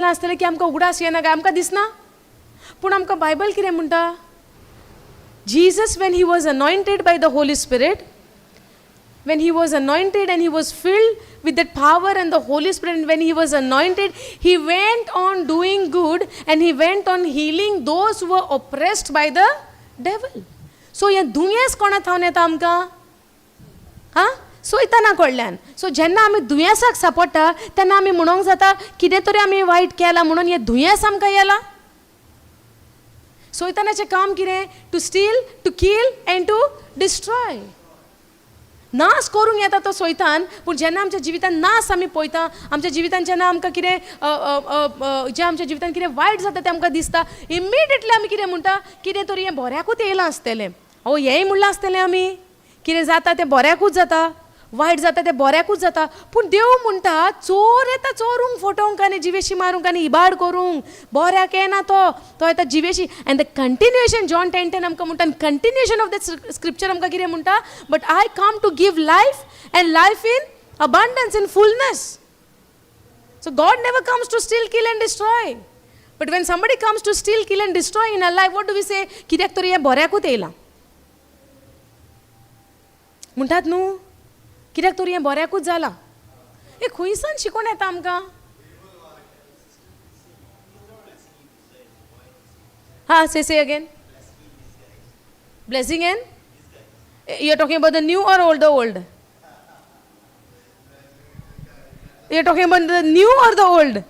आसतलें की आमकां उगडास येना काय आमकां दिसना? पूण आमकां बायबल कितें म्हणटा? Jesus, when he was anointed by the Holy Spirit, when he was anointed and he was filled with that power and the Holy Spirit, and when he was anointed, he went on doing good and he went on healing those who were oppressed by the devil. So हें दुयेंस कोणा थावन येता आमकां? हां, सोयताना कडल्यान. So जेन्ना आमी दुयेंसाक सापडटा तेन्ना आमी म्हणोंक जाता कितें तरी आमी वायट केलां म्हणून हें दुयेंस आमकां येलां. सोयतानाचें काम कितें? To steal, to kill and to destroy. नाश करूंक येता तो सोयतान. पूण जेन्ना आमच्या जिवितान नाश आमी पळयता, आमच्या जिवितान जेन्ना आमकां कितें जें आमच्या जिवितान कितें वायट जाता तें आमकां दिसता, इमिडिएटली आमी कितें म्हणटा, कितें तरी हें बऱ्याकूच येयलां आसतलें. ओ हेंय म्हणलां आसतलें आमी, कितें जाता तें बऱ्याकूच जाता, वायट जाता तें बऱ्याकूच जाता. पूण देव म्हणटा चोर येता चोरूंक, फटोवंक आनी जिवेशी मारूंक आनी इबाड करूंक, बऱ्याक येना तो, तो येता जिवेशी. And the continuation John 10:10 आमकां म्हणटा, आनी कंटिन्युएशन ऑफ that scripture आमकां कितें म्हणटा, but I come to give life and life in abundance, in fullness. So God never comes to steal, kill and destroy. But when somebody comes to steal, kill and destroy in our life, what do we say? कित्याक तरी हें बऱ्याकूच येयलां म्हणटात न्हू, कित्याक तरी हें बऱ्याकूच जालां. हें खंयसान शिकोवन येता आमकां? हां, say say again. Blessing and you are talking about the new or old? The old? You are talking about the new or the old?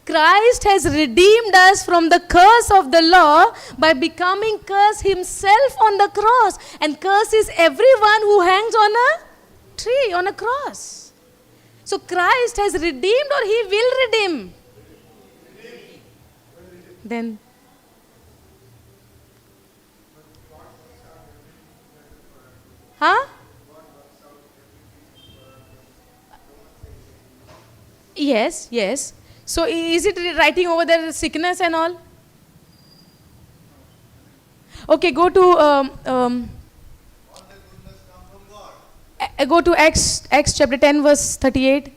Christ has redeemed us from the curse of the law by becoming curse himself on the cross. And curse is everyone who hangs on a tree, on a cross. So Christ has redeemed, or he will redeem. Then huh? Yes, yes. So is it writing over there sickness and all? Okay, go to go to Acts chapter 10 verse 38.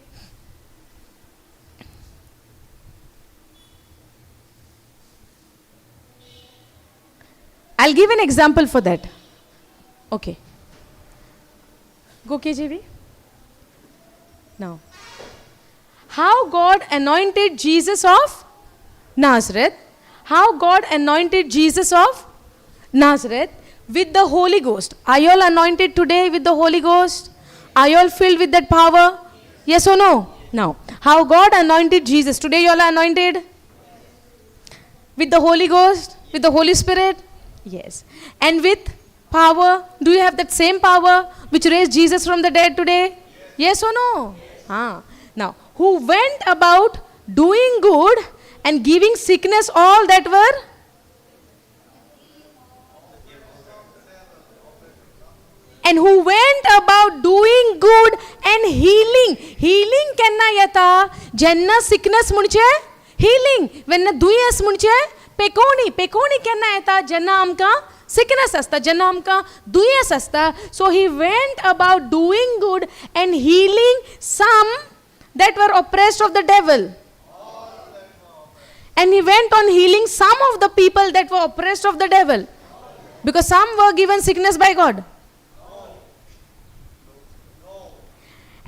I'll give an example for that. Okay. Go KJV. Now, how God anointed Jesus of Nazareth, how God anointed Jesus of Nazareth with the Holy Ghost. Are you all anointed today with the Holy Ghost? Are you all filled with that power? Yes or no? Now, how God anointed Jesus. Today you all are anointed with the Holy Ghost, with the Holy Spirit? Yes. And with power. Do you have that same power which raised Jesus from the dead today? Yes or no? Yes. Ah. Now, who went about doing good and giving sickness all that were? And who went about doing good and healing. Healing kenna yeta? Jenna sickness munche? Healing. When दुयेंस munche? Pekoni. Pekoni kenna yeta? Jenna amka sickness asta, jenna amka दुयेंस asta. So he went about doing good and healing some that were oppressed of the devil. And he went on healing some of the people that were oppressed of the devil. Because some were given sickness by God.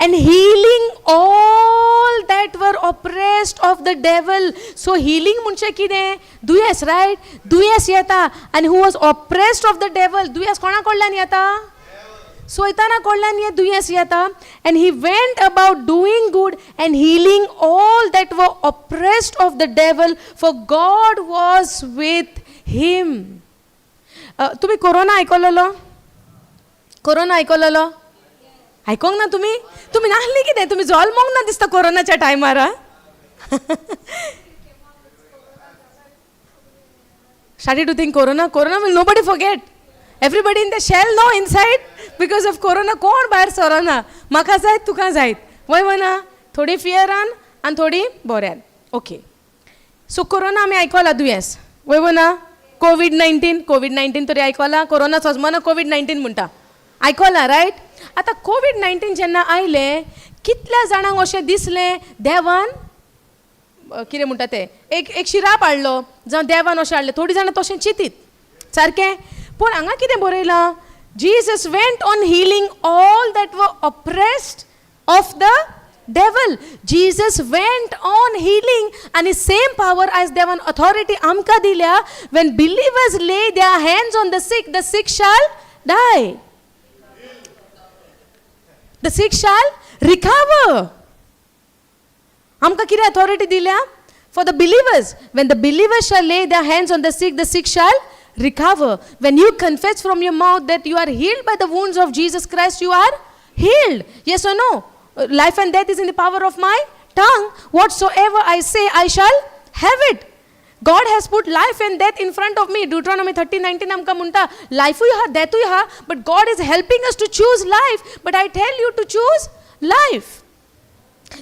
And healing all that were oppressed of the devil. So healing munche kide? Duyes, right? Duyes yeta. And who was oppressed of the devil? Duyes kona kodlan yeta? Soitana kodlan ye duyes yeta. And he went about doing good and healing all that were oppressed of the devil, for God was with him. Tumi corona aikololo? Corona aikololo? आयकोंक ना तुमी? तुमी नासली कितें? तुमी जल्मोंक ना दिसता कोरोनाच्या टायमार. Started to think corona, corona will nobody forget. Everybody in the shell no inside because of corona. कोण भायर सरना, म्हाका जायत तुका जायत, वय वना थोडी फियरान आनी थोडी बऱ्यान. ओके, सो कोरोना आमी आयकला दुयेंस, वय वना? कोवीड-19, कोवीड-19 तरी आयकला, कोरोना सजमना कोवीड-19 म्हणटा, आयकला रायट? आतां कोवीड-19 जेन्ना आयलें कितल्या जाणांक अशें दिसलें देवान कितें म्हणटा तें एक एक शिराप हाडलो जावं देवान अशें हाडलें. थोडीं जाणां तशें चिंतीत सारकें. पूण हांगा कितें बरयलां, Jesus went on healing all that were oppressed of the devil. Jesus went on healing आनी सेम पावर आयज देवान ऑथॉरिटी आमकां दिल्या. When believers lay their hands on the sick, the sick shall die, the sick shall recover. आमकां कितें authority दिल्या? For the believers, when the believers shall lay their hands on the sick, the sick shall recover. When you confess from your mouth that you are healed by the wounds of Jesus Christ, you are healed. Yes or no? Life and death is in the power of my tongue. Whatsoever I say, I shall have it. God has put life and death in front of me. Deuteronomy 30:19 आमकां म्हणटा, लायफूय आहा डेथूय आहा, but God is helping us to choose life. But I tell you to choose life.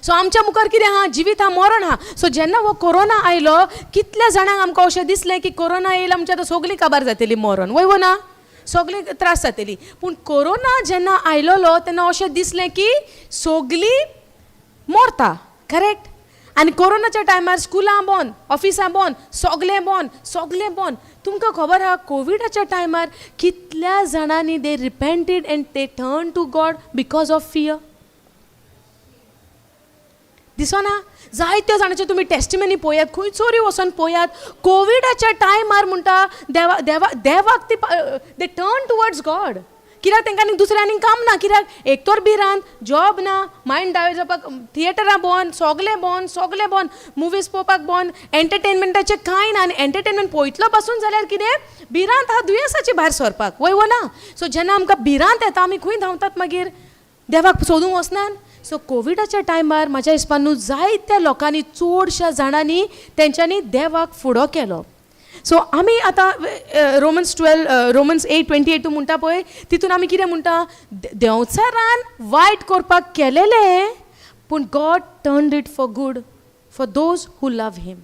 So आमच्या मुखार कितें आहा, जिवीत आहा, मरण आहा. सो जेन्ना हो कोरोना आयलो, कितल्या जाणांक आमकां अशें दिसलें की कोरोना येयला म्हणजे आतां सगळीं काबार जातली, मरण वय वो ना, सगळीं त्रास जातली. पूण कोरोना जेन्ना आयलोलो तेन्ना अशें दिसलें की सगळीं मरता, करेक्ट. आनी कोरोनाच्या टायमार स्कुलां बंद, ऑफिसां बंद, सगळें बंद, सगळें बंद. तुमकां खबर आहा कोविडाच्या टायमार कितल्या जाणांनी they repented and they turn to God because of fear. दिसना जायत्या जाणांच्यो तुमी टेस्टिमनी पळयात, खंयसरूय वचोन पळयात, कोविडाच्या टायमार म्हणटा देवा देवा देवाक ती they turn towards God. कित्याक तांकां आनी दुसरें आनी काम ना, कित्याक एक तर भिरांत, जॉब ना, मायंड डायवर्ट जावपाक थिएटरां बंद, सगलें बंद, सगलें बंद, मुवीज पळोवपाक बंद, एंटरटेनमेंटाचें कांय ना. आनी एंटरटेनमेंट पळयतलो पासून जाल्यार कितें भिरांत आहा दुयेंसाची भायर सरपाक, वय वो ना. सो जेन्ना आमकां भिरांत येता आमी खंय धांवतात मागीर, देवाक सोदूंक वचनात. सो कोविडाच्या टायमार म्हाज्या हिसपान न्हू जायत्या लोकांनी, चडश्या जाणांनी तेंच्यांनी देवाक फुडो केलो. सो आमी आतां रोमन्स 12, रोमन्स 8:28 म्हणटा पळय, तितून आमी कितें म्हणटा, देंवचारान वायट करपाक केलेलें, पूण God turned it for good for those who love him.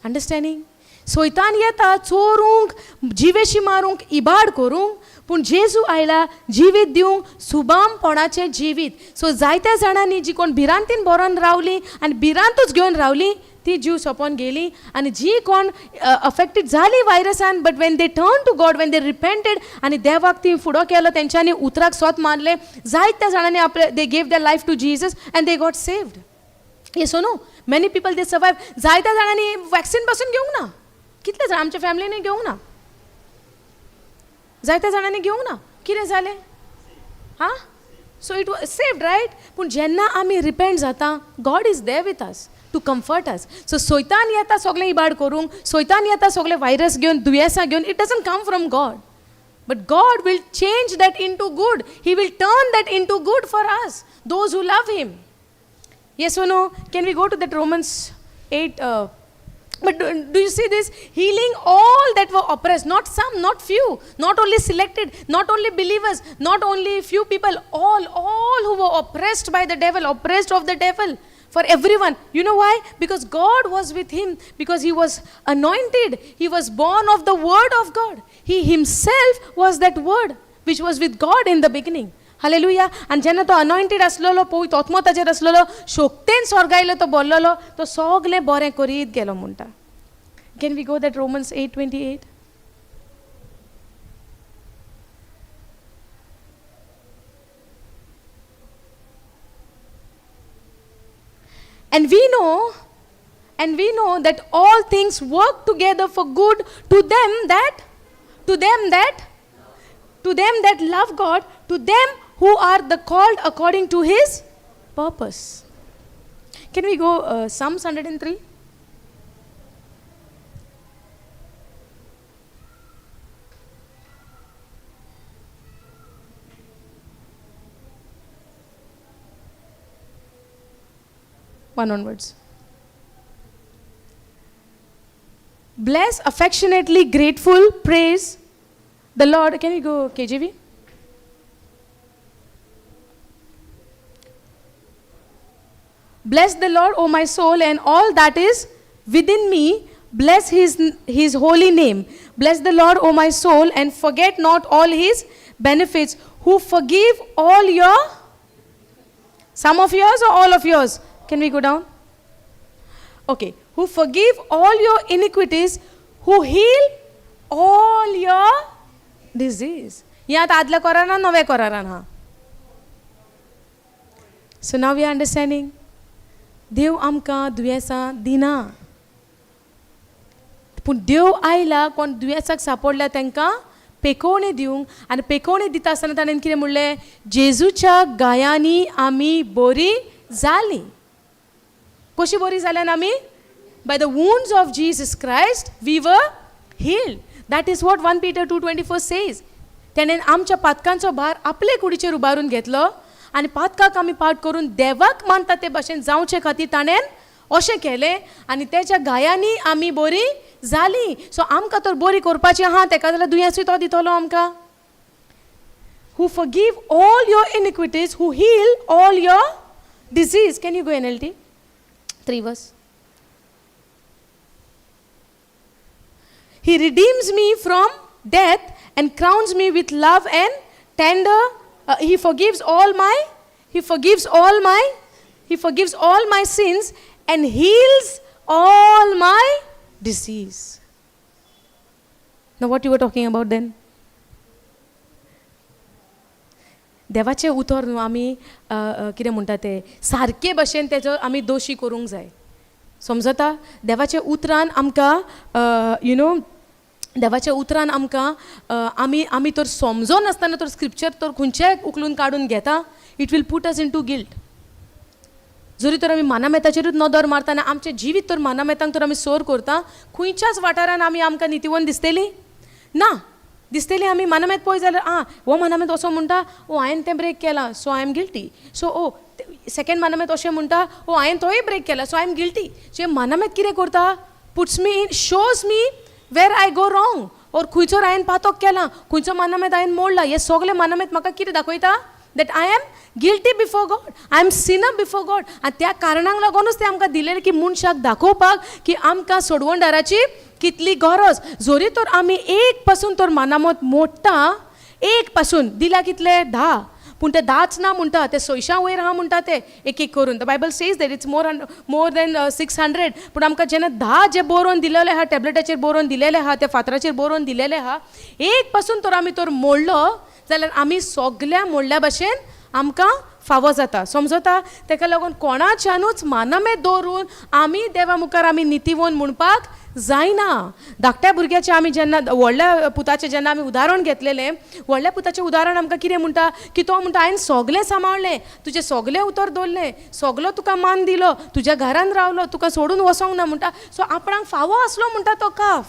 Understanding? सोयतान येता चोरूंक, जिवेशी मारूंक, इबाड करूंक, पूण जेजू आयला जिवीत दिवंक, सुबामपणाचें जिवीत. सो जायत्या जाणांनी जी कोण भिरांतीन बरोवन रावली आनी भिरांतूच घेवन रावली, ती जीव सोंपोन गेली. आनी जी कोण अफेक्टेड जाली वायरसान, but when they turn to God, when they repented आनी देवाक ती फुडो केलो, तेंच्यांनी उतराक सोत मारलें, जायत्या जाणांनी आपले they gave their life to Jesus and they got saved. Yes no? Many people they survive. जायत्या जाणांनी वॅक्सिन पासून घेवंक ना, कितले जाण आमच्या फॅमिलीनी घेवंक ना, जायत्या जाणांनी घेवंक ना, कितें जालें? हां, so it was saved, right? पूण जेन्ना आमी रिपेंट जाता, God is there with us to comfort us. So सोयतान येता सगळें इबाड करूंक, सोयतान येता सगळें वायरस घेवन, दुयेंसां घेवन, it doesn't come from God, but God will change that into good. He will turn that into good for us, those who love him. Yes or no? Can we go to that Romans 8? But do you see this? Healing all that were oppressed, not some, not few, not only selected, not only believers, not only few people, all who were oppressed by the devil, oppressed of the devil, for everyone. You know why? Because God was with him, because he was anointed. He was born of the word of God. He himself was that word which was with God in the beginning. Hallelujah. आनी जेन्ना तो अनॉयंटेड आसलेलो, पवित्र आत्मो ताजेर आसलेलो, शोक्तेन स्वर्गायलो तो बोल्लोलो, तो सगलें बरें करीत गेलो म्हणटा. Can we go that Romans 8:28? And we know that all things work together for good to them that, to them that, to them that love God, to them who are the called according to his purpose. Can we go Psalms 103? One onwards. Bless, affectionately grateful, praise the Lord. Can we go KJV? Bless the Lord, O my soul, and all that is within me. Bless his holy name. Bless the Lord, O my soul, and forget not all his benefits, who forgive all your, some of yours or all of yours? Can we go down? Okay, who forgive all your iniquities, who heal all your disease. हें आतां आदल्या करारान, नव्या करारान आहा. So now we understanding, देव आमकां दुयेंसां दिना, पूण देव आयला कोण दुयेंसाक सापडल्या तांकां पेकोवणी दिवंक. आनी पेकोवणी दिता आसतना ताणें कितें म्हणलें? जेजूच्या गायांनी आमी बरी जालीं. कशी बरी जाल्यान आमी? By the wounds of Jesus Christ we were healed. That is what 1 Peter 2:24 says. तेणें आमच्या पातकांचो भार आपले कुडीचेर उबारून घेतलो आनी पातकाक आमी पाठ करून देवाक मानता ते भाशेन जावचे खातीर ताणें अशें केलें आनी तेच्या गायांनी आमी बरी जाली. सो आमकां तर बरी करपाची आहा, तेका जाल्यार दुयेंसूय तो दितलो आमकां. Who forgive all your iniquities, who heal all your disease. Can you go NLT 3 verse? He redeems me from death and crowns me with love and tender. He forgives all my, he forgives all my, he forgives all my sins and heals all my disease. Now what you were talking about then? देवाचें उतर न्हू आमी कितें म्हणटा तें सारके भशेन तेजो आमी दोशी करूंक जाय. समजता? देवाच्या उतरान आमकां you know, देवाच्या उतरान आमकां आमी आमी तर समजनासतना तर स्क्रिप्चर तर खंयचेय उखलून काडून घेता, it will put us into guilt. जरी तर आमी मानामेताचेरूच नदर मारता आनी आमचें जिवीत तर मानामेतांक तर आमी सोर करता, खंयच्याच वाठारान आमी आमकां नितीवन दिसतली ना. दिसतली आमी मानामेत पळय जाल्यार आं हो मानामेत असो म्हणटा, ओ हांवें तें ब्रेक केलां, so I am guilty. So oh second मानामेत अशें म्हणटा, ओ हांवें तोय ब्रेक केला, so I am guilty. So मानामेत कितें करता? Puts me in, shows me where I go wrong, or खंयचो हांवें पातक केलां, खंयचो मानामेत हांवें मोडला. हे सगळे मानामेत म्हाका कितें दाखयता? That I am guilty before God, I am sinner before God. आनी त्या कारणांक लागूनच तें आमकां दिलेलें की मनशाक दाखोवपाक की आमकां सोडवणदाराची कितली गरज. जरी तर आमी एक पासून तर मानामत मोडटा, एक पासून दिला कितले 10, पूण ते 10च ना म्हणटा, ते 600 वयर आहा म्हणटा ते एक एक करून. The Bible says that it's more than 600. पूण आमकां जेन्ना 10 जे बरोवन दिलेले आहा, टॅबलेटाचेर बरोवन दिलेले आहा, त्या फातराचेर बरोवन दिलेले आहा, एक पासून तर आमी तर मोडलो जाल्यार आमी सगल्या मोडल्या भशेन आमकां फावो जाता. समजता? तेका लागून कोणाच्यानूच मानमेत दवरून आमी देवा मुखार आमी नितीवन म्हणपाक जायना. धाकट्या भुरग्याचें आमी जेन्ना व्हडल्या पुताचें जेन्ना आमी उदाहरण घेतलेलें, व्हडल्या पुताचें उदाहरण आमकां कितें म्हणटा की तो म्हणटा हांवें सगलें सांबाळ्ळें, तुजें सगलें उतर दवरलें, सगलो तुका मान दिलो, तुज्या घरान रावलो, तुका सोडून वचोंक ना म्हणटा. सो आपणाक फावो आसलो म्हणटा तो काफ.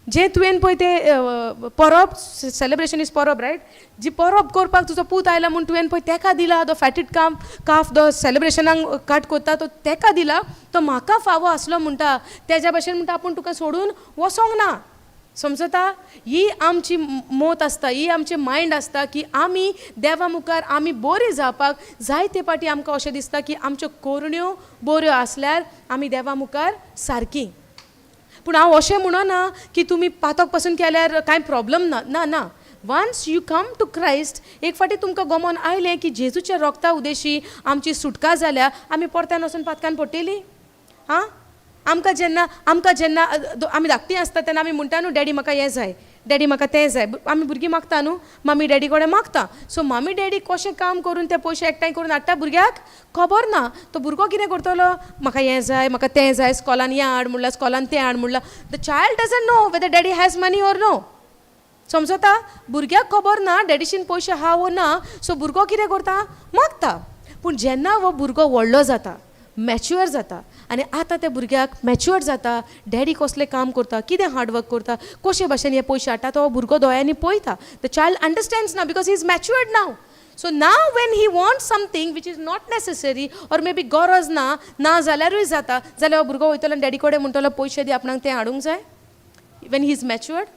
जे तुवें पळय तें परब, सेलिब्रेशन is परब, रायट? जी परब करपाक तुजो पूत आयला म्हूण तुवें पळय तेका दिला, तो फॅटीड काफ तो सेलिब्रेशनाक काट करता तो तेका दिला, तो म्हाका फावो आसलो म्हणटा. तेज्या भशेन म्हणटा आपूण तुका सोडून वचोंक ना. समजता? ही आमची मत आसता, ही आमची मायंड आसता की आमी देवा मुखार आमी बरी जावपाक जायते पाटी आमकां अशें दिसता की आमच्यो करण्यो बऱ्यो आसल्यार आमी देवा मुखार सारकी. पूण हांव अशें म्हणना की तुमी पातक पासून केल्यार कांय प्रॉब्लम ना, ना ना. Once you come to Christ, एक फावटी तुमकां गमोन आयलें की जेजूच्या रोगता उदेशी आमची सुटका जाल्या, आमी परत्यान वचून पातकान पडटली? आं, आमकां जेन्ना आमकां जेन्ना आमी धाकटीं आसता तेन्ना आमी म्हणटा न्हू, डॅडी म्हाका हें जाय, डॅडी म्हाका तें जाय. आमी भुरगीं मागता न्हू, मामी डॅडी कडेन मागता. सो मामी डॅडी कशें काम करून ते पयशे एकठांय करून हाडटा भुरग्याक खबर ना. तो भुरगो कितें करतलो, म्हाका हें जाय, म्हाका तें जाय, स्कॉलान हें हाड म्हणलां, स्कॉलान तें हाड म्हणलां. The child doesn't know whether daddy has money or no. समजता? भुरग्याक खबर ना डॅडीशीन पयशे आहा वो ना. सो भुरगो कितें करता, मागता. पूण जेन्ना हो भुरगो व्हडलो जाता, मॅच्युअर जाता, आनी आतां त्या भुरग्याक मॅच्युअर जाता, डॅडी कसलें काम करता, कितें हार्डवर्क करता, कशे भाशेन हे पयशे हाडटा, तो भुरगो दोळ्यांनी पळयता. The child understands ना because he is matured now. So now when he wants something which is not necessary or maybe गरज ना, ना जाल्यारूय जाता, जाल्यार हो भुरगो वयतलो आनी डॅडी कडेन म्हणटलो पयशे दी, आपणाक तें हाडूंक जाय. When he is matured.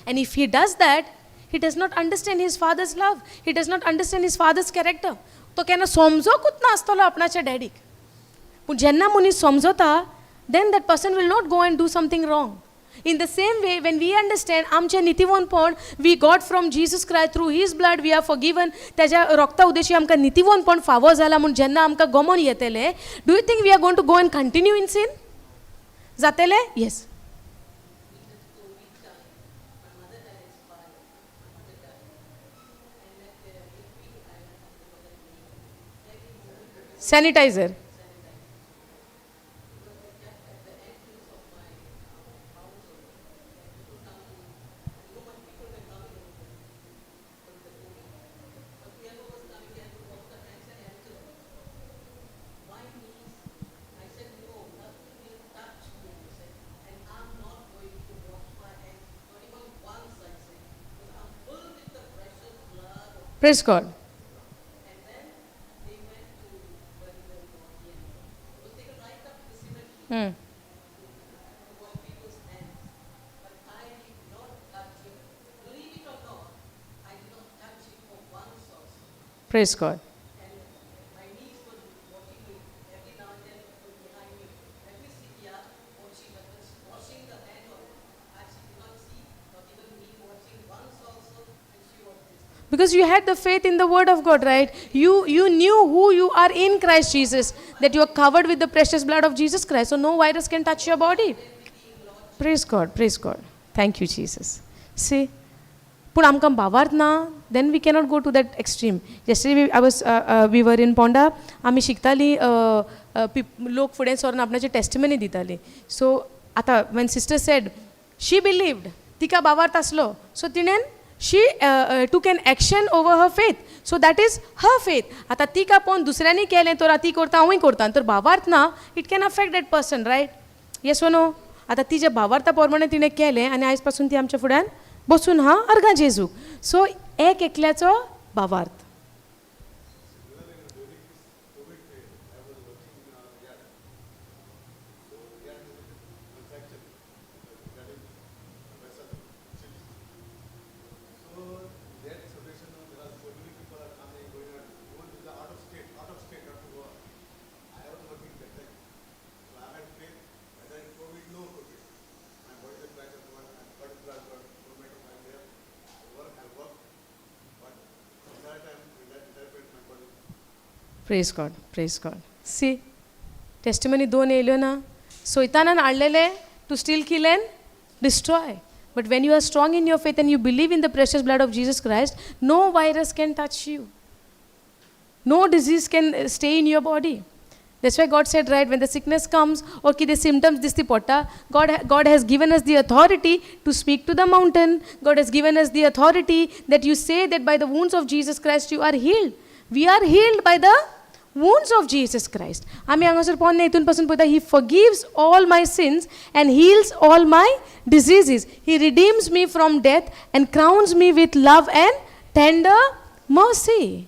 And if he does that, he does not understand his father's love. He does not understand his father's character. तो केन्ना समजोकूच नासतलो आपणाच्या डॅडीक. पूण जेन्ना मनीस समजता, then that person will not go and do something wrong. In the same way, when we understand आमचें नितीवनपण we got from Jesus Christ through his blood we are forgiven, तेज्या रोगता उदेशी आमकां नितीवनपण फावो जाला म्हूण जेन्ना आमकां गमोन येतलें, do you think we are going to go and continue in sin? जातलें? Yes. Sanitizer. Praise God. And then they went to bury the body and it was taken right up to the cemetery to wash people's hands. But I did not touch it. Believe it or not, I did not touch it for once also. Praise God. And my niece was watching me every now and then from behind me. Let me sit here watching, but was washing the hand on it. And she did not see, not even me watching once also, and she was this. Because you had the faith in the word of God, right? You knew who you are in Christ Jesus, that you are covered with the precious blood of Jesus Christ, so no virus can touch your body. Praise God, praise God. Thank you, Jesus. See, पूण आमकां भावार्थ ना, then we cannot go to that extreme. Yesterday I was we were in Ponda, आमी शिकतालीं, लोक फुडें सरून आपणाची testimony दितालीं. सो आतां when sister said she believed, तिका भावार्थ आसलो, so तिणेन she took an action over her faith, so that is her faith. आतां तिका पळोवन दुसऱ्यांनी केलें तर ती करता हांवूय करता, तर भावार्थ ना, it can affect that person, right? Yes or no? आतां तिच्या भावार्था प्रमाणे तिणें केलें आनी आयज पासून ती आमच्या फुड्यान बसून हा अर्गां जेजूक. सो एक एकल्याचो भावार्थ. Praise God, praise God. See, testimony दोन येयल्यो ना, सोयतानान हाडलेले to steal, kill and destroy. But when you are strong in your faith and you believe in the precious blood of Jesus Christ, no virus can touch you. No disease can stay in your body. That's why God said, right, when the sickness comes or कितें symptoms दिसती पडटा, God has given us the authority to speak to the mountain. God has given us the authority that you say that by the wounds of Jesus Christ you are healed. We are healed by the wounds of Jesus Christ. आमी हांगासर पोन्ने हितून पासून पळयता, He forgives all my sins and heals all my diseases. He redeems me from death and crowns me with love and tender mercy.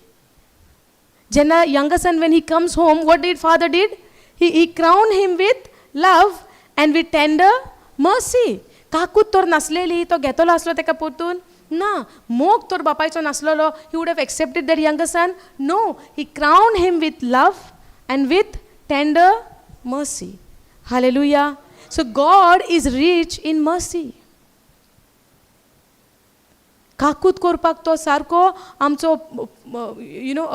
जेन्ना younger son, when he comes home, what did father did? He crowned him with love and with tender mercy. काकूत तर नासलेली, तो घेतलो आसलो तेका परतून ना, मोग तर बापायचो नासलेलो, he would have accepted that younger son? No, he crowned him with love and with tender mercy. Hallelujah. So God is rich in mercy. काकूत करपाक तो सारको आमचो you know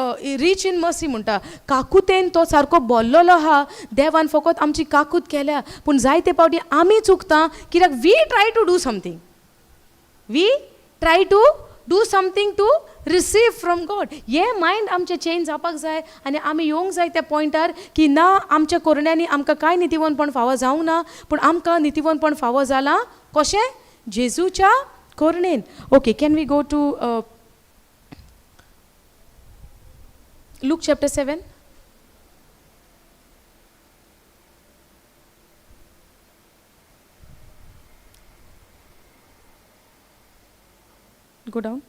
rich in mercy म्हणटा, काकुतेन तो सारको बोल्लोलो आहा. देवान फकत आमची काकूत केल्या, पूण जायते पावटी आमी चुकता कित्याक we try to do something, we try to do something to receive from God. हें मायंड आमचें चेंज जावपाक जाय आनी आमी येवंक जाय त्या पॉयंटार की ना आमच्या कोरण्यांनी आमकां कांय नितीवनपण फावो जावंक ना, पूण आमकां नितीवनपण फावो जालां कशें? जेजूच्या कोरणेन. Okay, can we go to Luke chapter 7? Go down.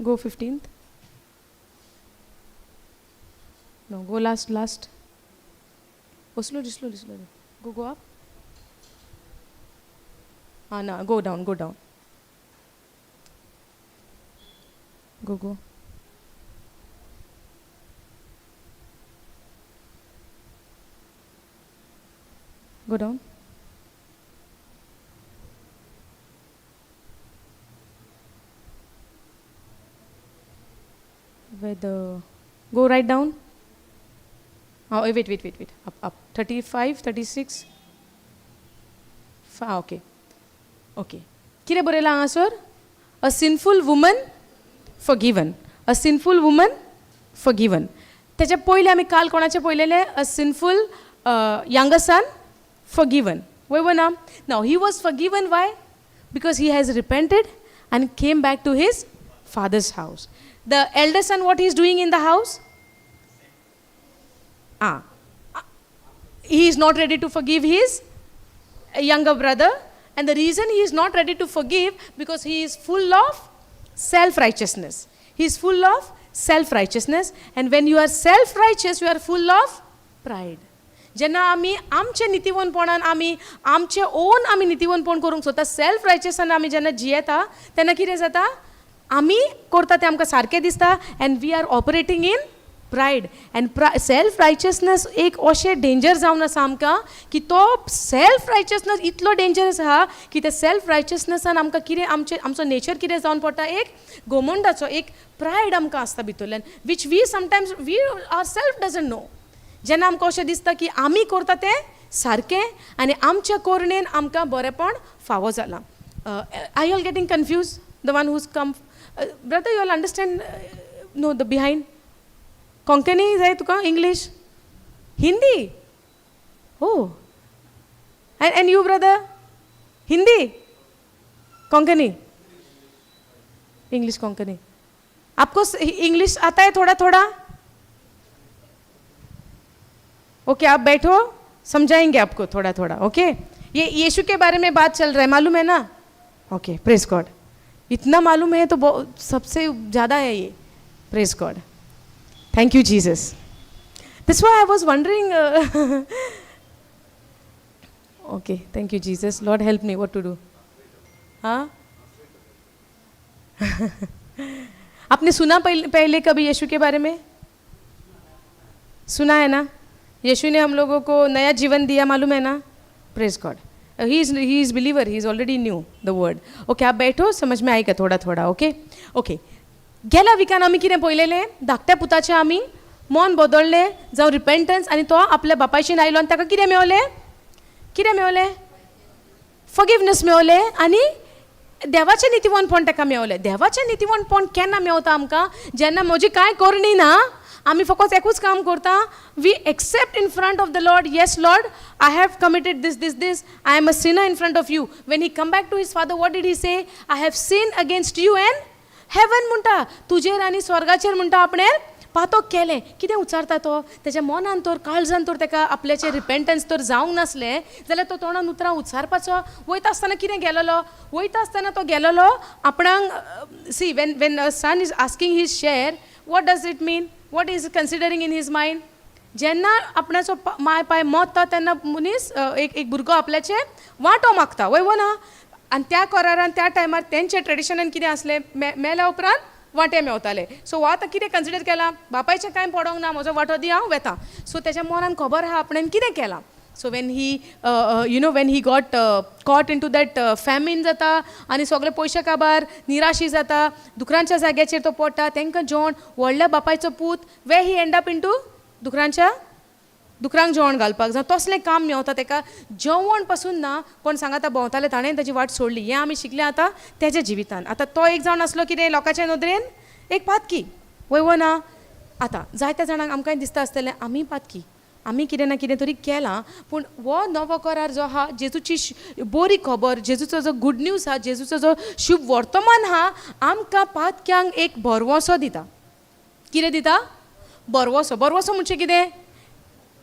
Go 15th. No, go last. Oh, slowly, slowly, slowly. Go up. Ah, no, go down, go down. Go, go. Go down. Where the go right down. Oh, wait, wait, wait, wait. Up, up. 35, 36. Okay. Okay. कितें बरयलां हांगासर? A sinful woman forgiven. A sinful woman forgiven. तेच्या पयलें आमी काल कोणाचें पळयलेलें? A sinful younger son forgiven. वय वो ना? Now he was forgiven why? Because he has repented and came back to his father's house. The elder son, what he is doing in the house? Ah, he is not ready to forgive his younger brother, and the reason he is not ready to forgive because he is full of self righteousness. He is full of self righteousness, and when you are self righteous, you are full of pride. जेन्ना आमी आमचे नितीवनपणान आमी आमचे own आमी नितीवनपण करूंक सोदता, self रायचसान आमी जेन्ना जियेता तेन्ना कितें जाता? आमी करता तें आमकां सारकें दिसता and we are operating in pride. And self righteousness एक अशें डेंजर जावन आसा आमकां की तो सेल्फ रायचसनस इतलो डेंजरस आहा की त्या सेल्फ रायचसनसान आमकां कितें आमचें आमचो नेचर कितें जावन पडटा, एक गोमंडाचो एक प्रायड आमकां आसता भितरल्यान, which we sometimes we our self doesn't know. जेन्ना आमकां अशें दिसता की आमी करता तें सारकें आनी आमच्या कोरणेन आमकां बरेंपण फावो जालां. I all getting confuse? The one who's come, brother, you all understand no the behind? Konkani जाय तुका? English, Hindi? Oh, and you brother, Hindi, Konkani? English, Konkani. आपको इंग्लिश आता है थोड़ा थोड़ा? ओके, आप बैठो, समझाएंगे आपको थोड़ा थोड़ा. ओके, ये यीशु के बारे में बात चल रहा है, मालूम है ना? Okay, praise God. इतना मालूम है तो सबसे ज़्यादा है ये. Praise God, thank you Jesus. This why I was wondering. Okay, thank you Jesus. Lord help me what to do. हाँ, आपने सुना पहले कभी यीशु के बारे में? सुना है ना? यीशु ने हम लोगों को नया जीवन दिया, मालूम है ना? Praise God. He is believer, he is already knew the word. Okay, आप बैठो, समझ में आएगा थोड़ा थोड़ा. ओके ओके, गेल्या विकान आमी कितें पळयलेलें? धाकट्या पुताचें आमी मन बदललें, जावं रिपेंटन्स, आनी तो आपल्या बापायशीन आयलो आनी ताका कितें मेवलें? कितें मेवलें? फॉरगिवनेस मेवलें आनी देवाचें नितीवनपण ताका मेवलें. देवाचें नितीवनपण केन्ना मेवता आमकां? जेन्ना म्हजी कांय करणी ना, आमी फकत एकूच काम करता, we accept in front of the Lord, yes Lord, I have committed this this this, I am a sinner in front of you. When he come back to his father, what did he say? I have sin against you and heaven म्हणटा. तुजेर आनी स्वर्गाचेर म्हणटा आपणें पातोक केलें. कितें उच्चारता तो? तेज्या मनान तर काळजान तर ताका आपल्याचें रिपेंटन्स तर जावंक नासलें जाल्यार तो तोंडान उतरां उच्चारपाचो वयता आसतना कितें गेलेलो? वयता आसतना तो गेलेलो आपणाक. See, when when a son is asking his share, what does it mean? What is considering in his mind? जेन्ना आपणाचो माय पाय मरता तेन्ना मनीस एक एक भुरगो आपल्याचे वांटो मागता, वय वो ना? आनी त्या करारान त्या टायमार तेंच्या ट्रेडिशनान कितें आसलें? मेल्या उपरांत वांटे मेवताले. सो हो आतां कितें कन्सिडर केलां? बापायचें कांय पडोंक ना, म्हजो वांटो दी, हांव वेता. सो तेज्या मनान खबर आहा आपणें कितें केलां. So when he you know when he got caught into that famine जाता आनी सगळे पयशे काबार, निराशी जाता, दुकरांच्या जाग्याचेर तो पडटा, तांकां जेवण, व्हडल्या बापायचो पूत way he end up into दुकरांच्या दुकरांक जेवण घालपाक जावं तसलें काम मेवता ताका, जेवण पसून ना. कोण सांगाता भोंवताले, ताणें ताजी वाट सोडली. हें आमी शिकलें आतां तेज्या जिवितान. आतां तो एक जावन आसलो कितें लोकांच्या नदरेन एक पातकी, वय वो ना? आतां जायत्या जाणांक आमकांय दिसता आसतलें आमी पातकी, आमी कितें ना कितें तरी केलां. पूण हो नवो करार जो आहा, जेजूची बरी खबर, जेजूचो जो गूड न्यूज आहा, जेजूचो जो शुभ वर्तमान आहा, आमकां पातक्यांक एक भरवंसो दिता. कितें दिता? भरवंसो. भरवंसो म्हणजे कितें?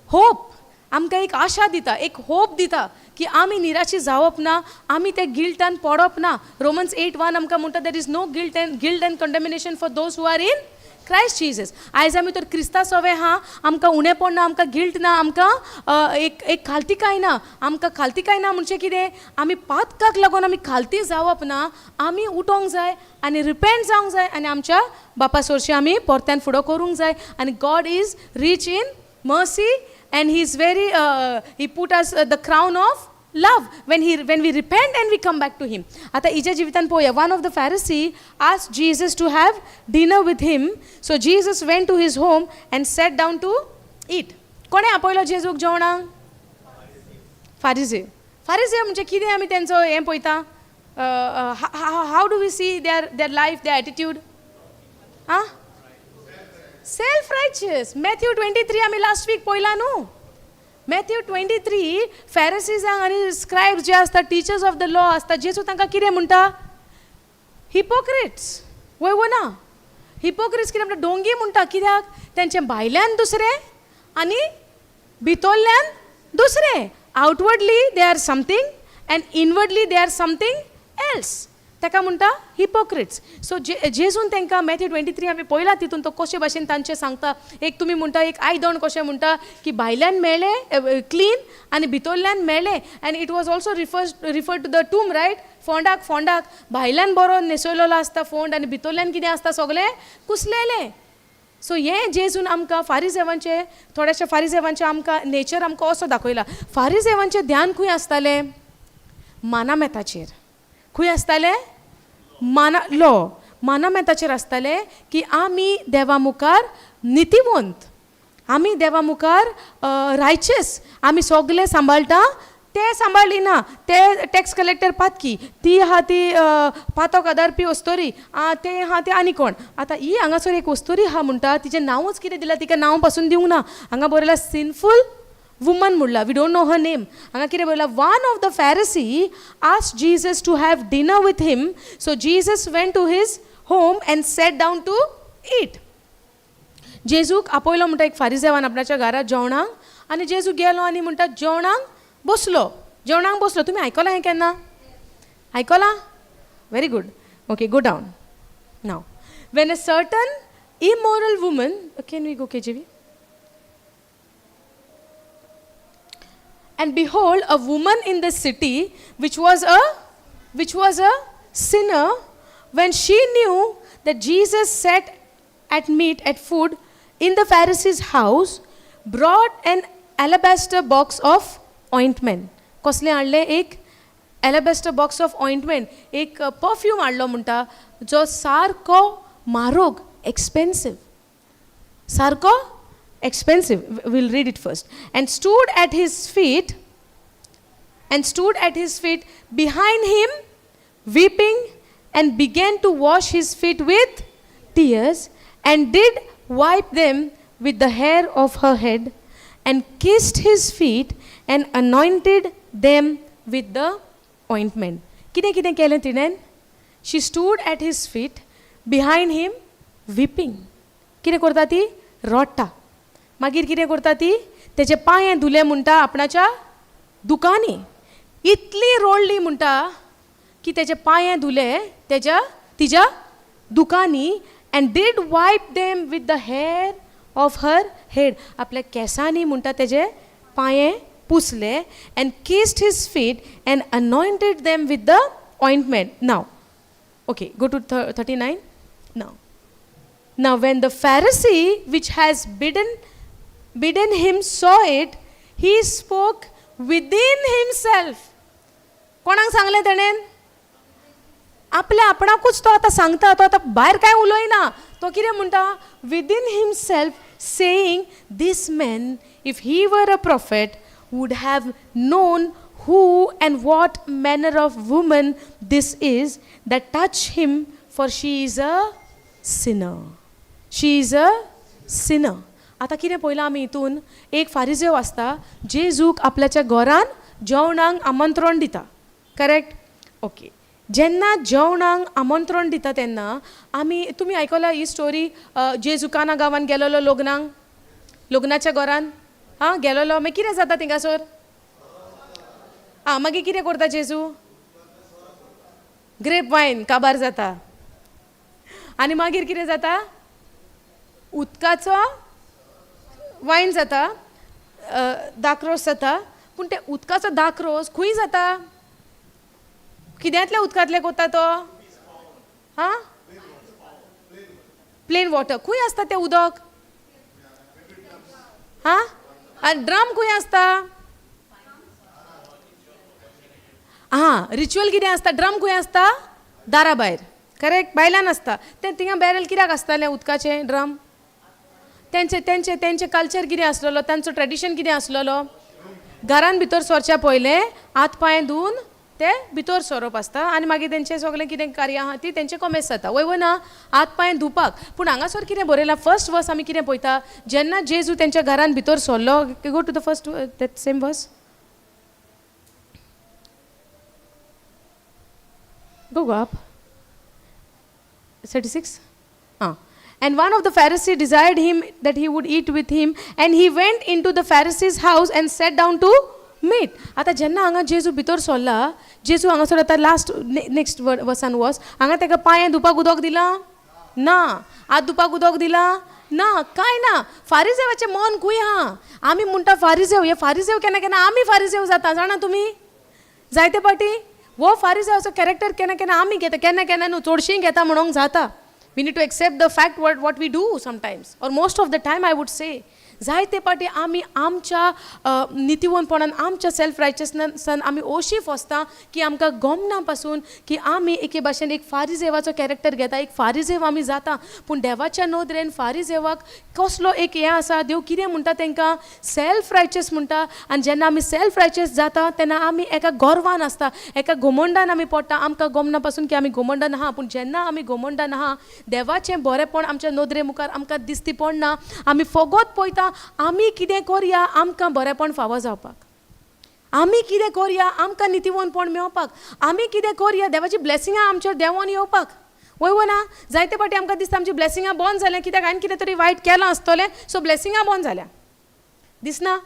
होप. आमकां एक आशा दिता, एक होप दिता की आमी निराशी जावप ना, आमी त्या गिल्टान पडप ना. रोमन्स 8:1 आमकां म्हणटा, there is no guilt and condemnation for those who are in Christ Jesus. आयज आमी तर क्रिस्ता सोवे आहा, आमकां उणेपण ना, आमकां गिल्ट ना, आमकां एक एक खालतीकाय ना. आमकां खालतीकाय ना म्हणजे कितें? आमी पातकाक लागून आमी खालती जावप ना, आमी उठोंक जाय आनी रिपेंट जावंक जाय आनी आमच्या बापा सोरशी आमी परत्यान फुडो करूंक जाय. आनी God is rich in mercy And he is very he put us the crown of love when he when we repent and we come back to him. आतां हिच्या जिवितान पळोवया. One of the Pharisee ask Jesus to have dinner with him. So Jesus went to his home and sat down to eat. कोणें आपयलो जेजूक जेवणाक? फारिजे. फारिजे म्हणजे कितें आमी तेंचो हें पळयता? How do we see their their life, their attitude? Ah, self righteous. Matthew 23 आमी लास्ट वीक पळयला न्हू. मॅथ्यू 23 फॅरसीजांक आनी स्क्रायब्स जे आसता, टिचर्स ऑफ the law आसता, जेजू तांकां कितें म्हणटा? हिपोक्रेट्स. वय वो ना? हिपोक्रेट्स कितें म्हणटा? डोंगी म्हणटा. कित्याक? तेंचें भायल्यान दुसरें आनी भितरल्यान दुसरें. Outwardly they are something and inwardly they are something else. ताका म्हणटा हिपोक्रेट्स. सो जे जेजून तांकां मॅथ्यू 23 आमी पळयला, तितून तो कशे भाशेन तांचें सांगता. एक तुमी म्हणटा एक आयदण कशें म्हणटा की भायल्यान मेळ्ळें क्लीन आनी भितरल्यान मेळ्ळें. And it was also refer to the tomb, right? फोंडाक फोंडाक भायल्यान बरो न्हेसयलेलो आसता फोंड आनी भितरल्यान कितें आसता? सगळें कुसलेलें. सो हें जेजून आमकां फारिजेवांचें, थोड्याशा फारिजेवांचें आमकां नेचर आमकां असो दाखयला. फारिजेवांचें ध्यान खंय आसतालें? मानामेताचेर. खंय आसतालें? माना लो मानामेताचेर आसतालें की आमी देवा मुखार नितीवंत, आमी देवा मुखार रायचेस, आमी सगलें सांबाळटा. ते सांबाळ्ळी ना, ते टॅक्स कलेक्टर पातकी, ती आहा ती पातक आदारपी अस्तोरी, ते आहा ते आनी कोण. आतां ही हांगासर एक अस्तोरी आहा म्हणटा, तिचें नांवूच कितें दिलां? तिका नांव पासून दिवंक ना. हांगा बरयलां सिनफूल वुमन म्हणला. We don't know her name. हांगा कितें बरयलां? One of the Pharisee ask Jesus to have dinner with him. So Jesus went to his home and sat down to eat. जेजूक आपयलो म्हणटा एक फारिजेवान आपणाच्या घरा जेवणाक आनी जेजू गेलो आनी म्हणटा जेवणाक बसलो. जेवणाक बसलो. तुमी आयकलां हें केन्ना? आयकलां? Very good. Okay, go down. Now when a certain immoral woman, can we go KJV? And behold, a woman in the city, which was a sinner, when she knew that Jesus sat at meat, at food, in the Pharisee's house, brought an alabaster box of ointment. कसलें हाडलें? एक alabaster box of ointment, एक perfume हाडलो म्हणटा, जो सारको म्हारोग, expensive, सारको expensive. We'll read it first. And stood at his feet, and stood at his feet behind him, weeping, and began to wash his feet with tears, and did wipe them with the hair of her head, and kissed his feet, and anointed them with the ointment. कितें कितें केलें तिणें? She stood at his feet behind him, weeping. कितें करता ती? रडटा. मागीर कितें करता ती? तेजे पांये धुले म्हणटा आपणाच्या दुकांनी. इतली रोडली म्हणटा की तेजे पांये धुले तेज्या तिज्या दुकांनी. And did wipe them with the hair of her head. आपल्या केंसांनी म्हणटा तेजे पांये पुसले. And kissed his feet and anointed them with the ointment. Now okay, go to 39. Now. Now, when the Pharisee which has bidden him saw it, he spoke within himself. कोणाक सांगलें तेणेन? आपल्या आपणाकूच तो आतां सांगता. तो आतां भायर कांय उलयना. तो कितें म्हणटा? Within himself saying, this man, if he were a prophet, would have known who and what manner of woman this is that touch him, for she is a sinner. She is a sinner. आतां कितें पळयलां आमी हितून? एक फारिजेव आसता, जेजूक आपल्याच्या घरान जेवणाक आमंत्रण दिता. करेक्ट? ओके. जेन्ना जेवणाक आमंत्रण दिता तेन्ना आमी, तुमी आयकला ही स्टोरी? जेजू काना गांवान गेलेलो लग्नाक, लग्नाच्या घरान आं गेलेलो. मागीर कितें जाता थिंगासर? आं, मागीर कितें करता जेजू? ग्रेप वायन काबार जाता आनी मागीर कितें जाता? उदकाचो वायन जाता, दाकरोस जाता. पूण ते उदकाचो दाकरोस खंय जाता? कित्यांतल्या उदकांतले कोता तो? आं, प्लेन वॉटर. खंय आसता तें उदक? आं, आनी ड्रम खंय आसता? आं, रिच्युअल कितें आसता? ड्रम खंय आसता? दारा भायर, करेक्ट, बायल्यान आसता तें. थिंगा बॅरल कित्याक आसतालें उदकाचें ड्रम? तेंचे तेंचे तेंचें कल्चर कितें आसलेलो, तांचो ट्रेडिशन कितें आसलेलो? घरान भितर सरच्या पयलें हात पांय धुवन ते भितर सोरप आसता आनी मागीर तेंचें सगळें कितें कार्य आहा ती तेंचें कोमेस जाता, वय ना? हात पांय धुवपाक. पूण हांगासर कितें बरयलां? फर्स्ट वर्स आमी कितें पळयता? जेन्ना जेजू तेंच्या घरान भितर सरलो, go to the first that same verse, go go up, 36. Ah. And one of the Pharisees desired him that he would eat with him, and he went into the Pharisee's house and sat down to meat. आतां जेन्ना हांगा जेजू भितर सरला, जेजू हांगासर आतां last next वर्सान वच, हांगा ताका पांये धुवपाक उदक दिलां ना, हात धुवपाक उदक दिलां ना, कांय ना. फारिजेवाचें मन खंय आहा? आमी म्हणटा फारिजेव, हे फारिजेव केन्ना केन्ना आमी फारिजेव जाता, जाणा तुमी? जायते पाटी हो फारिजेवाचो कॅरेक्टर केन्ना केन्ना आमी घेता, केन्ना केन्ना न्हू, चडशीं घेता म्हणूंक जाता. We need to accept the fact what we do sometimes, or most of the time I would say. जायते पाटी आमी आमच्या नितीवंतपणान, आमच्या सेल्फ रायचसनेसान आमी अशी फसता की आमकां गोमना पासून की आमी एके भाशेन एक फारिजेवाचो कॅरेक्टर घेता, एक फारिजेव आमी जाता. पूण देवाच्या नदरेन फारिजेवाक कसलो एक हें आसा? देव कितें म्हणटा तांकां? सेल्फ रायचस म्हणटा. आनी जेन्ना आमी सेल्फ रायचस जाता तेन्ना आमी एका गर्वान आसता, एका घमंडान आमी पडटा. आमकां गोमना पासून की आमी घमंडान आहा. पूण जेन्ना आमी घमंडान आहा, देवाचें बरेंपण आमच्या नदरे मुखार आमकां दिसती पडना. आमी फकत पळयता आमी कितें करया आमकां बरेंपण फावो जावपाक, आमी कितें करया आमकां नितीवंतपण मेळपाक, आमी कितें करया देवाची ब्लेसिंगां आमचेर देंवोन येवपाक, वय वो ना? जायते फावटी आमकां दिसता आमची ब्लेसिंगां बंद जाल्यां कित्याक हांवें कितें तरी वायट केलां आसतलें, सो ब्लेसिंगां बंद जाल्या दिसना.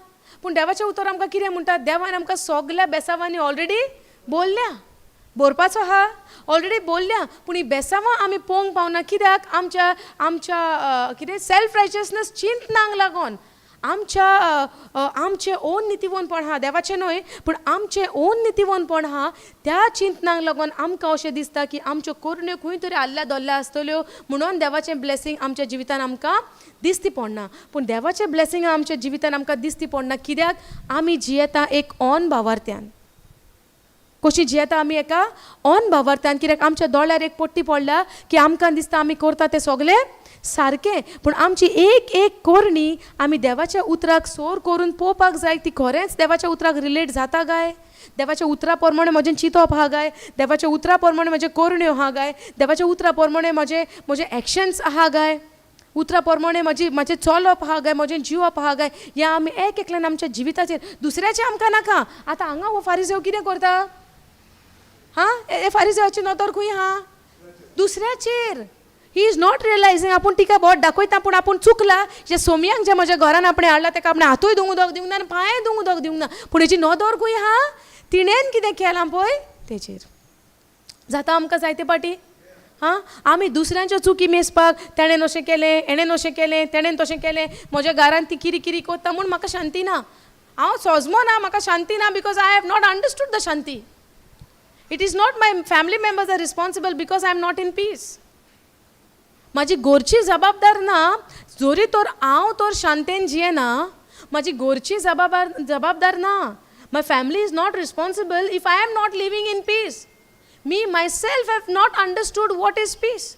पूण देवाचें उतर आमकां कितें म्हणटा? देवान आमकां सगल्या बेसांवांनी ऑलरेडी बोल्ल्या, भरपाचो आहा ऑलरेडी बोल्ल्या. पूण ही बेसांवां आमी पळोवंक पावना कित्याक? आमच्या आमच्या कितें सेल्फ रायचसनस चिंतनाक लागून, आमच्या आमचें ओन नितीवंतपण आहा, देवाचें न्हय पूण आमचें ओन नितीवंतपण आहा, त्या चिंतनाक लागून आमकां अशें दिसता की आमच्यो करण्यो खंय तरी आल्ल्या दोल्ल्या आसतल्यो म्हणून देवाचें ब्लेसींग आमच्या जिवितान आमकां दिसती पडना. पूण देवाचें ब्लेसींग आमच्या जिवितान आमकां दिसती पडना कित्याक? आमी जियेता एक ऑन भावार्थ्यान. कशी जियेता आमी? एका ऑन भावार्थ्यान. कित्याक आमच्या दोळ्यार एक पट्टी पडल्या की आमकां दिसता आमी करता तें सगलें सारकें. पूण आमची एक एक करणी आमी देवाच्या उतराक सोर करून पळोवपाक जाय, ती खरेंच देवाच्या उतराक रिलेट जाता काय? देवाच्या उतरा प्रमाणे म्हजें चिंतप आहा काय? देवाच्या उतरा प्रमाणे म्हज्यो करण्यो आहा काय? देवाच्या उतरा प्रमाणे म्हजे म्हजे एक्शन्स आहा काय? उतरा प्रमाणे म्हजी म्हजें चलप आहा काय? म्हजें जिवप आहा काय? हें आमी एक एकल्यान आमच्या जिविताचेर, दुसऱ्याचें आमकां नाका. आतां हांगा हो फारिजेव कितें करता? हां, हे फारिजेवाची नदर खंय आहा? दुसऱ्याचेर. He is not realising आपूण तिका बोट दाखयता पूण आपूण चुकला. जे सोमयांक जे म्हज्या घरान आपणें हाडला ताका आपणें हातूय धुवूंक उदक दिवंक ना आनी पांयय धुवूंक उदक दिवंक ना, पूण हेची नदर खंय आहा? तिणेन कितें केलां पळय तेचेर. जाता आमकां जायते पाटी हां आमी दुसऱ्यांच्यो चुकी मेजपाक, तेणेन अशें केलें, हेणेन अशें केलें, तेणेन तशें केलें, म्हज्या घरान ती किरी किरी करता म्हूण म्हाका शांती ना, हांव सोजमो ना, म्हाका शांती ना, because I have not understood the Shanti. It is not my family members are responsible because I am not in peace. म्हाजी घरची जबाबदार ना. जरी तर हांव तर शांतेन जियेना, म्हाजी घरची जबाबदार ना. My family is not responsible if I am not living in peace. Me myself have not understood what is peace,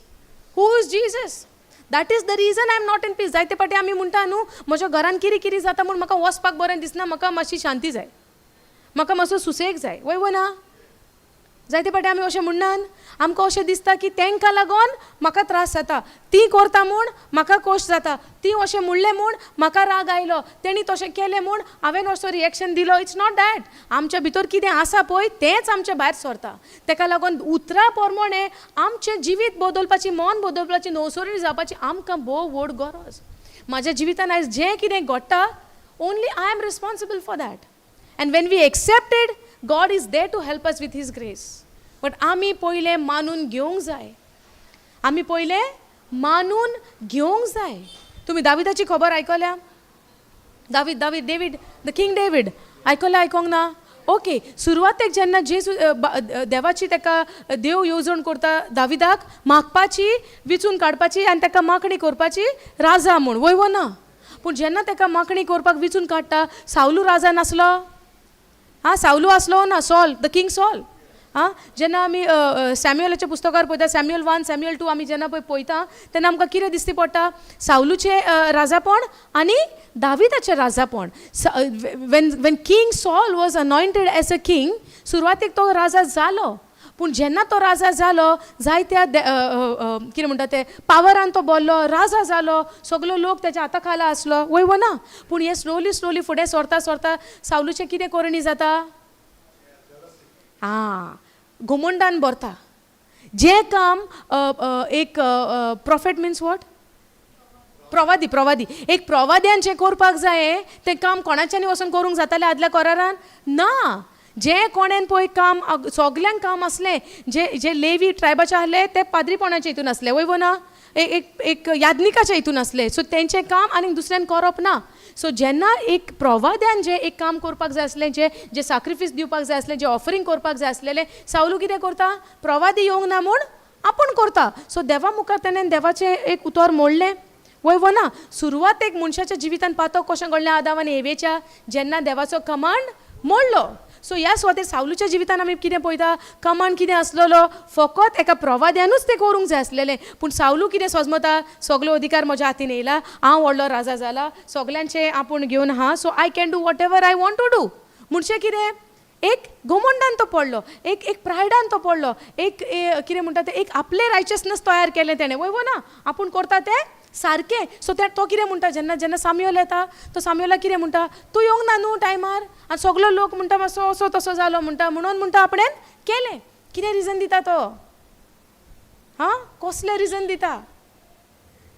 who is Jesus. That is the reason I am not in peace. जायते फावटी आमी म्हणटा न्हू, म्हज्या घरान किरी किरी जाता म्हूण म्हाका वचपाक बरें दिसना, म्हाका मातशी शांती जाय, म्हाका मातसो सुसेग जाय, वय वो ना? जायते फावटी आमी अशें म्हणनान, आमकां अशें दिसता की तांकां लागून म्हाका त्रास जाता, ती करता म्हूण म्हाका खोश जाता, ती अशें म्हणलें म्हूण म्हाका राग आयलो, तेणी तशें केलें म्हूण हांवें असो रिएक्शन दिलो. It's not that. आमच्या भितर कितें आसा पळय तेंच आमच्या भायर सरता. ताका लागून उतरा प्रमाणे आमचें जिवीत बदलपाची, मन बदलपाची, नवसरी जावपाची आमकां भोव व्हड गरज. म्हाज्या जिवितान आयज जें कितें घडटा, only I am responsible for that. And when we accepted, God is there to help us with his grace. But आमी पयलें मानून घेवंक जाय, आमी पयलें मानून घेवंक जाय. तुमी दाविदाची खबर आयकल्या? David, David, David, the king David आयकल्या? आयकोंक ना? ओके. सुरवातेक जेन्ना जेजू देवाची ताका देव येवजण करता दाविदाक मागपाची, विचून काडपाची आनी ताका मागणी करपाची राजा म्हूण, वय वो ना? पूण जेन्ना ताका मागणी करपाक विचून काडटा, सावलू राजा नासलो? आं, सावलू आसलो ना? सॉल, the king sol. आं, जेन्ना आमी सॅम्युअलाच्या पुस्तकार पळयता, सॅम्युअल 1, सॅम्युअल 2, आमी जेन्ना पळय पळयता तेन्ना आमकां कितें दिसती पडटा? सावलूचें राजापण आनी दाविदाचें राजापण. When King Saul was anointed as a king, सुरवातेक तो राजा जालो. पूण जेन्ना तो राजा जालो, जायत्या कितें म्हणटा ते पावरान तो बोल्लो, राजा जालो, सगलो लोक तेज्या हाता खाला आसलो, वय वो ना? पूण हें स्लोली स्लोली फुडें सरता सरता सावलूचें कितें करणी जाता? आं, घुमंडान भरता. जें काम एक प्रॉफेट, मिन्स what? प्रवादी, प्रवादी, एक प्रवाद्यान जें करपाक जाय तें काम कोणाच्यानी वचून करूंक जातालें आदल्या करारान? ना. जें कोणेन पळय काम, सगल्यांक काम आसलें. जे जे लेवी ट्रायबाचे आहले ते पाद्रीपणाचे हितून आसले, वय वो ना? एक एक एक याज्ञिकाच्या हितून आसले. सो तेंचें काम आनी दुसऱ्यान करप ना. सो जेन्ना एक प्रवाद्यान जें एक काम करपाक जाय आसलें, जें जें साक्रिफीस दिवपाक जाय आसलें, जें ऑफरींग करपाक जाय आसलेलें, सावलू कितें करता? प्रवादी येवंक ना म्हूण आपूण करता. सो देवा मुखार तेणें देवाचें एक उतर मोडलें, वय वो ना? सुरवातेक मनशाच्या जिवितान पातक कशें घडलें आदाव आनी हेवेच्या? जेन्ना देवाचो कमांड मोडलो. सो ह्या सुवातेर सावलूच्या जिवितान आमी कितें पळयता? कमांड कितें आसलेलो? फकत एका प्रवाद्यानूच तें करूंक जाय आसलेलें. पूण सावलू कितें सजमता? सगलो अधिकार म्हज्या हातीन येयला, हांव व्हडलो राजा जाला, सगल्यांचे आपूण घेवन आहा, so I can do whatever I want to do. म्हणजे कितें? एक घमंडान तो पडलो, एक एक प्रायडान तो पडलो, एक कितें म्हणटा तें, एक आपलें रायचसनस तयार केलें तेणें, वय वो ना? आपूण करता तें सारकें. सो ते तो कितें म्हणटा? जेन्ना जेन्ना साम्युअल येता, तो साम्युअलाक कितें म्हणटा? तूं येवंक ना न्हू टायमार आनी सगलो लोक म्हणटा मातसो असो तसो जालो म्हणटा, म्हणून म्हणटा आपणें केलें. कितें रिजन दिता तो? हां, कसलें रिजन दिता?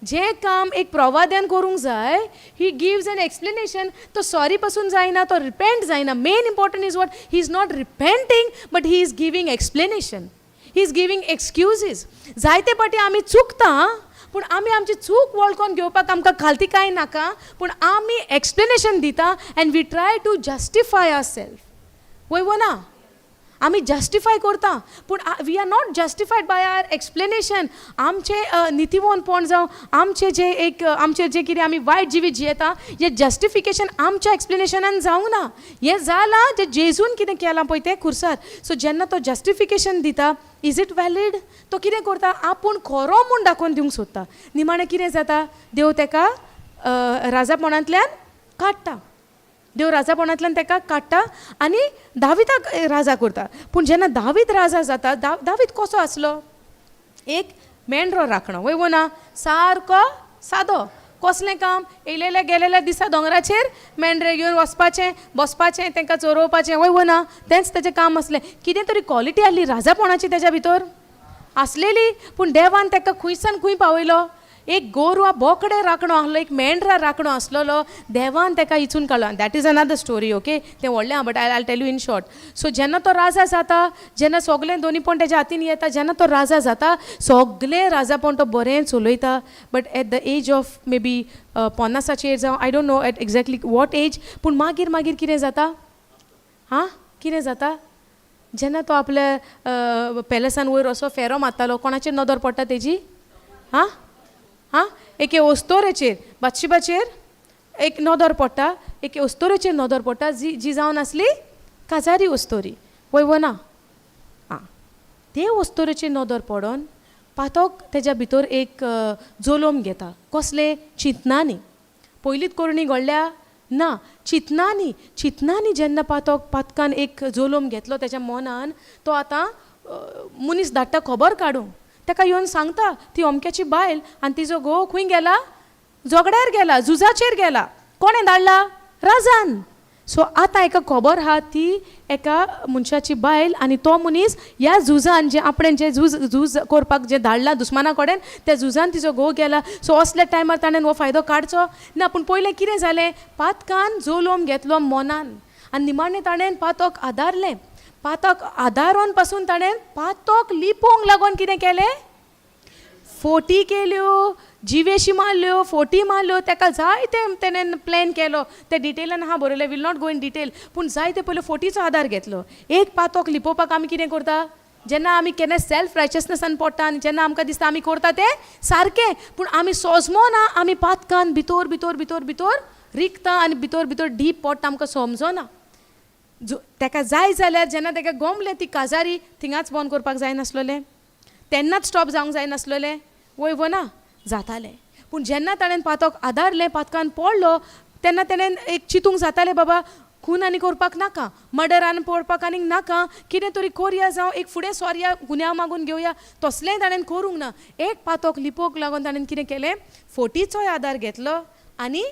जें काम एक प्रवाद्यान करूंक जाय, he gives an explanation. तो सॉरी पासून जायना, तो रिपेंट जायना. Main important is what? He is not repenting, but he is giving explanation, he is giving excuses. जायते पाटी आमी चुकता, पूण आमी आमची चूक वळखोन घेवपाक आमकां खालती कांय नाका, पूण आमी एक्सप्लेनेशन दिता and we try to justify ourself, वय वो ना? आमी जस्टिफाय करता, पूण we are not justified by our explanation. आमचें नितीवंतपण जावं आमचें जें एक आमचें जें कितें आमी वायट जिवीत जियेता, हें जस्टिफिकेशन आमच्या एक्सप्लेनेशनान जावंक ना. हें जालां जें जेजून कितें केलां पळय तें खुर्सार. सो जेन्ना तो जस्टिफिकेशन दिता, is it valid? तो कितें करता? आपूण खरो म्हूण दाखोवन दिवंक सोदता. निमाणें कितें जाता? देव तेका राजापणांतल्यान काडटा. देव राजापणांतल्यान तेका काडटा आनी दाविदाक राजा करता. पूण जेन्ना दावीद राजा जाता, दावीद कसो आसलो? एक मेंढरो राखणो, वय वो ना? सारको सादो. कसलें काम? येयलेल्या गेलेल्या दिसा दोंगराचेर मेंढरे घेवन वचपाचें, बसपाचें, तांकां चरोवपाचें, वय वो ना? तेंच तेजें काम आसलें. कितें तरी क्वॉलिटी आसली राजापणाची तेज्या भितर आसलेली, पूण देवान ताका खुंयसान खूंय पावयलो. एक गोरवा बोकडे राखणो आसलो, एक मेंढरा राखणो आसलेलो, देवान ताका इचून काडलो. That is another story, okay? तें व्हडलें आहा, but I tell you in short. So जेन्ना तो राजा जाता, जेन्ना सगलें दोनीपण तेज्या हातीन येता, जेन्ना तो राजा जाता, सगलें राजापण तो बरें चलयता. But at the age of maybe 50आचेर जावं, I don't know at exactly what age, पूण मागीर मागीर कितें जाता? हां, कितें जाता? जेन्ना तो आपल्या पॅलसान वयर असो फेरो मारतालो, कोणाचेर नदर पडटा तेजी? हां हां, एके अस्तोरेचेर, बातशिबाचेर एक नदर पडटा. एके अस्तोरेचेर नदर पडटा, जी जी जावन आसली काजारी अस्तोरी, वय वो ना? आं, ते अस्तोरेचेर नदर पडोन पातक तेज्या भितर एक जोलोम घेता. कसलें? चिंतनानी. पयलींच करणी घडल्या ना, चिंतनानी. चिंतनानी जेन्ना पातक पातकान एक जोलोम घेतलो तेज्या मनान, तो आतां मनीस धाडटा खबर काडूंक. ताका येवन सांगता, ती अमक्याची बायल आनी तिजो घोव खंय गेला? झगड्यार गेला, झुजाचेर गेला. कोणें धाडला? राजान. सो आतां एका खबर आहा, ती एका मनशाची बायल आनी तो मनीस ह्या झुजान, जें आपणें जें झूज झूज करपाक जें धाडलां दुस्माना कडेन, त्या झुजान तिजो घोव गेला. सो असल्या टायमार ताणें हो फायदो काडचो ना. पूण पयलें कितें जालें? पातकान जोलोम घेतलो मनान आनी निमाणें ताणें पातक आदारलें. पातक आदारोन पासून ताणें पातक लिपोवंक लागून कितें केलें? फोटी केल्यो, जिवेशी मारल्यो, फोटी मारल्यो. ताका जायते तेणें प्लॅन केलो. ते डिटेलान आहा बरयलें, will not go in detail, पूण जायते पयलीं फोटीचो आदार घेतलो. एक पातक लिपोवपाक आमी कितें करता? जेन्ना आमी केन्ना सेल्फ रायचसनेसान पडटा आनी जेन्ना आमकां दिसता आमी करता तें सारकें, पूण आमी सोजमो ना, आमी पातकान भितर भितर भितर भितर रिगता आनी भितर भितर डीप पडटा, आमकां समजना. तेका जाय जाल्यार जेन्ना तेका गोमलें ती काजारी थिंगाच बंद करपाक जाय नासलोलें, तेन्नाच स्टॉप जावंक जाय नासलोलें, वय वो ना जातालें. पूण जेन्ना ताणें पातक आदारलें, पातकान पडलो, तेन्ना तेणें एक चिंतूंक जातालें, बाबा खून आनी करपाक नाका, मर्डर आनी पडपाक आनीक नाका, कितें तरी कोरया, जावं एक फुडें सोरया, गुन्यांव मागून घेवया, तसलेंय ताणें करूंक ना. एक पातक लिपोवंक लागून ताणें कितें केलें, फोटीचोय आदार घेतलो आनी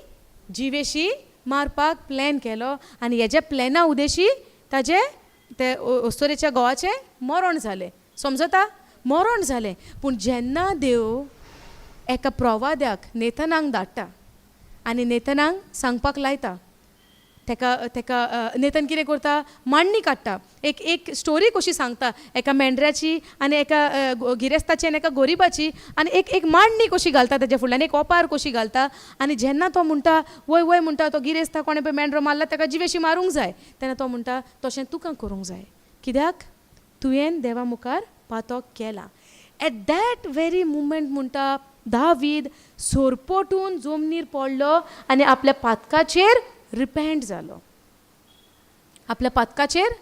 जिवेशी मारपाक प्लॅन केलो आनी हेज्या प्लॅना उदेशी ताजें ते अस्तोरेच्या घोवाचें मरण जालें. समजता, मरण जालें. पूण जेन्ना देव एका प्रवाद्याक नेतनाक धाडटा आनी नेतनाक सांगपाक लायता, तेका तेका नेतन कितें करता, मांडणी काडटा, एक एक स्टोरी कशी सांगता, एका मेंढऱ्याची आनी एका गिरेस्ताची आनी एका गोरिबाची, आनी एक एक मांडणी कशी घालता तेज्या फुडल्यान, एक ओपार कशी घालता. आनी जेन्ना तो म्हणटा वय वय म्हणटा, तो गिरेस्ता कोणें पळय मेंढरो मारला तेका जिवेशी मारूंक जाय, तेन्ना तो म्हणटा तशें तुका करूंक जाय, कित्याक तुवें देवा मुखार पातक केला. एट that very मुमेंट म्हणटा दावीद सोरपोटून जमनीर पडलो आनी आपल्या पातकाचेर रिपेंट जालो, आपल्या पातकाचेर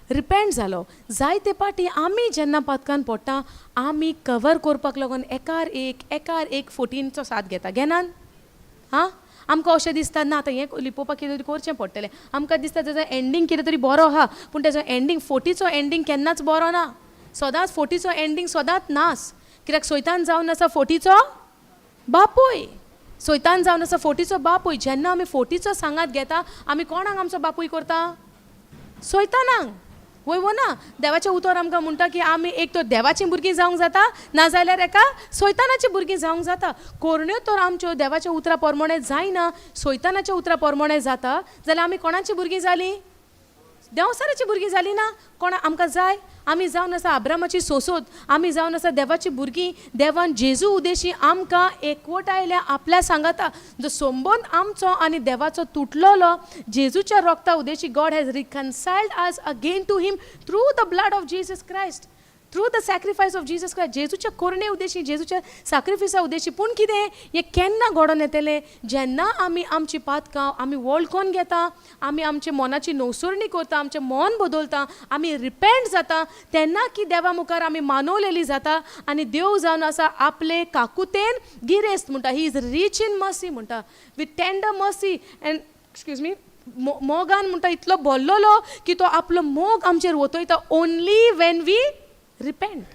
रिपेंट जालो. जायते पाटी आमी जेन्ना पातकान पडटा आमी कवर करपाक लागून एकार एक एकार एक फोटीनचो साथ घेता, घेनान? हां, आमकां अशें दिसता ना आतां हें लिपोवपाक कितें तरी करचें पडटलें, आमकां दिसता तेजो एंडींग कितें तरी बरो आहा, पूण तेजो एंडींग फोटीचो एंडींग केन्नाच बरो ना, सदांच फोटीचो एंडींग सदांच नास. कित्याक सोयतान जावन आसा फोटीचो बापूय, सोयतान जावन आसा फोटीचो बापूय. जेन्ना आमी फोटीचो सांगात घेता आमी कोणाक आमचो बापूय करता? सोयतानाक. वय वो ना? देवाचें उतर आमकां म्हणटा की आमी एक तर देवाचीं भुरगीं जावंक जाता, नाजाल्यार एका सोयतानाची भुरगीं जावंक जाता. कोरण्यो तर आमच्यो देवाच्या उतरा प्रमाणे जायना, सोयतानाच्या उतरा प्रमाणे जाता, जाल्यार आमी कोणाची भुरगीं जालीं? देंवसाराची भुरगीं जालीं ना. कोणा आमकां जाय? आमी जावन आसा आब्रामाची सोसोत, आमी जावन आसा देवाची भुरगीं. देवान जेजू उदेशी आमकां एकवटायल्या आपल्या सांगाता. जो संबंद आमचो आनी देवाचो तुटलोलो जेजूच्या रोगता Udeshi God has reconciled us again to him through the blood of Jesus Christ, through the sacrifice of Jesus Christ. जेजूच्या कोरणे Udeshi, जेजूच्या साक्रिफायसा Udeshi. पूण कितें हें केन्ना घडोवन येतलें? जेन्ना आमी आमची पातकां आमी वळखून घेता, आमी आमच्या मनाची नवसरणी करता, आमचें मन बदलता, आमी रिपेंट जाता, तेन्ना की देवा मुखार आमी मानवलेली जाता आनी देव जावन आसा आपले काकुतेन गिरेस्त म्हणटा, he is rich in mercy म्हणटा, with tender mercy and excuse me मोगान म्हणटा इतलो भरलेलो की तो आपलो मोग आमचेर वतयता only when we repent.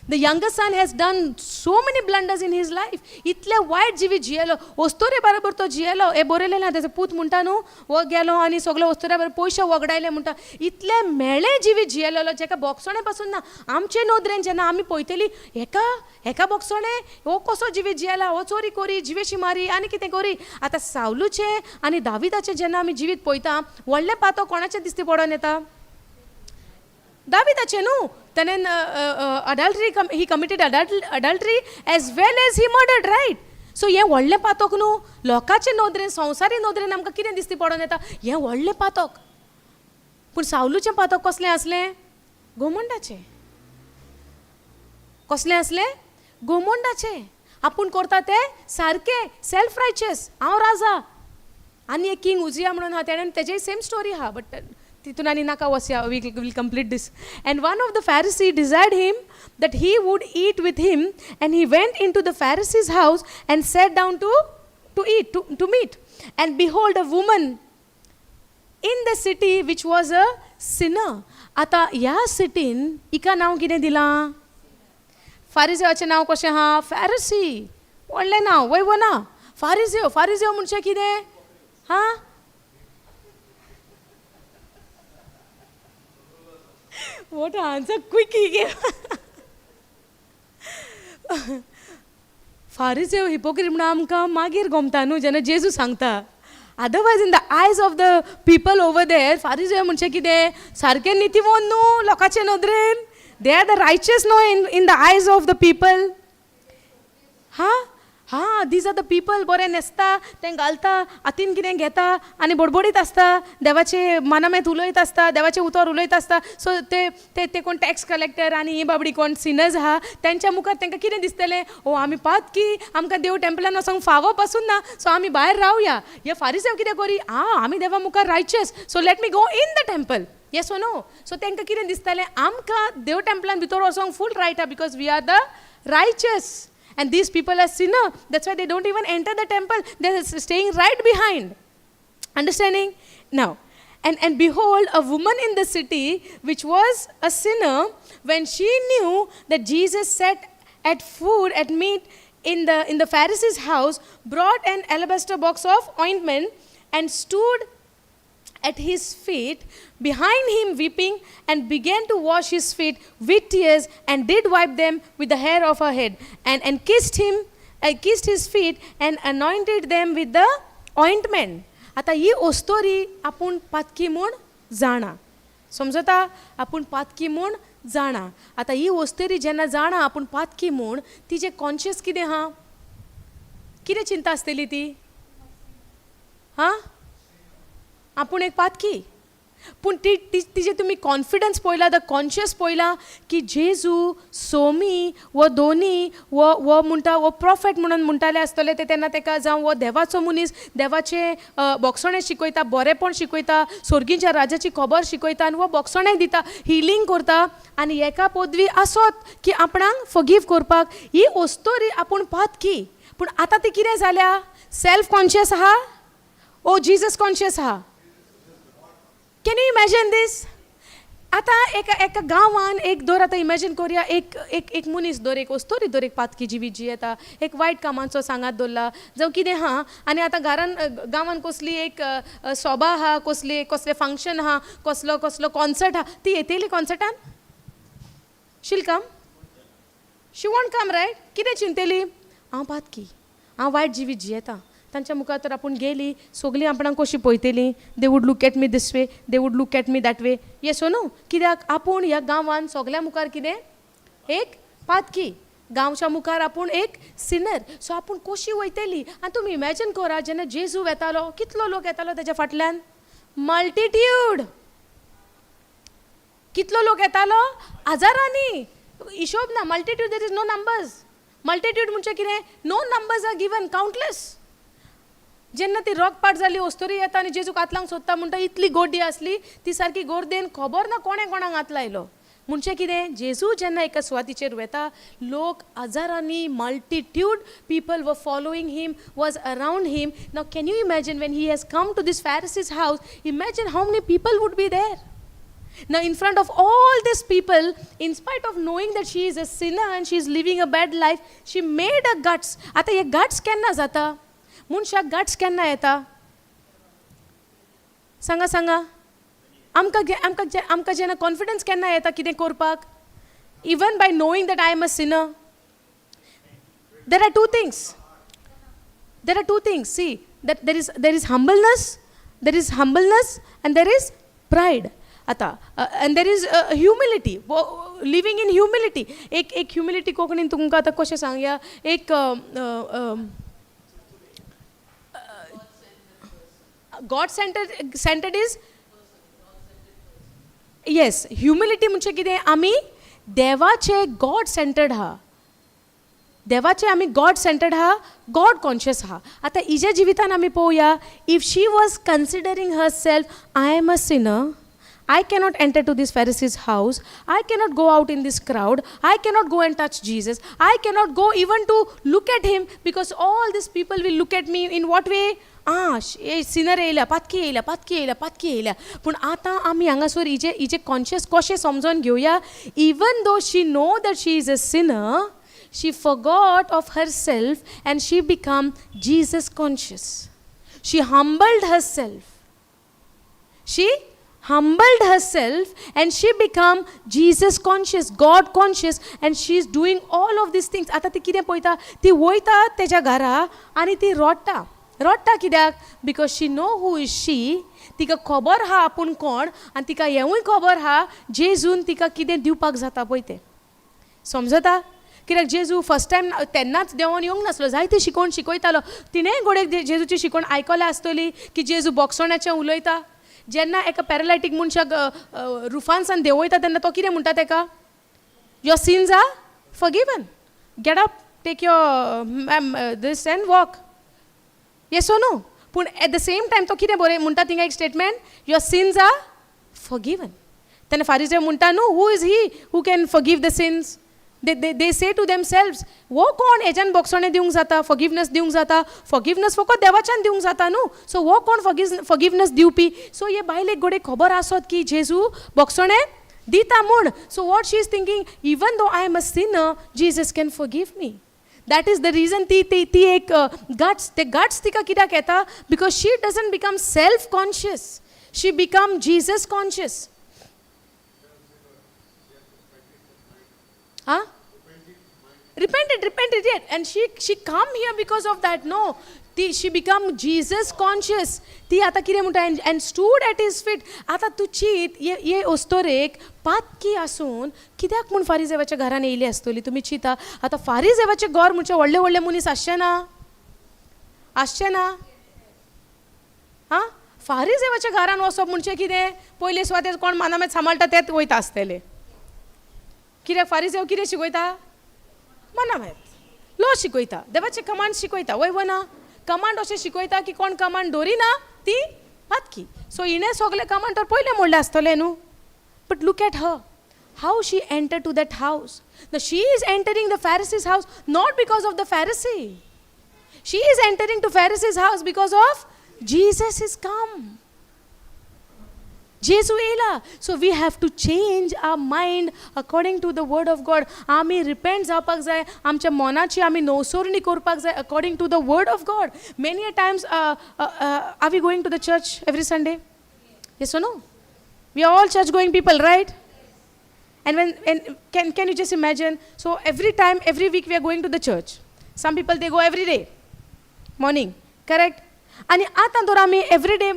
The younger son has done so many blunders in his life. इतले वायट जिवीत जियेलो, वस्तोरे बरोबर तो जियेलो, हे बरयलें ना. तेजो पूत म्हणटा न्हू, हो गेलो आनी सगळे वस्तोरे बरोबर पयशे वगडायले म्हणटा. इतले मेळे जिवीत जियेलेलो जेका बोगसोणे पासून ना. आमचे नदरेन जेन्ना आमी पळयतली हेका हेका बोगसोणे, हो कसो जिवीत जियेला, हो चोरी कोरी, जिवेशी मारी आनी कितें कोरी. आतां सावलूचें आनी दाविदाचें जेन्ना आमी जिवीत पळयता, व्हडलें पातो कोणाचें दिसती पडोन येता? दाविदाचें न्हू. तेणें adultery, he committed adultery as well as he murdered, right? So हें व्हडलें पातक न्हू. लोकांचे नदरेन, संवसारी नदरेन आमकां कितें दिसती पडोन येता? हें व्हडलें पातक. पूण सावलूचें पातक कसलें आसलें? गोमंडाचें. कसलें आसलें? गोमंडाचें. आपूण करता तें सारकें, सेल्फ रायचस, हांव राजा. आनी एक किंग उजिया म्हणून आहा, तेणें तेजेय सेम स्टोरी आहा, बट तितून आनी नाका वचया. We will complete this. And one of the Pharisee desired him that he would eat with him, and he went into the Pharisee's house and sat down to eat, to meat. And behold, a woman in the city which was a sinner. आतां ह्या सिटीन हिका नांव कितें दिलां? फारिजेवाचें नांव कशें आहा? फॅरसी. व्हडलें नांव, वय वो ना? फारिजेव. फारिजेव म्हणजे कितें? हां, What answer quick he gave. फारिजेव हिपोक्रीट म्हणून आमकां मागीर गोमता न्हू जेन्ना जेजू सांगता. Otherwise in the eyes of the people over there फारिजेव म्हणजे कितें? सारकें नितीवंत न्हू लोकांचे नदरेन. They are the righteous न्हू in the eyes of the people. हां, हा, these are the people बरें न्हेसता, तें घालता, हातीन कितें घेता आनी बडबडीत आसता, देवाचे मानामेत उलयत आसता, देवाचें उतर उलयत आसता. सो ते ते ते कोण टॅक्स कलेक्टर आनी ही बाबडी कोण सिनर्स आहा, तेंच्या मुखार तांकां कितें दिसतलें? ओ, आमी पातकी, आमकां देव टेम्पलान वचोंक फावो पासून ना, सो आमी भायर रावया. हे फारिसांव कितें करी? आ, आमी देवा मुखार righteous, so let me go in the temple. Yes or no? So तांकां कितें दिसतालें? आमकां देव टेम्पलान भितर वचोंक फूल रायट आहा, because we are the righteous. And these people are sinner. That's why they don't even enter the temple. They're staying right behind. Understanding? Now, and behold, a woman in the city, which was a sinner, when she knew that Jesus sat at food, at meat in the Pharisee's house, brought an alabaster box of ointment and stood at his feet behind him weeping, and began to wash his feet with tears, and did wipe them with the hair of her head, and kissed him, kissed his feet and anointed them with the ointment. आतां ही ओस्तोरी आपूण पातकी म्हूण जाणा, समजता? आपूण पातकी म्हूण जाणा. आतां ही ओस्तोरी जेन्ना जाणा आपूण पातकी म्हूण, तिजें कॉन्शियस कितें आहा? कितें चिंता आसतली ती? हां, आपूण एक पातकी. पूण ती तिजें तुमी कॉन्फिडन्स पळयला, the conscious पळयला की जेजू सोमी वो दोनी वो वो म्हणटा, वो प्रोफेट म्हणून म्हणटाले आसतले ते तेन्ना तेका, जावं हो देवाचो मनीस, देवाचें बोगसणें शिकयता, बरेंपण शिकयता, सोर्गीच्या राजाची खबर शिकयता आनी हो बोगसणें दिता, हिलींग करता आनी एका पदवी आसत की आपणाक फगीव करपाक. ही ओस्तोरी आपूण पातकी, पूण आतां ती कितें जाल्या? सेल्फ कॉन्शियस आहा ओ जिजस कॉन्शियस आहा? Can you imagine this? आतां एका एका गांवान एक दर, आतां इमॅजीन करुया, एक एक एक मनीस दर, एक वस्तोरी दर, एक पातकी जिवीत जियेता, एक वायट कामाचो सांगात दवरला जावं कितें आहा आनी आतां घरान, गांवान कसली एक सोबा आहा, कसली कसलें फंक्शन आहा, कसलो कसलो कॉन्सर्ट आहा, ती येतली कॉन्सर्टान? She'll come? She won't come, right? कितें चिंतली? हांव पातकी, हांव वायट जिवीत जियेता, तांच्या मुखार तर आपूण गेली, सगळीं आपणाक कशीं पळयतलीं? They would look at me this way, they would look at me that way. Yes or no? कित्याक आपूण ह्या गांवान सगळ्या मुखार कितें? एक पातकी. गांवच्या मुखार आपूण एक सिनर. सो आपूण कशी वयतली? आनी तुमी इमॅजीन करा, जेन्ना जेजू वेतालो, कितलो लोक येतालो तेज्या फाटल्यान? मल्टिट्यूड. कितलो लोक येतालो? हजारांनी, हिशोब ना. Multitude, there is no numbers. Multitude म्हणजे कितें? No numbers are given, countless. जेन्ना ती रगपाट जाली ओस्तोरी येता आनी जेजूक हात लावंक सोदता म्हणटा, इतली गोड्डी आसली ती, सारकी गोर्देन, खबर ना कोणें कोणाक हात लायलो. म्हणजे कितें? जेजू जेन्ना एका सुवातीचेर वेता, लोक हजारांनी, multitude people were following him, was around him. Now can you imagine, when he has come to this Pharisee's house, imagine how many people would be there. Now, in front of all these people, in spite of knowing that she is a sinner and she is living a bad life, she made a guts. आतां हे guts केन्ना जाता? मनशाक guts केन्ना येता? सांगा, सांगा आमकां. आमकां जेन्ना कॉन्फिडन्स केन्ना येता कितें करपाक, even by knowing that I am a sinner? There are two things. There are two things. See that there is humbleness, there is humbleness and there is pride. आता and there is humility, living in humility. एक एक humility कोंकणीन तुमकां आतां कशें सांगया? एक God centered is, yes. Humility म्हणजे कितें? आमी देवाचे गॉड सेंटर्ड आहा, देवाचे आमी गॉड सेंटर्ड आहा, गॉड कॉन्शियस आहा. आतां हिज्या जिवितान आमी पळोवया, if she was considering herself, I am a sinner, I cannot enter to this Pharisee's house. I cannot go out in this crowd. I cannot go and touch Jesus. I cannot go even to look at him, because all these people will look at me in what way? Ah, A Sinner येयल्या, पातकी येयल्या, पातकी येयल्या, पातकी येयल्या. पूण आतां आमी हांगासर हिजे हिजे कॉन्शियस कशें समजोन घेवया? Even though she know that she is a sinner, she forgot of herself and she become Jesus conscious. She humbled herself. She humbled herself and she become Jesus conscious, God conscious, and she is doing all of these things. आतां ती कितें पळयता? ती वयता तेज्या घरा आनी ती रडटा. रडटा कित्याक? Because she know who is she. तिका खबर आहा आपूण कोण आनी तिका हेंवूय खबर आहा, जेजून तिका कितें दिवपाक जाता पळय तें. समजता? कित्याक जेजू फर्स्ट टायम तेन्नाच देंवोन येवंक नासलो, जायती शिकोवण शिकयतालो. तिणेंय घोडेक जेजूची शिकोवण आयकल्या आसतली की जेजू बोगसोण्याचें उलयता. जेन्ना एका पॅरालायटीक मनशाक रुफानसान देंवयता तेन्ना तो कितें म्हणटा तेका, your sins are forgiven, get up, take your this and walk. Yes or no? पूण एट the same time तो कितें बरें म्हणटा थिंगा एक statement, your sins are forgiven. तेन्ना फारीजय म्हणटा न्हू, who is he who can forgive the sins? They say to themselves, हो कोण हेज्यान बोगसणें दिवंक जाता, फॉरगिवनस दिवंक जाता? फॉरगिवनस फकत देवाच्यान दिवंक जाता न्हू, सो हो कोण फॉरगिवनस दिवपी? सो हे बायलेक घडये खबर आसत की जेजू बोगसणें दिता म्हूण. So what she is thinking, even though I am a sinner, Jesus can forgive me. That is the reason ती ती ती एक गट्स, ते गट्स तिका कित्याक येता, because she doesn't become self conscious, she become Jesus conscious. Ah, repented, repented yet, and she come here because of that. No, ती she become Jesus conscious. ती आतां कितें म्हणटा, and stood at his feet. आतां तूं चीत, हे अस्तोरेक पातकी आसून कित्याक म्हूण फारीजेवाच्या घरान येयली आसतली? तुमी चिंता आतां, फारीजेवाचें घर म्हणजे व्हडले व्हडले मनीस आसचे ना, आसचे ना? आं, फारीजेवाच्या घरान वचप म्हणजे कितें? पयले सुवातेर कोण मानामेत सांबाळटा तेच वयता आसतले. कित्याक फारीजेव कितें शिकयता? मनामेत लो शिकयता, देवाचे कमांड शिकयता, वय वो ना? कमांड अशें शिकयता की कोण कमांड दवरिना ती पातकी. सो हिणें सगळे कमांड तर पयलें मोडलें आसतलें न्हू. But look at her, how she enter to that house. The she is entering the Pharisee's house not because of the Pharisee, she is entering to Pharisee's house because of Jesus is come. जेजू येयला. So we have to change our mind according to the word of God. आमी repent जावपाक जाय, आमच्या मनाची आमी नवसरणी करपाक जाय according to the word of God. Many a times are we going to the church every Sunday? Yes or no? We are all church going people, right? And when and can you just imagine? So every time, every week we are going to the church. Some people they go every day morning, correct? आनी आतां तर आमी every day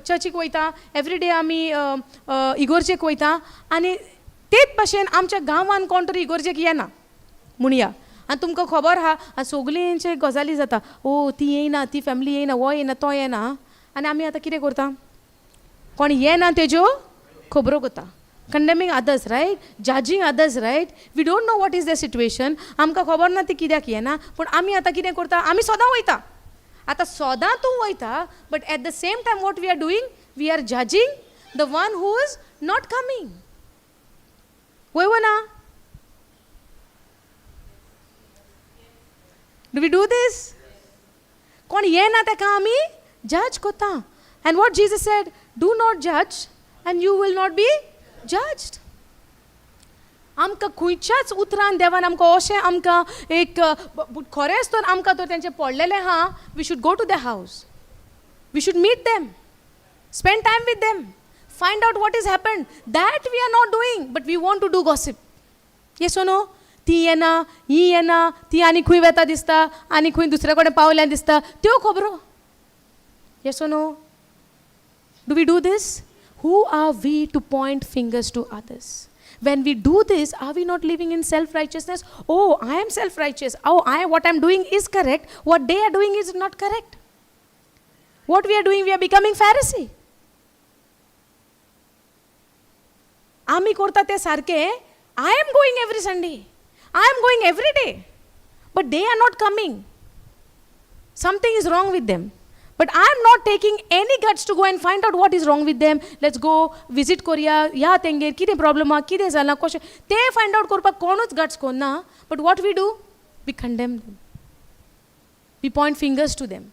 चर्चीक वयता, every day आमी इगोर्जेक वयता, आनी तेच भाशेन आमच्या गांवान कोण तरी इगोर्जेक येना म्हणया, आनी तुमकां खबर आहा, आनी सगळींचे गजाली जाता, ओ ती येयना, ती फॅमिली येयना, हो येयना, तो येना. आनी आमी आतां कितें करता? कोण येना तेज्यो खबरो करता, condemning others, right? Judging others, right? We don't know what is the situation, आमकां खबर ना ती कित्याक येना, पूण आमी आतां कितें करता? आमी सदां वयता. आतां सदां तूं वयता, but at the same time what we are doing? We are judging the one who is not coming. वय वो ना? Do we do this? कोण येना तेका आमी जज करता. And what Jesus said, do not जज and you will not be judged. आमकां खंयच्याच उतरान देवान आमकां अशें आमकां एक खरेंच तर आमकां तर तेंचें पडलेलें आहा, we should go to the house, we should meet them, spend time with them, find out what is happen. That we are not doing, but we want to do gossip. Yes or no? ती येना, ही येना, ती आनी खंय वेता दिसता, आनी खंय दुसऱ्या कडेन पावल्या दिसता, त्यो खबरो. Yes or no? Do we do this? Who are we to point fingers to others? When we do this, are we not living in self-righteousness? Oh, I am self-righteous. Oh, what I am doing is correct. What they are doing is not correct. What we are doing, we are becoming Pharisee. आमी करता ते सारके. I am going every Sunday. I am going every day. But they are not coming. Something is wrong with them. But I am not taking any guts to go and find out what is wrong with them. Let's go visit Korea. या तेंगेर कितें problem आहा, कितें जालां, कशें तें find out करपाक कोणूच गट्स कोन्ना. But what we do? We condemn them. We point fingers to them.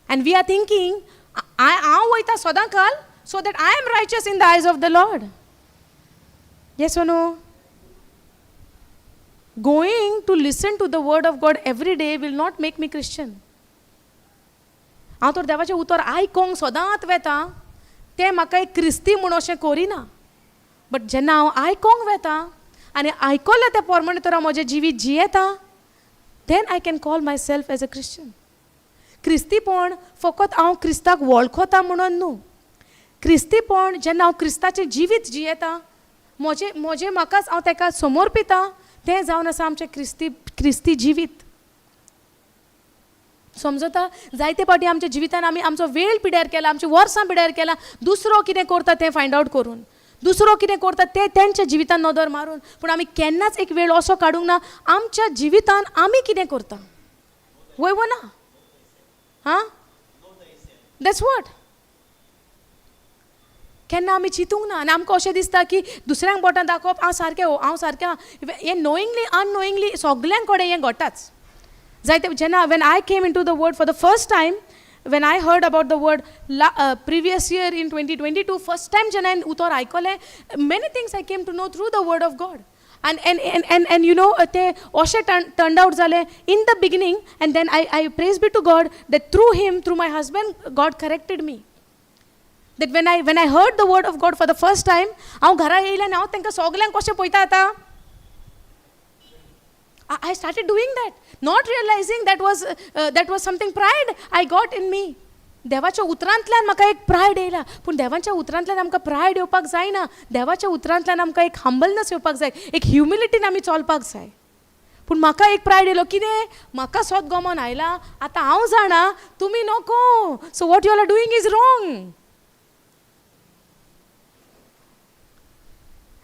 And we are thinking, हांव वयता सदां काल so that I am righteous in the eyes of the Lord. Yes or no? Going to listen to the word of God every day will not make me Christian. हांव तर देवाचें उतर आयकोंक सदांच वेता, तें म्हाका एक क्रिस्ती म्हूण अशें करिना. बट जेन्ना हांव आयकोंक वेता आनी आयकलें तें प्रमाणें तर हांव म्हजें जिवीत जियेता, then I can call myself as a Christian. क्रिस्तीपण फकत हांव क्रिस्ताक वळखता म्हणून न्हू. क्रिस्तीपण जेन्ना हांव क्रिस्ताचें जिवीत जियेता, म्हजें म्हजें म्हाकाच हांव तेका समर्पिता, तें जावन आसा आमचें क्रिस्ती क्रिस्ती जिवीत. समजता? जायते फावटी आमच्या जिवितान आमी आमचो वेळ पिड्यार केला, आमची वर्सां पिड्यार केला, दुसरो कितें करता तें फायंड आवट करून, दुसरो कितें करता तें तेंच्या जिवितान नदर मारून, पूण आमी केन्नाच एक वेळ असो काडूंक ना आमच्या जिवितान आमी कितें करता. वय वो ना? हां, that's what. केन्ना आमी चिंतूंक ना आनी आमकां अशें दिसता की दुसऱ्यांक बोटां दाखोवप, हांव सारकें, हांव सारकें. हें नोईंगली अननोईंगली सगल्यां कडेन हें घडटाच. जायते जेन्ना when I came into the word for the first time, when I heard about the word previous year in 2022, first time जेन्ना हांवें उतर आयकलें, many things I came to know through the word of God. And and and and and you know ते अशें turn out जालें in the beginning. And then I praise be to God that through him, through my husband, God corrected me. That when I heard the word of God for the first time, हांव घरा येयलें आनी हांव तांकां सगल्यांक कशें पळयता आतां. I started doing that, not realizing that was something pride I got in me. देवाच्या उतरांतल्यान म्हाका एक प्रायड येयला, पूण देवाच्या उतरांतल्यान आमकां प्रायड येवपाक जायना. देवाच्या उतरांतल्यान आमकां एक हंबलनस येवपाक जाय, एक ह्युमिलिटीन आमी चलपाक जाय. पूण म्हाका एक प्रायड येयलो, कितें म्हाका सोद गमोन आयला, आतां हांव जाणा, तुमी नको, so what you are doing is wrong.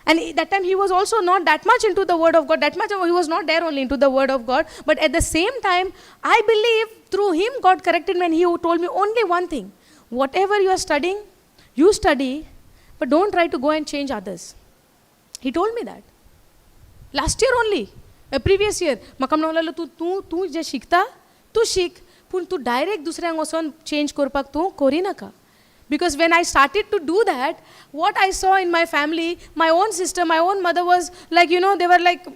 And that time he was also not that much into the word of God, that much he was not there only into the word of God. But at the same time, I believe through him God corrected me, and he told me only one thing. Whatever you are studying, you study, but don't try to go and change others. He told me that. Last year only, previous year, म्हाका म्हणूंक लागलो, तूं तूं तूं जें शिकता तूं शीक, पूण तूं डायरेक्ट दुसऱ्यांक वचोन चेंज करपाक तूं करिनाका. Because when I started to do that, what I saw in my family, my own sister, my own mother was like, they were like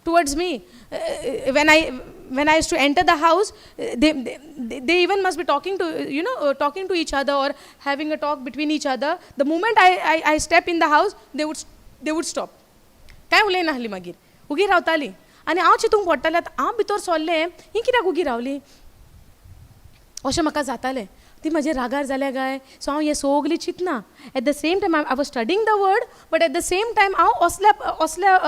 towards me. When I used to enter the house, they even must be talking to, you know, talking to each other or having a talk between each other. The moment I step in the house, they would stop. कांय उलयनासली मागीर, उगी रावताली. आनी हांव चिंतूंक पडटालें, आतां हांव भितर सरलें, ही कित्याक उगी रावली अशें म्हाका जातालें. ती म्हजे रागार जाल्या काय? सो हांव हें सगलीं चिंतना. At the same time I was studying the word, but at the same time हांव असल्या असल्या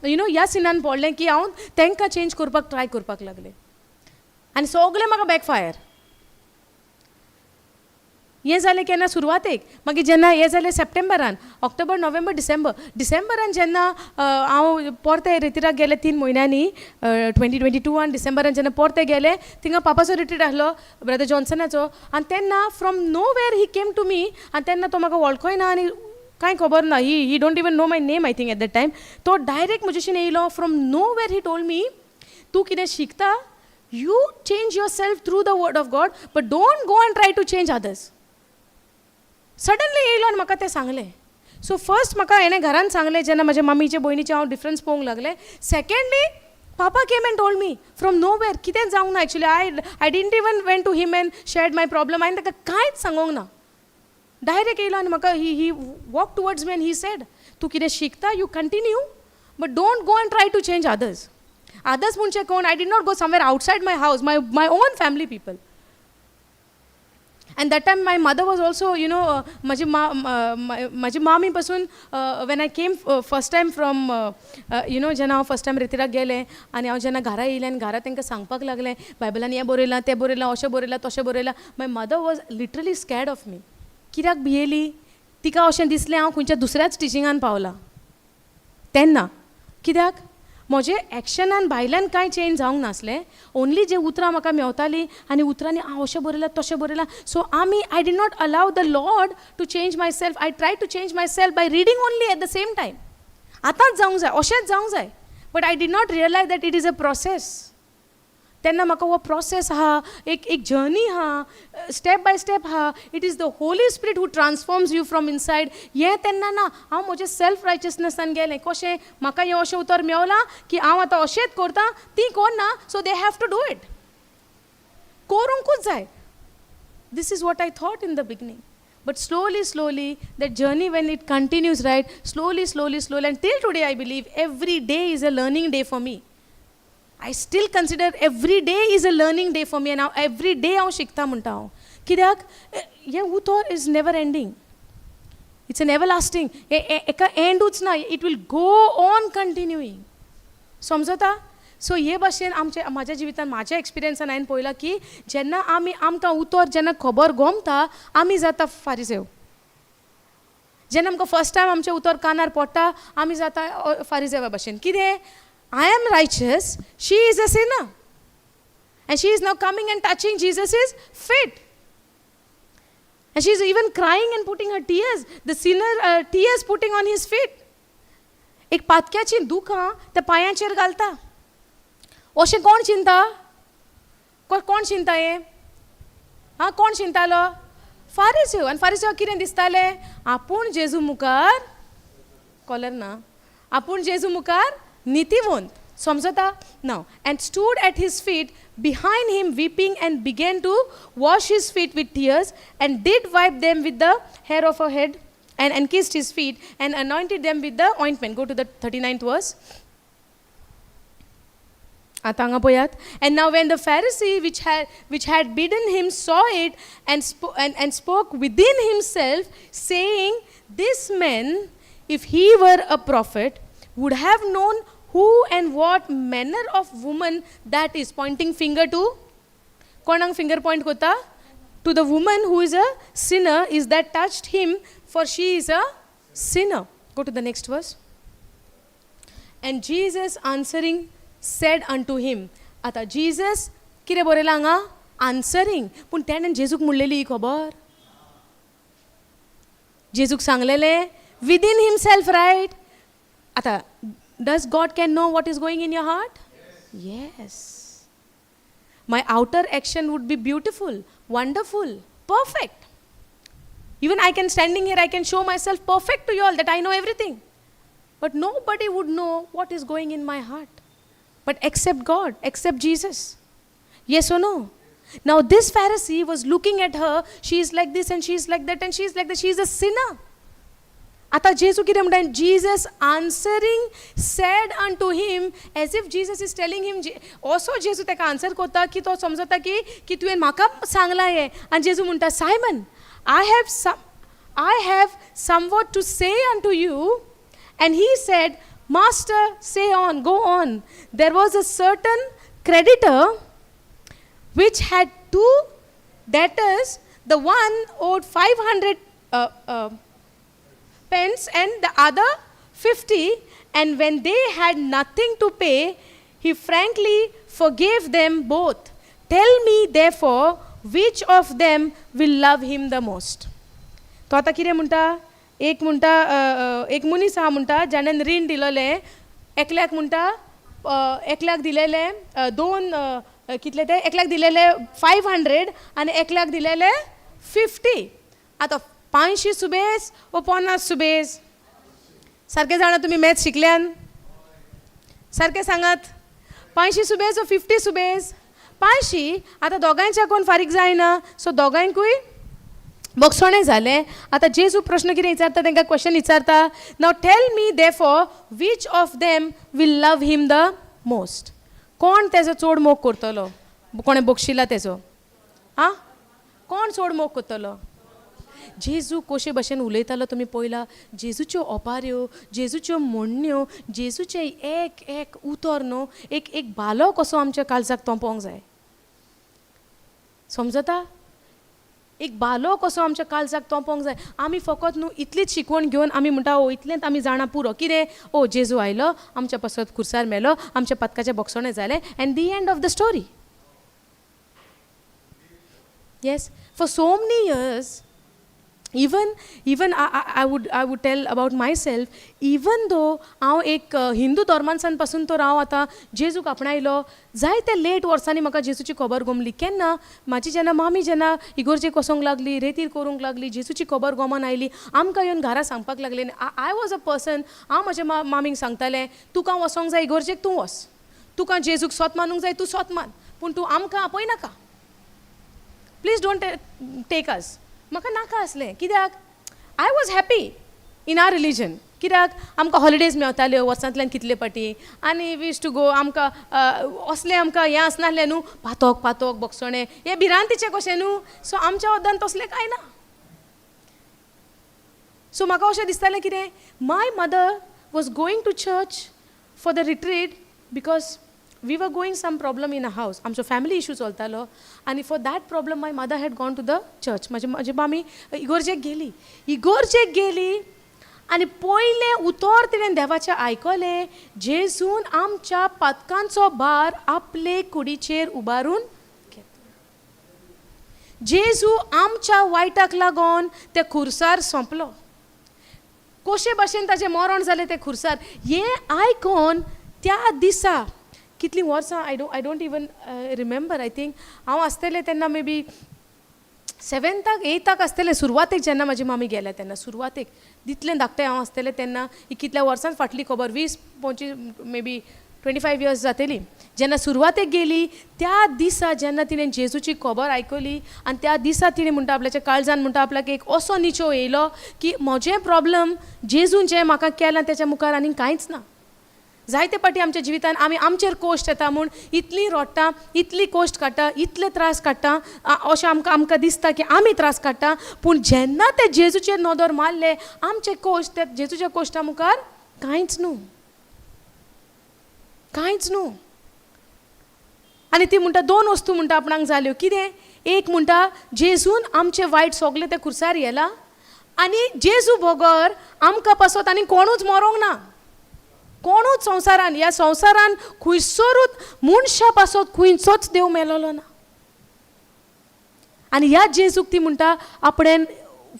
you know ह्या सिनान पडलें की हांव तांकां चेंज करपाक ट्राय करपाक लागलें आनी सगलें म्हाका बॅकफायर. हें जालें केन्ना सुरवातेक. मागीर जेन्ना हें जालें सप्टेंबरान, ऑक्टोबर, नोव्हेंबर, डिसेंबर, डिसेंबरान जेन्ना हांव परतें रिट्रिटाक गेलें 3 म्हयन्यांनी, 2022आन डिसेंबरान जेन्ना परतें गेलें, थिंगा पापाचो रिट्रीट आसलो, ब्रदर जॉन्सनाचो. आनी तेन्ना from nowhere he came to me. आनी तेन्ना तो म्हाका वळखोय ना आनी कांय खबर ना. He don't even know my name, I think, at that time. तो डायरेक्ट म्हजेशीन येयलो. From nowhere he told me, तूं कितें शिकता, you change yourself through the word of God, but don't go and try to change others. Suddenly येयलो आनी म्हाका तें सांगलें. सो फर्स्ट म्हाका हेणें घरान सांगलें, जेन्ना म्हज्या मम्मीचे भयणीचें हांव डिफरन्स पळोवंक लागलें. Secondly, papa came and told me from nowhere. कितेंच जावंक ना. Actually, I didn't even went to him and shared my problem. हांवें ताका कांयच सांगोंक ना. डायरेक्ट येयलो आनी म्हाका he walk towards me and he said, तूं कितें शिकता, you continue, but don't go and try to change others. Others म्हणजे कोण? I did not go somewhere outside my house, my own family people. And that time my mother was also, म्हजी मा म्हजी मामी पसून, when I came first time from जेन्ना हांव first time रिट्रिटाक गेलें आनी हांव जेन्ना घरा येयलें आनी घरा तांकां सांगपाक लागलें, बायबलान हें बरयलां, तें बरयलां, अशें बरयलां, तशें बरयलां, my mother was literally scared of me. कित्याक भियेली? तिका अशें दिसलें हांव खंयच्या दुसऱ्याच टिचिंगान पावलां तेन्ना. कित्याक म्हजे एक्शनान भायल्यान कांय चेंज जावंक नासलें. ओनली जे उतरां म्हाका मेवतालीं आनी उतरांनी हांव अशें बरयलां, तशें बरयलां, सो आमी I did not allow the Lord to change myself. I try to change myself by reading only at the same time. आतांच जावंक जाय, अशेंच जावंक जाय, but I did not realize that it is a process. तेन्ना म्हाका हो process आहा, एक एक जर्नी आहा, स्टेप बाय स्टेप आहा. It is the Holy Spirit who transforms you from inside. हें तेन्ना ना. हांव म्हजें सेल्फ रायचसनसान गेलें. कशें म्हाका हें अशें उतर मेवलां की हांव आतां अशेंच करता, ती कोन्ना, so they have to do it, करूंकूच जाय. This is what I thought in the beginning. But slowly, slowly, that journey, when it continues, right, slowly, slowly, slowly, and till today I believe every day is a learning day for me. I still consider every day is a learning day for me, and every day हांव शिकता म्हणटा हांव. कित्याक हें उतर is never ending. It's an everlasting. एका एंडूच ना. It will go on continuing. समजता? सो हे भाशेन आमचे म्हाज्या जिवितान, म्हाज्या एक्सपिरियन्सान हांवें पळयलां की जेन्ना आमी आमकां उतर जेन्ना खबर गोमता, आमी जाता फारिसेव. जेन्ना आमकां फर्स्ट टायम आमचें उतर कानार पडटा, आमी जाता फारिजेवा भाशेन. कितें? I am righteous, she is a sinner, and she is now coming and touching Jesus' feet. And she is even crying and putting her tears, the sinner tears putting on his feet. एक पातक्याची दुखां त्या पांयांचेर घालता. अशें कोण चिंता? कोण चिंता हें? आं, कोण चिंतालो? फारिसेव. आनी फारिसेव कितें दिसतालें? आपूण जेजू मुखार कॉलर ना, आपूण जेजू मुखार नितीवंत. समजता? Now, and stood at his feet behind him, weeping, and began to wash his feet with tears and did wipe them with the hair of her head and kissed his feet and anointed them with the ointment. Go to the 39th verse. आतां हांगा पळयात. And now when the Pharisee which had bidden him saw it and spoke within himself, saying, "This man, if he were a prophet, would have known who and what manner of woman that is," pointing finger to, कोणाक finger point करता? To the woman who is a sinner is that touched him, for she is a sinner. Go to the next verse. And Jesus answering said unto him. आतां Jesus कितें बरयलां हांगा? आन्सरींग. पूण तेणें जेजूक म्हणलेली ही खबर जेजूक सांगलेलें विदीन हिमसेल्फ, रायट? आतां does God can know what is going in your heart? Yes. My outer action would be beautiful, wonderful, perfect. Even I can standing here, I can show myself perfect to you all that I know everything. But nobody would know what is going in my heart but except God, except Jesus. Yes or no? Now, this Pharisee was looking at her. She is like this and she is like that and she is like that. She is a sinner. आतां जेजू कितें म्हणटा? Jesus answering said unto him, as if Jesus is telling him, असो जेजू ताका answer करता की तो समजता की तुवें म्हाका सांगलां हें. आनी जेजू म्हणटा, "Simon, I have somewhat to say unto you." And he said, "Master, say on, go on." There was a certain creditor which had two debtors. The one owed 500 pence and the other 50. And when they had nothing to pay, he frankly forgave them both. Tell me, therefore, which of them will love him the most? तो आतां कितें म्हणटा? एक म्हणटा, एक मनीस आहा म्हणटा, जाणें रीण दिलेलें एकल्याक म्हणटा, एकल्याक दिलेलें दोन कितले ते, एकल्याक दिलेले 500 आनी एकल्याक दिलेले 50. आतां 500 सुबेज वो 50 सुबेज? सारकें जाणा तुमी, मॅथ्स शिकल्यान, सारकें सांगात. 500 सुबेज वो 50 सुबेज? 500. आतां दोगांयच्या कोण फारीक जायना, सो दोगांयकूय बक्षोणें जालें. आतां जेजू प्रश्न कितें विचारता तांकां? क्वेश्चन विचारता, "Now tell me, therefore, which of them will love him the most?" कोण तेजो चड मोग करतलो? कोणें बक्षिला तेजो? आं, कोण चड मोग करतलो? जेजू कशे भशेन उलयतालो तुमी पळयला? जेजूच्यो ओपाऱ्यो, जेजूच्यो म्हणण्यो, जेजूचें एक एक उतर न्हू, एक एक भालो कसो आमच्या काळजाक तोंपोंक जाय. समजता? एक भालो कसो आमच्या काळजाक तोंपोंक जाय. आमी फकत न्हू इतलीच शिकवण घेवन आमी म्हणटा, ओ, इतलेंच आमी जाणा, पुरो. कितें? ओ, जेजू आयलो, आमच्या पासत खुर्सार मेलो, आमच्या पातकाचें बोगसणें जालें, and the end of the story. Yes, for so many years, even I would tell about myself, even though हांव एक हिंदू धर्मांसान पासून तर हांव आतां जेजूक आपणायलो, जायते लेट वर्सांनी म्हाका जेजूची खबर गोमली. केन्ना? म्हाजी जेन्ना मामी जेन्ना इगोर्जेक वचोंक लागली, रेतीर करूंक लागली, जेजूची खबर गोमोन आयली, आमकां येवन घरा सांगपाक लागली. I was a person, हांव म्हज्या मामीक सांगतालें, तुका वचोंक जाय इगोर्जेक तूं वच, तुका जेजूक सोत मानूंक जाय तूं सोत मान, पूण तूं आमकां आपयनाका, please don't take us. म्हाका नाका आसलें. कित्याक? I was happy in our religion. कित्याक? आमकां हॉलिडेज मेवताल्यो वर्सांतल्यान कितले पाटी आनी we use to go. आमकां असलें आमकां हें आसनासलें न्हू, पातोक पातोक बोगसोणें हें भिरांतीचें कशें न्हू. सो आमच्या वद्दान तसलें कांय ना. सो म्हाका अशें दिसतालें कितें, my mother was going to church for the retreat. Because we were going some problem in a house, आमचो फॅमिली इशू चलतालो आनी for that problem my mother had gone to the church. म्हजी म्हजी मामी इगोर्जेक गेली, इगोर्जेक गेली आनी पयलें उतर तिणें देवाचें आयकलें, जेजून आमच्या पातकांचो भार आपले कुडीचेर उबारून घेतलो. जेजू आमच्या वायटाक लागून त्या खुर्सार सोंपलो. कशे भाशेन ताजें मरण जालें तें खुर्सार, हें आयकोन त्या दिसा कितलीं वर्सां I don't even remember. I think हांव आसतलें तेन्ना मे बी सेवेंताक एताक आसतलें सुरवातेक, जेन्ना म्हाजी मामी गेल्या तेन्ना सुरवातेक तितलें धाकटें हांव आसतलें तेन्ना. ही कितल्या वर्सां फाटली खबर, 20-25 मे बी 25 इयर्स जातली. जेन्ना सुरवातेक गेली त्या दिसा जेन्ना तिणें जेजूची खबर आयकली आनी त्या दिसा तिणें म्हणटा आपल्याच्या काळजान म्हणटा आपल्याक एक असो निचो येयलो की म्हजें प्रॉब्लम जेजून जें म्हाका केलां तेच्या मुखार आनीक कांयच ना. जायते पाटी आमच्या जिवितान आमी आमचेर कोश्ट येता म्हूण इतली रोडटा, इतली कोश्ट काडटा, इतले त्रास काडटा, अशें आमकां आमकां दिसता की आमी त्रास काडटा. पूण जेन्ना ते जेजूचेर नदर मारले आमचे कोश्ट त्या जेजूच्या कोश्टा मुखार कांयच न्हू, कांयच न्हू. आनी ती म्हणटा दोन वस्तू म्हणटा आपणाक जाल्यो. कितें? एक म्हणटा जेजून आमचे वायट सोगले ते खुर्सार येला आनी जेजू बगर आमकां पासत आनी कोणूच मरोंक ना, कोणूच संवसारान, ह्या संवसारान खुंयसरूच मनशा पासत खुंयचोच देव मेलोलो ना. आनी ह्या जेजूक ती म्हणटा आपणेन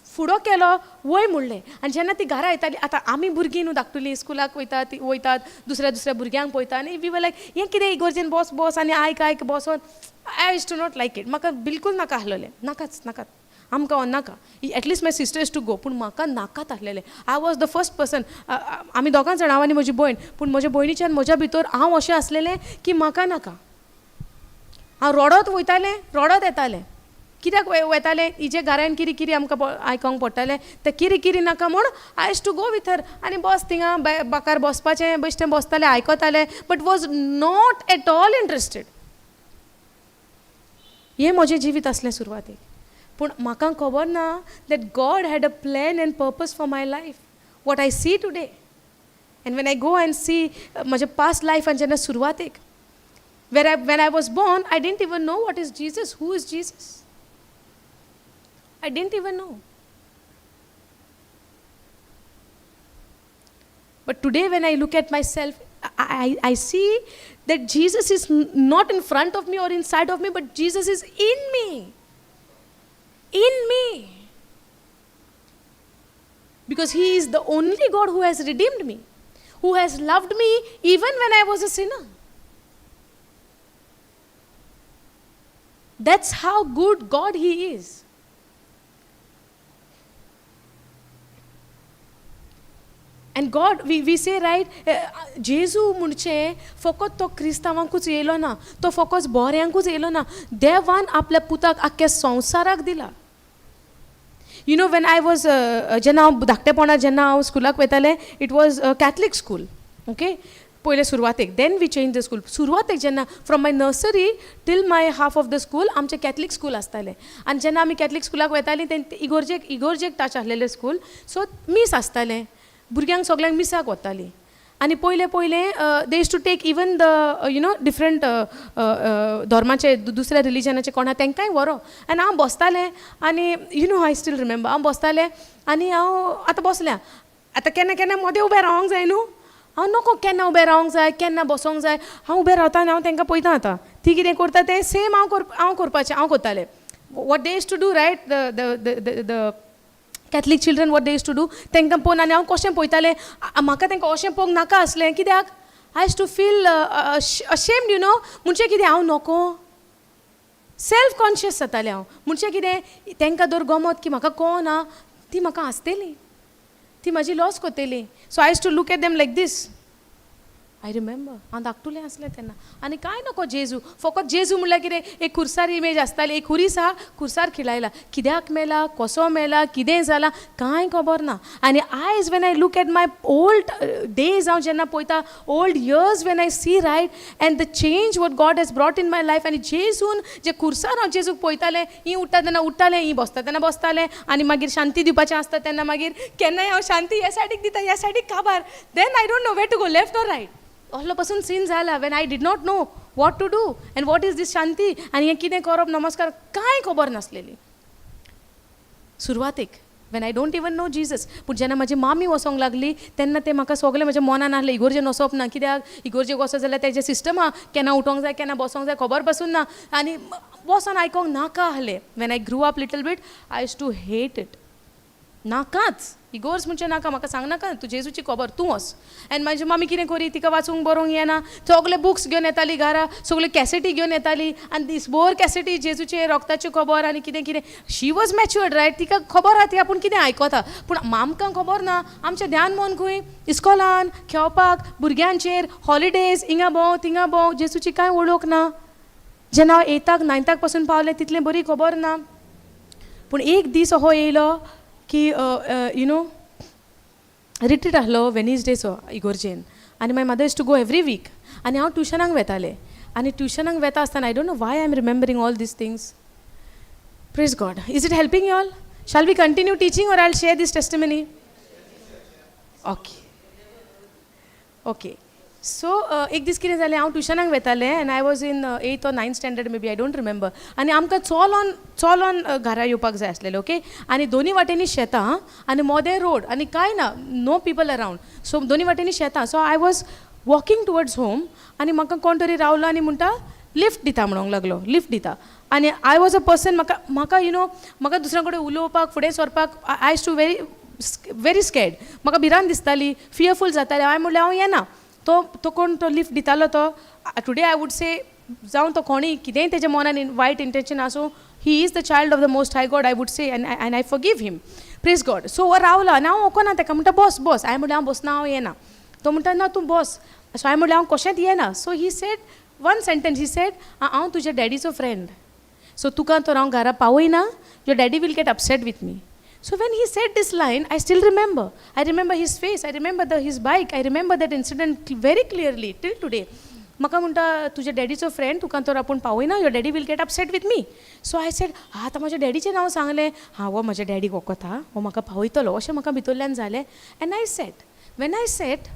फुडो केलो वय म्हणलें. आनी जेन्ना ती घरा येताली, आतां आमी भुरगीं न्हू धाकटुलीं स्कुलाक वयता, ती वयतात दुसऱ्या दुसऱ्या भुरग्यांक पळयता आनी we were लायक हें कितें इगोर्जेन बस बस आनी आयक आयक बसोन. I used to not like it. म्हाका बिलकूल नाका आसलेलें, नाकाच नाकात आमकां नाका. At least my sisters to go, पूण म्हाका नाकात आसलेलें. I was the first person. आमी दोगां जाणां, हांव आनी म्हजी भयण, पूण म्हज्या भयणीच्यान म्हज्या भितर हांव अशें आसलेलें की म्हाका नाका. हांव रडत वयतालें, रडत येतालें. कित्याक वयतालें? हिजे घरान किरी किरी आमकां आयकोंक पडटालें, तें किरी किरी नाका म्हूण I used to go with her. आनी बस थिंगा बाकार बसपाचें, बेश्टें बसतालें, आयकतालें, but was not at all interested. हें म्हजें जिवीत आसलें सुरवातेक. पूण म्हाका खबर ना that God had a plan and purpose for my life, what I see today. And when I go and see म्हजें पास्ट लायफ आनी जेन्ना सुरवातेक when I was born, I didn't even know what is Jesus, who is Jesus. I didn't even know. But today when I look at myself, I see that Jesus is not in front of me or inside of me, but Jesus is in me. In me. Because He is the only God who has redeemed me, who has loved me even when I was a sinner. That's how good God He is. And God, we say, right, जेजू म्हणचे फकत तो क्रिस्तांवांकूच येयलो ना, तो फकत बोऱ्यांकूच येयलो ना, देवान आपल्या पुताक आख्ख्या संवसाराक दिला. You know, when I was, जेन्ना हांव धाकटेपणां जेन्ना हांव स्कुलाक वयतालें, it was Catholic school, okay, पयले सुरवातेक. Then we change the school. सुरवातेक जेन्ना from my nursery till my half of the school आमचें कॅथलीक स्कूल आसतालें. आनी जेन्ना आमी कॅथलीक स्कुलाक वयतालीं तेन्ना इगोर्जेक इगोर्जेक टच आसलेलें स्कूल, सो मीस आसतालें, भुरग्यांक सगल्यांक मिसाक वतालीं. आनी पयलें पयलें they used to take even the you know different धर्माचे दुसऱ्या रिलिजनाचे कोण आहा तेंकांय व्हरो. आनी हांव बसतालें आनी you know I still remember, हांव बसतालें आनी हांव आतां बसलें, आतां केन्ना केन्ना मदें उबें रावंक जाय न्हू, हांव नको केन्ना उबें रावंक जाय, केन्ना बसोंक जाय, हांव उबें रावता आनी हांव तेंकां पळयता. आतां ती कितें करता तें सेम हांव हांव करपाचें, हांव करतालें. What they used to do, right, the Catholic children, what they used to do, तेंकां पळोवन आनी हांव कशें पळयतालें, म्हाका तेंकां अशें पळोवंक नाका आसलें. कित्याक? I used to feel ashamed, you know, म्हणजे कितें हांव नको, सेल्फ कॉन्शियस जातालें हांव. म्हणजे कितें तेंकां दर गमत की म्हाका कोण ना, ती म्हाका हांसतली, ती म्हाजी लॉस करतली. So I used to look at them like this. I remember हांव धाकटुलें आसलें तेन्ना. आनी कांय नको जेजू, फकत जेजू म्हणल्यार कितें एक खुर्सार इमेज आसताली, एक खुरीस आहा, खुर्सार खिळायला, कित्याक मेला, कसो मेला, कितें जाला कांय खबर ना. आनी आयज when I look at my old days, हांव जेन्ना पळयता old years, when I see, right, and the change what God has brought in my life. आनी जेजून जे खुर्सार हांव जेजूक पळयतालें, ही उठ्ठा तेन्ना उठ्ठालें, ही बसता तेन्ना बसतालें, आनी मागीर शांती दिवपाचें आसता तेन्ना मागीर केन्नाय हांव शांती ह्या सायडीक दिता, ह्या सायडीक काबार. Then I don't know where to go, left or right. असलो पसून सीन जाला when I did not know what to do and what is this शांती आनी हें कितें करप, नमस्कार, कांय खबर नासलेली सुरवातेक, when I don't even know Jesus. पूण जेन्ना म्हाजी मामी वचोंक लागली तेन्ना तें म्हाका सगळें म्हज्या मनान आहलें, इगोर्जेन वचप ना, कित्याक इगोर्जेक वचत जाल्यार तेजें सिस्टम आहा, केन्ना उठोंक जाय केन्ना बसोंक जाय खबर पसून ना, आनी वचोन आयकोंक नाका आहलें. When I grew up little bit I used to hate it, नाकाच इगोर्ज म्हणजे नाका, म्हाका सांग नाका तूं जेजूची खबर, तूं वच. आनी म्हाजी मामी कितें करी, तिका वाचूंक बरोवंक येना, सगळे बुक्स घेवन येताली घरा, सगळ्यो कॅसेटी घेवन येताली आनी दिसभर कॅसेटी जेजूचे रोगताच्यो खबर आनी कितें कितें. शी वॉज मॅच्युअर्ड रायट, तिका खबर आहा ती आपूण कितें आयकता, पूण आमकां खबर ना. आमचें ध्यान मन खंय, इस्कॉलान खेळपाक, भुरग्यांचेर, हॉलिडेज, हिंगा भोंव थिंगा भोंव, जेजूची कांय वळख ना. जेन्ना हांव एताक नायन्ताक पासून पावलें तितलें बरी खबर ना. पूण एक दीस असो येयलो की you know retreat आहलो वेनीसडेचो इगोर्जेन, आनी my mother used to go every week, आनी हांव ट्युशनाक वेतालें. आनी ट्युशनाक वेता आसतना I don't know why I am remembering all these things. Praise God. Is it helping you all? Shall we continue teaching or I share this testimony? Okay okay. So एक दीस कितें जालें, हांव ट्युशनाक वेतालें and I was in eighth or ninth standard maybe, I don't remember. आनी आमकां चोलोन चोलोन घरा येवपाक जाय आसलेलें, ओके. आनी दोनी वाटेंनी शेतां आनी मोदें रोड आनी कांय ना, नो पिपल अरावंड, सो दोनी वाटेंनी शेतां. So I was walking towards home आनी म्हाका कोण तरी रावलो आनी म्हणटा लिफ्ट दिता म्हणूंक लागलो, लिफ्ट दिता. आनी I was a person, म्हाका म्हाका you know म्हाका दुसऱ्या कडेन उलोवपाक फुडें सरपाक I used to very very scared, म्हाका भिरांत दिसताली, फियरफूल जातालें. हांवें म्हणलें हांव येना. तो तो कोण तो लिफ्ट दितालो तो, टुडे I would say जावं तो कोणीय कितेंय तेज्या मनान वायट इंटेन्शन आसूं, he is the child of the most high God I would say, and and I forgive him, praise God. So हो रावलो आनी हांव वोकोना तेका, म्हणटा बस बस. हांवें म्हणलें हांव बसना, हांव येना. तो म्हणटा ना तूं बस. सो हांवें म्हणलें हांव कशेंच येना. So he said one sentence, he said हांव तुज्या डॅडीचो फ्रेंड, सो तुका तर हांव घरा पावयना, your daddy will get upset with me. So when he said this line, I still remember. I remember his face, I remember his bike, I remember that incident very clearly till today. म्हाका म्हणटा तुज्या डॅडीचो friend, तुका तर आपूण पावयना, your daddy will get upset with me. So I said आतां म्हाज्या डॅडीचें नांव सांगलें, हां हो म्हज्या डॅडीक वखता, हो म्हाका पावयतलो अशें म्हाका भितरल्यान जालें. And I sat, when I sat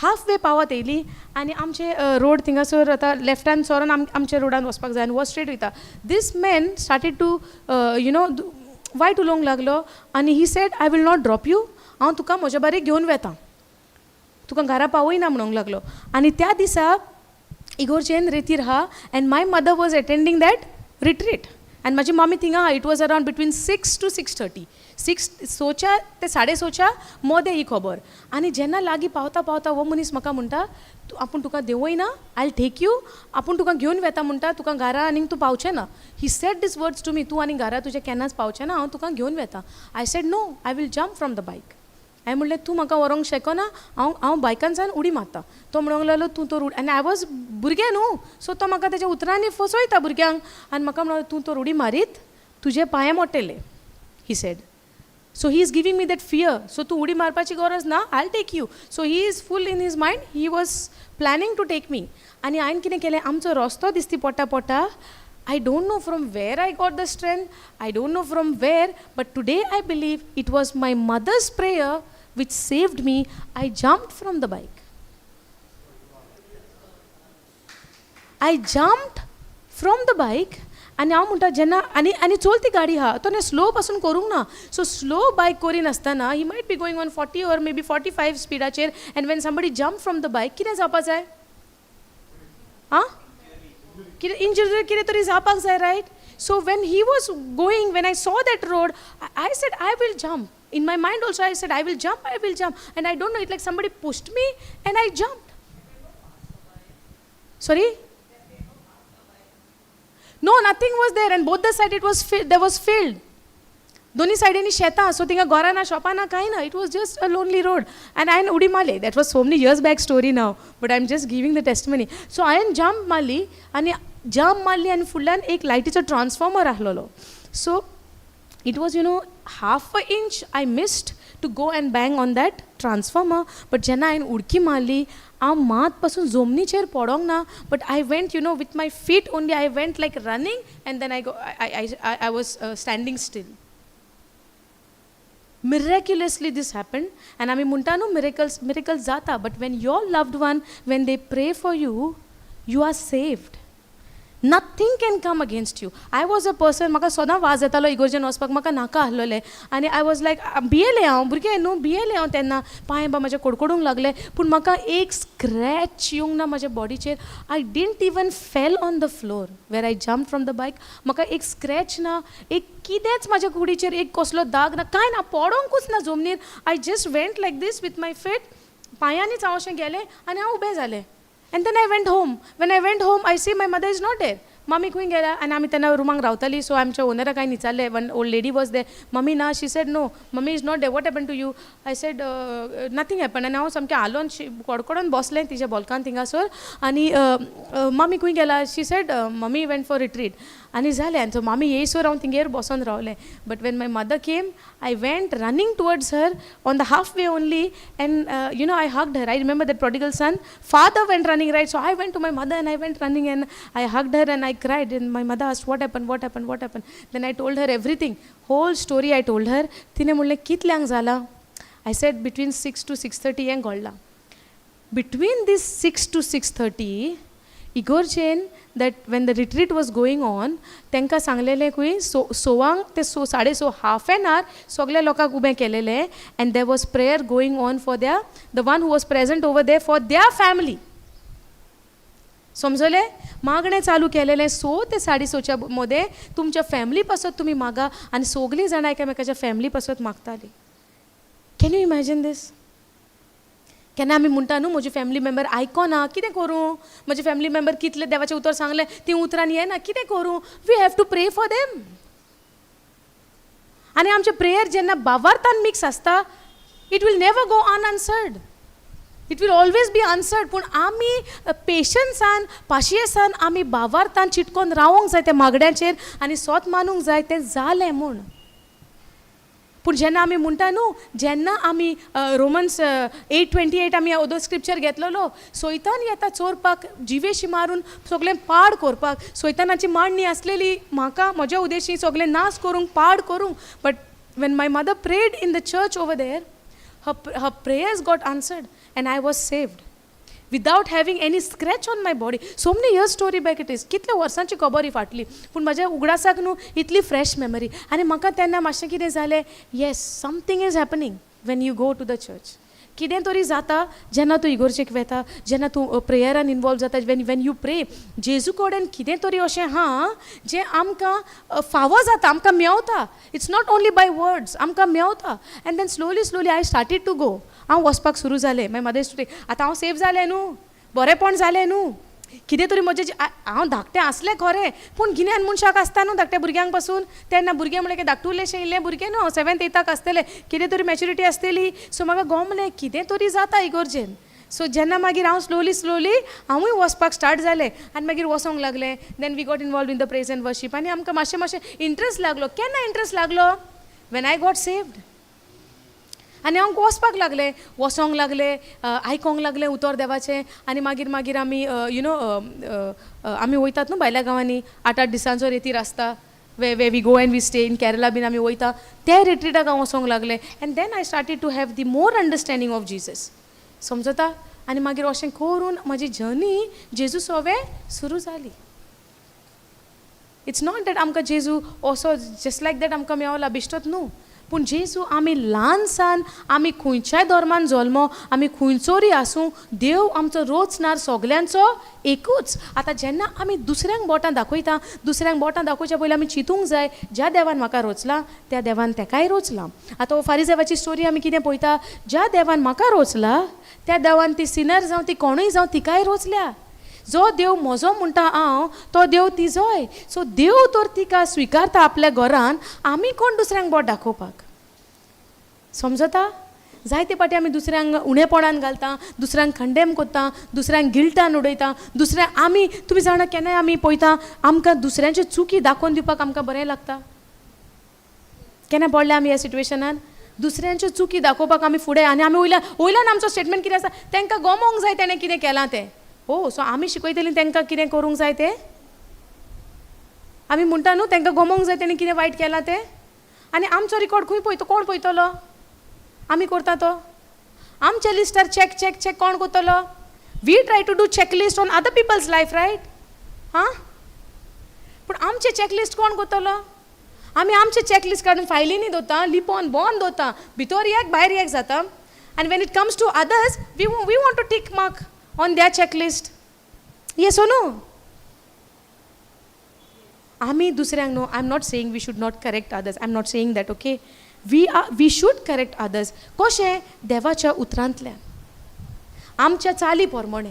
half way पावत येयली आनी आमचे रोड थिंगासर आतां लेफ्टान सरोन आमच्या रोडान वचपाक जाय आनी हो स्ट्रेट वयता. This man started to you know वायट उलोवंक लागलो आनी he said I will not drop you, हांव तुका म्हज्या बारीक घेवन वेता, तुका घरा पावयना म्हणूंक लागलो. आनी त्या दिसा इगोर्जेन रेतीर आहा and my mother was attending that retreat आनी म्हाजी मम्मी थिंगा आहा. It was around between 6 to 6:30, 6 सच्या ते साडे सच्या मोदें ही खबर. आनी जेन्ना लागीं पावता पावता हो मनीस म्हाका म्हणटा आपूण तुका देंवयना, I will take you, आपूण तुका घेवन वेता म्हणटा, तुका घरा आनीक तूं पावचें ना. He said these words to me, तूं आनी घरा तुजें केन्नाच पावचें ना, हांव तुका घेवन वेता. I said no, I will jump from the bike. हांवें म्हणलें तूं म्हाका व्हरोंक शकना, हांव हांव बायकानच्यान उडी मारता. तो म्हणूंक लागलो तूं तर उडी, आनी I was भुरगें न्हू, सो तो म्हाका तेज्या उतरांनी फसयता भुरग्यांक आनी म्हाका म्हणलो तूं तर उडी मारीत तुजे पांये मोडटले, he said. So he is giving me that fear, so तूं उडी मारपाची गरज ना, I take you. So he is full in his mind, he was planning to take me. आनी हांवें कितें केलें, आमचो रस्तो दिसती पडटा पडटा, I don't know from where I got the strength, I don't know from where, but today I believe it was my mother's prayer which saved me. I jumped from the bike. I jumped from the bike आनी हांव म्हणटा जेन्ना आनी आनी चलती गाडी आहा, तो स्लो पासून करूंक ना, सो स्लो बायक करिनासतना he might be going on 40 or maybe 45 स्पिडाचेर, and when somebody jump from the bike कितें जावपा जाय, आं कितें इंजरी कितें तरी जावपाक जाय, right? So when he was going, when I saw that road, I said I will jump. In my mind also I said I will jump, I will jump, and I don't know, it like somebody pushed me and I jumped. Sorry? No, nothing was there, and both the side it was there was field. दोन्ही सायडींनी शेतां, so थिंगा घरां ना, शॉपां ना, कांय ना. It was just a lonely road. आनी हांवें उडी मारली. That was so many years back story now, but I am just giving the testimony. So हांवें जम्प मारली आनी जम्प मारली आनी फुडल्यान एक लायटीचो ट्रान्सफॉर्मर आसलेलो. So it was, you know, half a inch I missed to go and bang on that transformer. But जेन्ना हांवें उडकी मारली, हांव मात पासून जमनीचेर पडोंक ना, but I went, you know, with my feet only, I went like running, and then I was standing still. Miraculously this happened. And आमी म्हणटा न्हू, मिरेकल्स, मिरेकल्स जाता, but when your loved one, when they pray for you, you are saved. Nothing can come against you. I was a person, म्हाका सदां वाज येतालो इगोर्जेन वचपाक, म्हाका नाका आहलोलें आनी I was लायक, भियेलें हांव, भुरगें न्हू, भियेलें हांव तेन्ना. पांय बा म्हाजे कडकडूंक लागले, पूण म्हाका एक स्क्रॅच येवंक ना म्हाज्या बॉडीचेर. I didn't even fell on the floor where I jump from the bike. म्हाका एक स्क्रॅच ना, एक कितेंच म्हाज्या कुडीचेर एक कसलो दाग ना, कांय ना, पडोंकूच ना जमनीर. I just went like this with my feet. पांयांनीच हांव अशें गेलें आनी हांव उबें जालें. And then I went home. When I went home, I see my mother is not there. मामी खंय गेल्या? आनी आमी तेन्ना रुमाक रावताली, सो आमच्या ओनराक हांवें विचारलें. One old lady was there. Mummy ना? She said, "No, mummy is not there. What happen to you?" I said, "Nothing happen." आनी हांव सामकें हालोन कडकडोन बसलें तिच्या बोलकान थिंगासर. आनी मामी खंय गेला? She said, "Mummy went for retreat." आनी जालें. आनी सो मामी येयसर हांव तिंगेर बसोन रावलें. But when my mother came, I went running towards her on the half way only, and I hugged her. I remember that prodigal son, father went running, right? So I went to my mother and I went running and I hugged her and I cried. And my mother asked, "What happened? What happened? What happened?" Then I told her everything. Whole story I told her. तिणें म्हणलें, कितल्यांक जालां? I said, "Between 6 to 6:30 हें घडलां." Between this 6 to 6:30, इगोर्जेन that when the retreat was going on, तांकां सांगलेलें खंय so सवांक ते सो साडे स, हाफ एन आवर सगल्या लोकांक उबें केलेलें and there was prayer going on for the one who was present over there, for their family. समजलें? मागणें चालू केलेलें 6 ते साडे सच्या मदें, तुमच्या फॅमिली पासत तुमी मागा. आनी सगलीं जाणां एकामेकाच्या फॅमिली पासत मागतालीं. Can you imagine this? केन्ना आमी म्हणटा न्हू, म्हजी फॅमिली मेंबर आयकोना, कितें करूं? म्हजे फॅमिली मेंबर कितलें देवाचें उतर सांगलें, ती उतरान येना, कितें करूं? We have to pray for them. आनी आमचें प्रेयर जेन्ना बावार्थान मिक्स आसता, it will never go unanswered. It will always be answered. पूण आमी पेशन्सान, पाशियेसान, आमी बावार्थान चिटकोन रावोंक जाय त्या मागड्याचेर आनी सोत मानूंक जाय तें जालें म्हूण. पूण जेन्ना आमी म्हणटा न्हू, जेन्ना आमी रोमन्स 8:28 आमी ओदो स्क्रिप्चर घेतलेलो, सैतान येता चोरपाक, जिवेशी मारून सगळें पाड करपाक. सैतानाची मांडणी आसलेली म्हाका, म्हज्या उद्देशी सगळें नाश करूंक, पाड करूंक. But when my mother prayed in the church over there, her prayers got answered and I was saved without having any scratch on my body. So many years story back it is. कितल्या वर्सांची खबर ही फाटली, पूण म्हाज्या उगडासाक न्हू इतली fresh memory. आनी म्हाका तेन्ना मातशें कितें जालें, yes, something is happening when you go to the church. कितें तरी जाता जेन्ना तूं इगोर्जेक वेता, जेन्ना तूं प्रेयरान इनवॉल्व जाता. When you pray, जेजू कडेन कितें तरी अशें आहा जें आमकां फावो जाता, आमकां मेवता. It's not only by words, आमकां मेवता. And then slowly, slowly I started to go. हांव वचपाक सुरू जालें. मागीर मदर स्टोरी, आतां हांव सेफ जालें न्हू, बरेंपण जालें न्हू, कितें तरी म्हजें हांव धाकटें आसलें खरें, पूण गिन्यान मनशाक आसता न्हू धाकट्या भुरग्यांक पासून. तेन्ना भुरगें म्हणलें की धाकटुलेशें इल्लें भुरगें न्हू, सेवेंथ एताक आसतलें, कितें तरी मॅच्युरिटी आसतली. सो म्हाका गोमलें कितें तरी जाता इगोर्जेन. सो जेन्ना मागीर हांव स्लोली स्लोली हांवूय वचपाक स्टार्ट जालें आनी मागीर वचोंक लागलें. Then we got involve in the praise and worship आनी आमकां मातशें मातशें इंट्रस्ट लागलो. केन्ना इंट्रस्ट लागलो? When I got saved. आनी हांव वचपाक लागलें, वचोंक लागलें, आयकोंक लागलें उतर देवाचें. आनी मागीर मागीर आमी you know आमी वयतात न्हू भायल्या गांवांनी, आठ आठ दिसांचो रेतीर आसता, where we go and we stay in Kerala बीन आमी वयता, त्या रिट्रिटाक हांव वचोंक लागलें. And then I started to have the more understanding of Jesus. समजता? आनी मागीर अशें करून म्हजी जर्नी जेजू सोवे सुरू जाली. It's not that आमकां जेजू असो जस्ट लायक that आमकां मेवला बेश्टोच न्हू. पूण जेजू आमी ल्हान सान, आमी खंयच्याय धर्मान जल्मो, आमी खंयचोरी आसूं, देव आमचो रोचणार सगल्यांचो एकूच. आतां जेन्ना आमी दुसऱ्यांक बोटां दाखयता, दुसऱ्यांक बोटां दाखोवच्या पयलीं आमी चिंतूंक जाय, ज्या देवान म्हाका रोचला त्या देवान तेकाय रोचला. आतां हो फारिजेवाची स्टोरी आमी कितें पळयता? ज्या देवान म्हाका रोचला त्या देवान ती सिनर जावं, ती कोणूय जावं, तिकाय रोचल्या. जो देव म्हजो म्हणटा हांव, तो देव तिजोय. सो देव तर तिका स्विकारता आपल्या घरान, आमी कोण दुसऱ्यांक बोट दाखोवपाक? समजता? जायते फावटी आमी दुसऱ्यांक उणेपणान घालता, दुसऱ्यांक कंडेम करता, दुसऱ्यांक गिल्टान उडयता, दुसऱ्यांक आमी, तुमी जाणा, केन्नाय आमी पळयता, आमकां दुसऱ्यांच्यो चुकी दाखोवन दिवपाक आमकां बरें लागता. केन्ना पडले आमी ह्या सिट्युएशनान? दुसऱ्यांच्यो चुकी दाखोवपाक आमी फुडें आनी आमी वयल्यान वयल्यान आमचो स्टेटमेंट कितें आसा? तांकां गमोंक जाय तेणें कितें केलां तें. हो, सो आमी शिकयतलीं तांकां कितें करूंक जाय तें. आमी म्हणटा न्हू, तांकां गमोंक जाय तेणें कितें वायट केलां तें. आनी आमचो रिकॉर्ड खंय पळयता? कोण पळयतलो? आमी करता तो आमच्या लिस्टार चॅक चॅक चॅक कोण करतलो? We try to do checklist on other people's life, right? हां, पूण आमचें चॅकलिस्ट कोण करतलो? आमी आमचें चॅकलिस्ट काडून फायलींनी दवरता, लिपोन बोन दवरता, भितर एक भायर एक जाता. आनी when it comes to others, we want to tick mark on their checklist. Yes or no? आमी दुसऱ्यांक, no, I am not saying we should not correct others. I am not saying that, okay? We should correct others. कशें? देवाच्या उतरांतल्यान, आमच्या चाली प्रमाणे.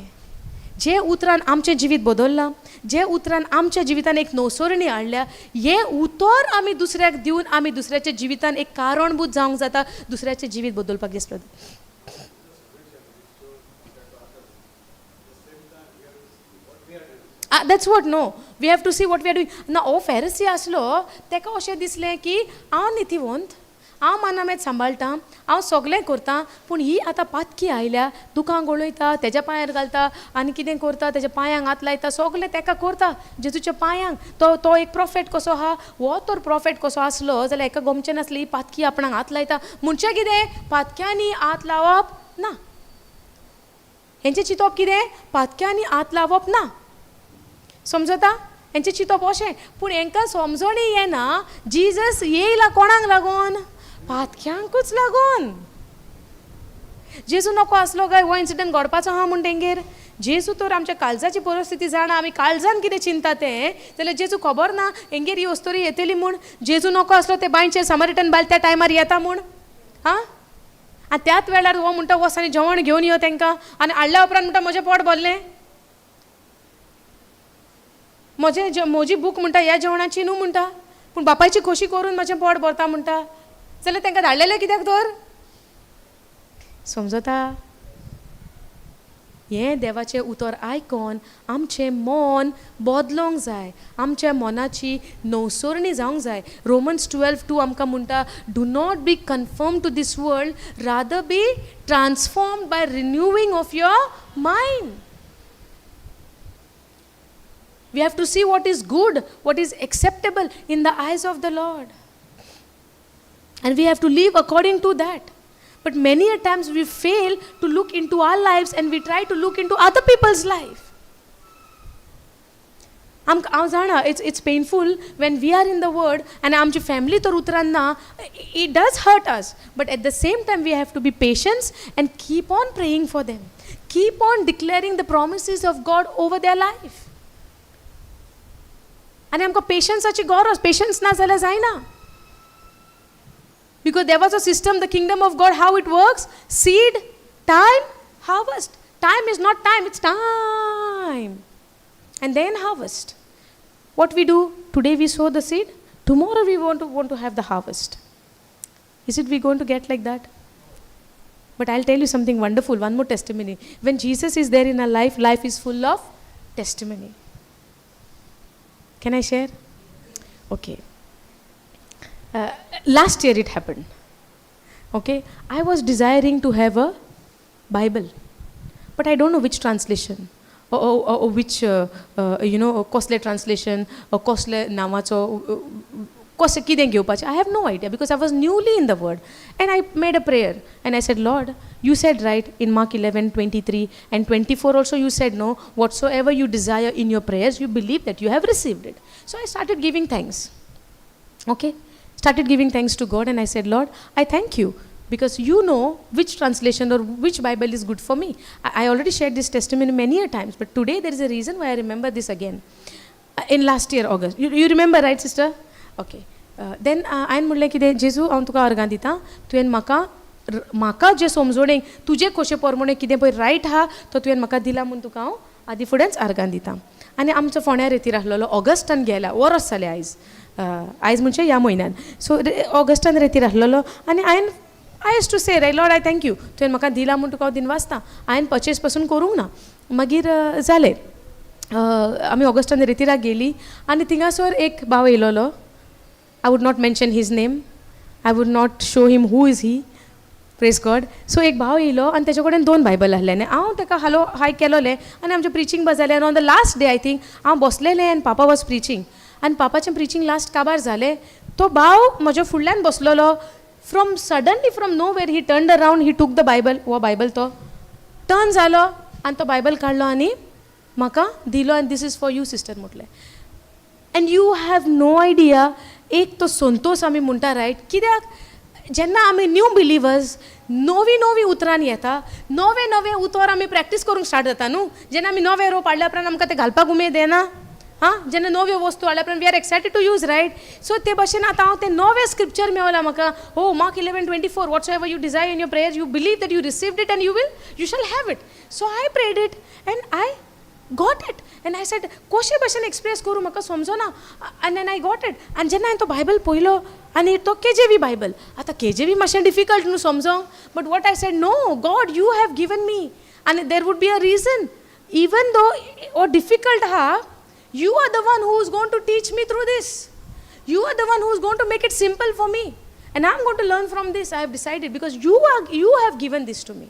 जे उतरान आमचें जिवीत बदल्लां, जे उतरान आमच्या जिवितान एक नवसरणी हाडल्या, हें उतर आमी दुसऱ्याक दिवन आमी दुसऱ्याच्या जिवितान एक कारणभूत जावंक जाता, दुसऱ्याचें जिवीत बदलपाक. Yes, brother. That's what, no, we have to see what we are doing. ना, हो फेरसी आसलो, ताका अशें दिसलें की हांव नितीवंत, हांव मानामेत सांबाळटा, हांव सगळें करता, पूण ही आतां पातकी आयल्या, दुकां गळयता, तेज्या पांयार घालता आनी कितें करता, तेज्या पांयांक हात लायता, सगळें तेका करता, जेजूच्या पांयांक. तो तो एक प्रोफेट कसो आहा. हो तर प्रोफेट कसो आसलो जाल्यार हेका गमचें नासलें, ही पातकी आपणाक हात लायता म्हणचे कितें? पातक्यांनी हात लावप ना. हेंचें चिंतप कितें? पातक्यांनी हात लावप ना. समजता? हेंचें चिंतप अशें. पूण हेंकां समजणी येना, जिजस येयला कोणाक लागून? पातक्यांकूच लागून. जेजू नको आसलो काय हो इन्सिडंट घडपाचो आहा म्हूण तेंगेर? जेजू तर आमच्या काळजाची परिस्थिती जाणा, आमी काळजान कितें चिंता तें, जाल्यार जेजू खबर ना हेंगेर ही वस्तोरी येतली म्हूण? जेजू नको आसलो ते बांयचेर समारिटन बायल त्या टायमार येता म्हूण? आं, आनी त्याच वेळार हो म्हणटा, वच आनी जेवण घेवन यो तांकां. आनी हाडल्या उपरांत म्हणटा, म्हजें पोट भरलें, म्हजें म्हजी भूक म्हणटा ह्या जेवणाची न्हू म्हणटा, पूण बापायची खोशी करून म्हजें पोट भरता म्हणटा. जाल्यार तांकां धाडलेलें कित्याक तर? समजता? हें देवाचें उतर आयकोन आमचें मन बदलोंक जाय, आमच्या मनाची नवसरणी जावंक जाय. रोमन्स 12:2 आमकां म्हणटा, do not be conform to this world, rather be transformed by renewing of your mind. We have to see what is good, what is acceptable in the eyes of the Lord. And we have to live according to that. But many a times we fail to look into our lives and we try to look into other people's life. आमकां हांव जाणा, it's painful when we are in the word आनी आमची family तर उतरान ना. It does hurt us, but at the same time we have to be patience and keep on praying for them, keep on declaring the promises of God over their life. आनी आमकां पेशन्साची गरज. Patience ना जाल्यार जायना, because देवाचो system, the kingdom of God, how it works: seed, time, harvest. Time is not time, it's time and then harvest. What we do today, we sow the seed, tomorrow we want to have the harvest. Is it we going to get like that? But I'll tell you something wonderful, one more testimony. When Jesus is there in our life, life is full of testimony. Can I share? Okay. Last year it happened. Okay, I was desiring to have a Bible, but I don't know which translation or which, कसले translation or कसले नांवाचो, कशें कितें घेवपाचें, I have no idea because I was newly in the word. And I made a prayer and I said, "Lord, you said, right, in Mark 11:23 and 24 also you said, no, whatsoever you desire in your prayers, you believe that you have received it." So I started giving thanks. Okay? Started giving thanks to God and I said, "Lord, I thank you because you know which translation or which Bible is good for me." I already shared this testimony many a times, but today there is a reason why I remember this again. In last year, August. You remember, right, sister? Okay. Then हांवें म्हणलें कितें, जेजू, हांव तुका अर्गां दिता, तुवें म्हाका म्हाका जें समजोणेक तुजे खोशे प्रमाणे कितें पळय रायट आहा, तो तुवें म्हाका दिला म्हूण तुका हांव आदी फुडेंच अर्गां दिता. आनी आमचो फोंड्या रेतीर आसलेलो, ऑगस्टान गेला, वरस जालें आयज, आयज म्हणजे ह्या म्हयन्यान. सो ऑगस्टान रेतीर आसलेलो आनी हांवें, I used to say, right, "Lord, I thank you, तुवें म्हाका दिला म्हूण तुका हांव दिनवासता." हांवें पर्चेस पसून करूंक ना. मागीर जालें, आमी ऑगस्टान रेतिराक गेली आनी थिंगासर एक भाव येयलोलो. I would not mention his name, I would not show him who is he, praise God. So एक भाव येयलो आनी तेजे कडेन दोन बायबल आहले आनी हांव ताका हालो हाय केलोलें आनी आमचें प्रिचींग बी जालें आनी on the last day, I think, हांव बसलेलें आनी पापा वॉज प्रिचींग आनी पापाचें प्रिचींग लास्ट काबार जालें. तो भाव म्हज्या फुडल्यान बसलेलो. From suddenly from nowhere he turned around, he took the Bible. हो बायबल तो टर्न जालो आनी तो बायबल काडलो आनी म्हाका दिलो आनी this is for you sister म्हटलें. And you have no idea, एक तो संतोश आमी म्हणटा रायट, कित्याक जेन्ना आमी न्यू बिलिवर्स नवी नवी उतरां येता, नवे नवे उतर आमी प्रॅक्टीस करूंक स्टार्ट जाता न्हू. जेन्ना आमी नवे रोप हाडल्या उपरांत आमकां ते घालपाक उमेद येना, आं, जेन्ना नव्यो वस्तू हाडल्या उपरांत we are excited to use, right. So ते भशेन आतां हांव तें नवें स्क्रिप्चर मेवलां म्हाका, हो Mark 11:24, whatsoever you desire in your prayer you believe that you received it and you will you shall have it. So I prayed it and I got it and I said कशे भशेन express करूं म्हाका समजना, आनी then I got it. आनी जेन्ना हांवें तो बायबल पळयलो आनी तो केजेवी बायबल, आतां केजेवी मातशें डिफिकल्ट न्हू समजोंक, but what I said no God you have given me आनी there would be a reason, even though हो डिफिकल्ट आहा, you are the one who is going to teach me through this, you are the one who is going to make it simple for me and I am going to learn from this. I have decided because you have given this to me.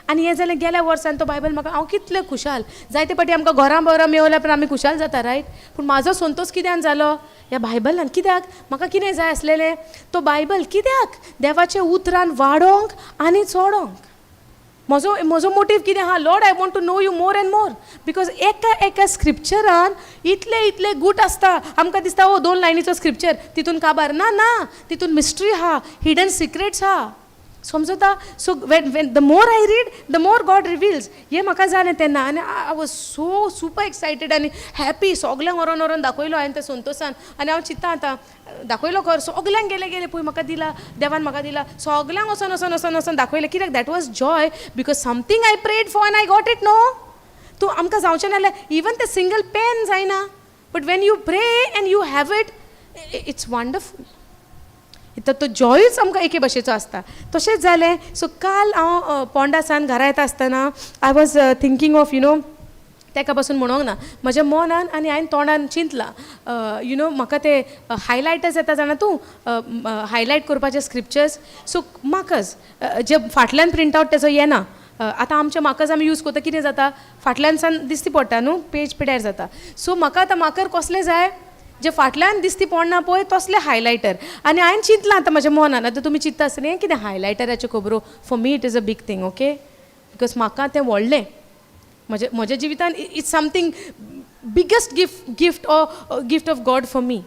आनी हें जालें गेल्या वर्सान तो Bible म्हाका, हांव कितलें खुशाल. जायते फावटी आमकां घरां बरां मेवल्या पण आमी खुशाल जाता, रायट. पूण म्हाजो संतोश कित्यान जालो ह्या बायबलान. कित्याक म्हाका कितें जाय आसलेलें तो बायबल, कित्याक देवाच्या उतरान वाडोवंक आनी चडोवंक. म्हजो म्हजो मोटीव कितें आहा, Lord I want to know you more and more, because एका एका स्क्रिप्चरान इतले इतले गूट आसता. आमकां दिसता हो दोन लायनीचो स्क्रिप्चर तितून काबार ना, ना, तितून मिस्ट्री आहा, हिडन सिक्रेट्स आहा, समजता. So when when the more I read the more God reveals. हें म्हाका जालें तेन्ना आनी I was so super excited आनी हॅपी. सगल्यांक व्हरोन व्हरोन दाखयलो हांवें त्या संतोशान. आनी हांव चिंत्ता आतां दाखयलो खर, सगल्यांक गेले गेले पळय म्हाका दिला देवान, म्हाका दिला, सगल्यांक वचोन वचोन वचोन वचोन दाखयलें. कित्याक that was joy because something I prayed for and I got it. No तूं आमकां जावचें ना जाल्यार इवन तें सिंगल पेन जायना, but when you pray and you have it, it's wonderful. तर तो जॉयूच आमकां एके भशेचो आसता. तशेंच जालें. सो काल हांव पोंडा सान घरा येता आसतना I was thinking of you know, तेका पासून म्हणोंक ना म्हज्या मनान आनी हांवें तोंडान चिंतलां, you know म्हाका ते हायलायटर्स येता जाणा तूं, हायलायट करपाचे स्क्रिप्चर्स. सो मार्कर्स जे फाटल्यान प्रिंट आवट तेजो येना. आतां आमचे मार्कर्स आमी यूज करता, कितें जाता फाटल्यान सान दिसती पडटा न्हू, पेज पिड्यार जाता. सो म्हाका आतां मार्कर कसले जाय, जे फाटल्यान दिसती पडना पळय तसले हायलायटर. आनी हांवें चिंतलां आतां म्हज्या मनान, आतां तुमी चिंत्ता आसतलें हें कितें हायलायटराच्यो खबरो, for me it is a big thing, okay, because म्हाका तें व्हडलें म्हज्या म्हज्या जिवितान it's something biggest gift or gift of God for me,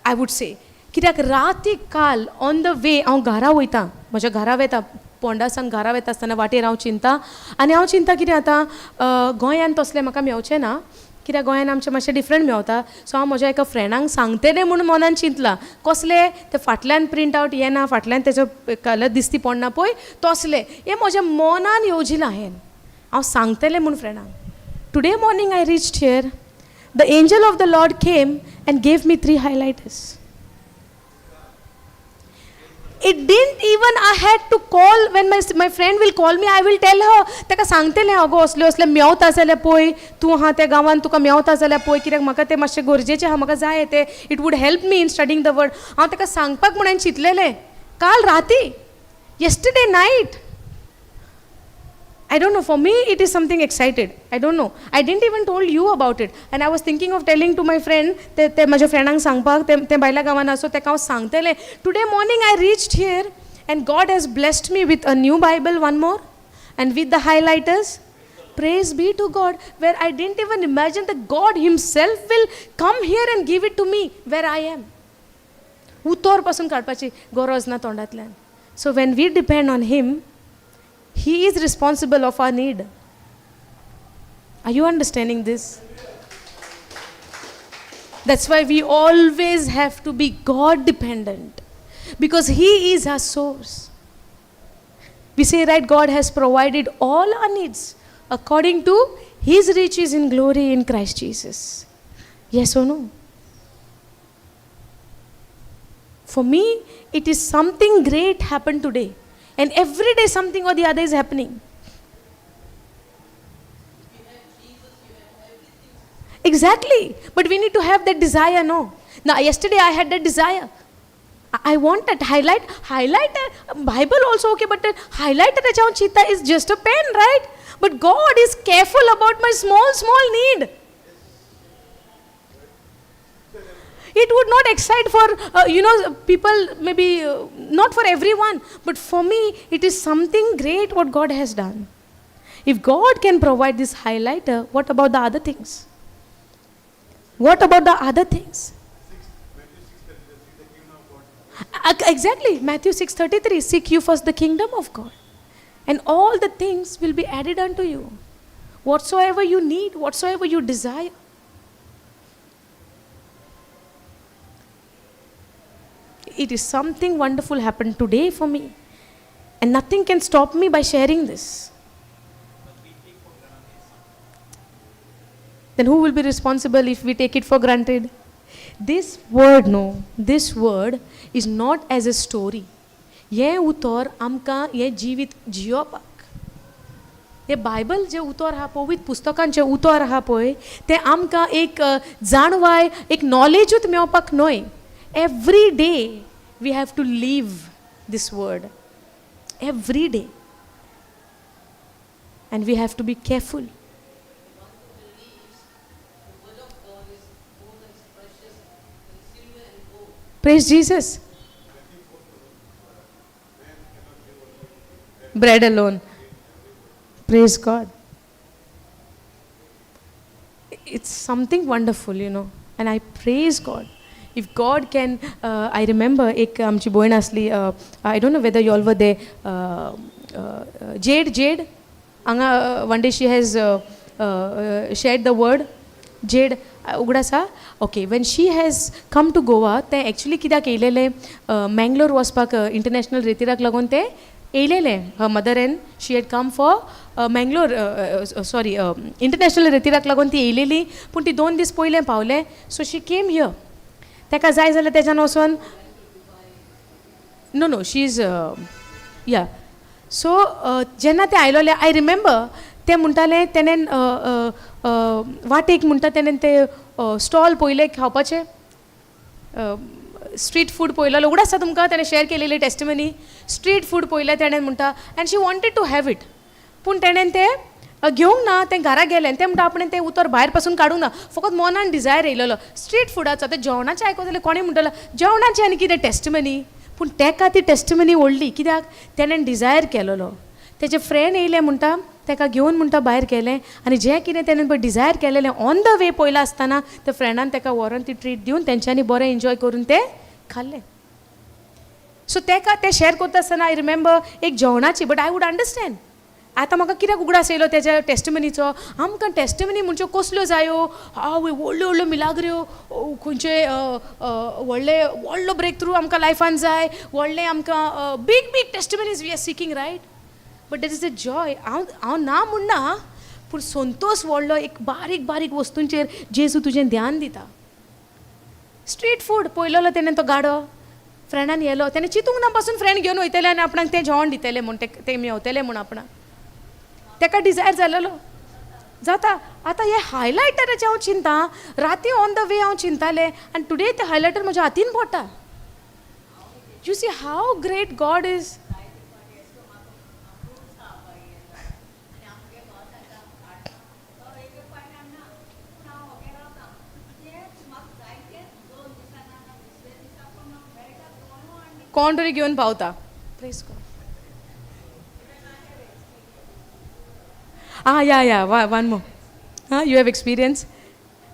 I would say. कित्याक राती काल ऑन the वे हांव घरा वयता, म्हज्या घरा वता, पोंडा सावन घरा वता आसतना वाटेर हांव चिंता आनी हांव चिंता कितें आतां गोंयान तसलें म्हाका मेवचें ना, कित्याक गोंयान आमचें मातशें डिफरंट मेवता. सो हांव म्हज्या एका फ्रेंडांक सांगतलें म्हूण मनान चिंतलां, कसलें तें फाटल्यान प्रिंट आवट येना, फाटल्यान तेजो कलर दिसती पडना पळय तसलें, हें म्हज्या मनान येवजिलां हांवें, हांव सांगतलें म्हूण फ्रेंडांक. Today morning I reached here, the angel of the Lord came and gave me 3 highlighters. It didn't even I had to call. When my friend will call me, I will tell her, ताका सांगतलें अगो असले असले मेवता जाल्यार पळय, तूं आहा त्या गांवान तुका मेवता जाल्यार पळय, कित्याक म्हाका तें मातशें गरजेचें आहा, म्हाका जाय तें, it would help me in studying the word. हांव ताका सांगपाक म्हूण हांवें चिंतलेलें काल राती, yesterday night. I don't know, for me it is something excited. I don't know. I didn't even told you about it. And I was thinking of telling to my friend, ते म्हज्या फ्रेंडांक सांगपाक, ते बायल्या गांवान आसा, तेका हांव सांगतलें. Today morning I reached here and God has blessed me with a new Bible, one more, and with the highlighters. Praise be to God, where I didn't even imagine that God himself will come here and give it to me where I am. उतर पासून काडपाची गरज ना तोंडांतल्यान. So when we depend on him, he is responsible of our need. Are you understanding this? That's why we always have to be God dependent, because he is our source. We say, right, God has provided all our needs according to his riches in glory in Christ Jesus. Yes or no? For me, it is something great happened today. And every day something or the other is happening. Exactly. But we need to have that desire, no? Now, yesterday I had that desire. I want that highlight. Highlighter, Bible also okay, but highlighter chita is just a pen, right? But God is careful about my small, small need. It would not excite for people, maybe not for everyone, but for me it is something great what God has done. If God can provide this highlighter, what about the other things? What about the other things? Exactly, Matthew 6:33, seek you first the kingdom of God, and all the things will be added unto you. Whatsoever you need, whatsoever you desire. It is something wonderful happened today for me, and nothing can stop me by sharing this. Then who will be responsible if we take it for granted? This word, no, this word is not as a story. हें उतर आमकां हें जिवीत जियोवपाक, हें Bible जें उतर आहा, पवित्र पुस्तकांचें उतर आहा पळय, तें आमकां एक जाणवाय, एक नॉलेजूच मेवपाक न्हय. Every day we have to live this word, every day, and we have to be careful. The one who believes the word of God is more than precious than silver and gold. Praise Jesus. Bread alone. Praise God. It's something wonderful. And I praise God. If God can, I remember एक आमची भयण आसली, I don't know whether you all were there, Jade, Jade, हांगा one day she has shared the word. Jade, उगडास आसा? Okay, when she has come to Goa, तें actually कित्याक येयलेलें, मँगलोर वचपाक, इंटरनॅशनल रेतिराक लागून तें येयलेलें. Her mother and she had come for Mangalore, sorry, international रेतिराक लागून ती येयलेली, पूण ती 2 दीस पयलें पावलें, so she came here. ताका जाय जाल्यार तेज्यान वचोन, no, she is, yeah. So जेन्ना तें आयलोलें, I remember तें म्हणटालें, तेणेन वाटेक म्हणटा तेणेन ते स्टॉल पयले खावपाचे, स्ट्रीट फूड पळयलो. उगडास आसा तुमकां तेणें शेअर केलेली टेस्टिमनी? स्ट्रीट फूड पळयलें तेणें म्हणटा, and she wanted to have it, पूण तेणेन तें घेवंक ना. तें घरा गेलें. तें म्हणटा, आपणें तें उतर भायर पासून काडूंक ना, फकत मनान डिजायर येयलेलो स्ट्रीट फुडाचो. आतां जेवणाचें आयकत जाल्यार कोणें म्हणटलो, जेवणाचें आनी कितें टेस्टिमनी? पूण तेका ती टेस्टिमनी व्हडली. कित्याक? तेणें डिजायर केलेलो. तेजे फ्रेंड येयले म्हणटा, तेका घेवन म्हणटा भायर गेलें, आनी जें कितें तेणें पळय डिजायर केलेलें, ऑन the वे पयलां आसतना त्या फ्रेंडान तेका व्हरोन ती ट्रीट दिवन तेंच्यांनी बरें एन्जॉय करून तें खाल्लें. सो तेका तें शेअर करता आसतना I remember एक जेवणाची, but I would understand. आतां म्हाका कित्याक उगडास येयलो तेज्या टेस्टिमनीचो? आमकां टेस्टिमनी म्हणच्यो कसल्यो जायो? आवय, व्हडल्यो व्हडल्यो मिलाग्र्यो, खंयचे व्हडले व्हडलो ब्रेक थ्रू आमकां लायफान जाय, व्हडलें आमकां big big testimonies we are seeking, right? But that is a joy. हांव ना म्हणना, पूण संतोश व्हडलो एक बारीक बारीक वस्तूंचेर जेजू तुजें ध्यान दिता. स्ट्रीट फूड पळयलेलो तेणें, तो गाडो फ्रेंडान येयलो, तेणें चिंतूंक ना पासून फ्रेंड घेवन वयतले आनी आपणाक तें जेवण दितलें म्हूण, तें तें मेवतलें म्हूण आपणाक. तेका डिजायर जालेलो जाता. आतां हे हायलायटराचें हांव चिंता, राती ऑन the वे हांव चिंतालें, आनी टुडे तें हायलायटर म्हज्या हातीन पडटा. You see how great God is. आनी आमगे घोव सांगता, तो एक फायन हाडना, पूण हांव ओगे रावता. तें म्हाका जायते 2 दिसां ना दुसऱ्या दिसा पूण म्हाका मेळटा कोणू आनी कोण तरी घेवन पावता. Praise God. Ah, yeah, one more. Huh? You have experience?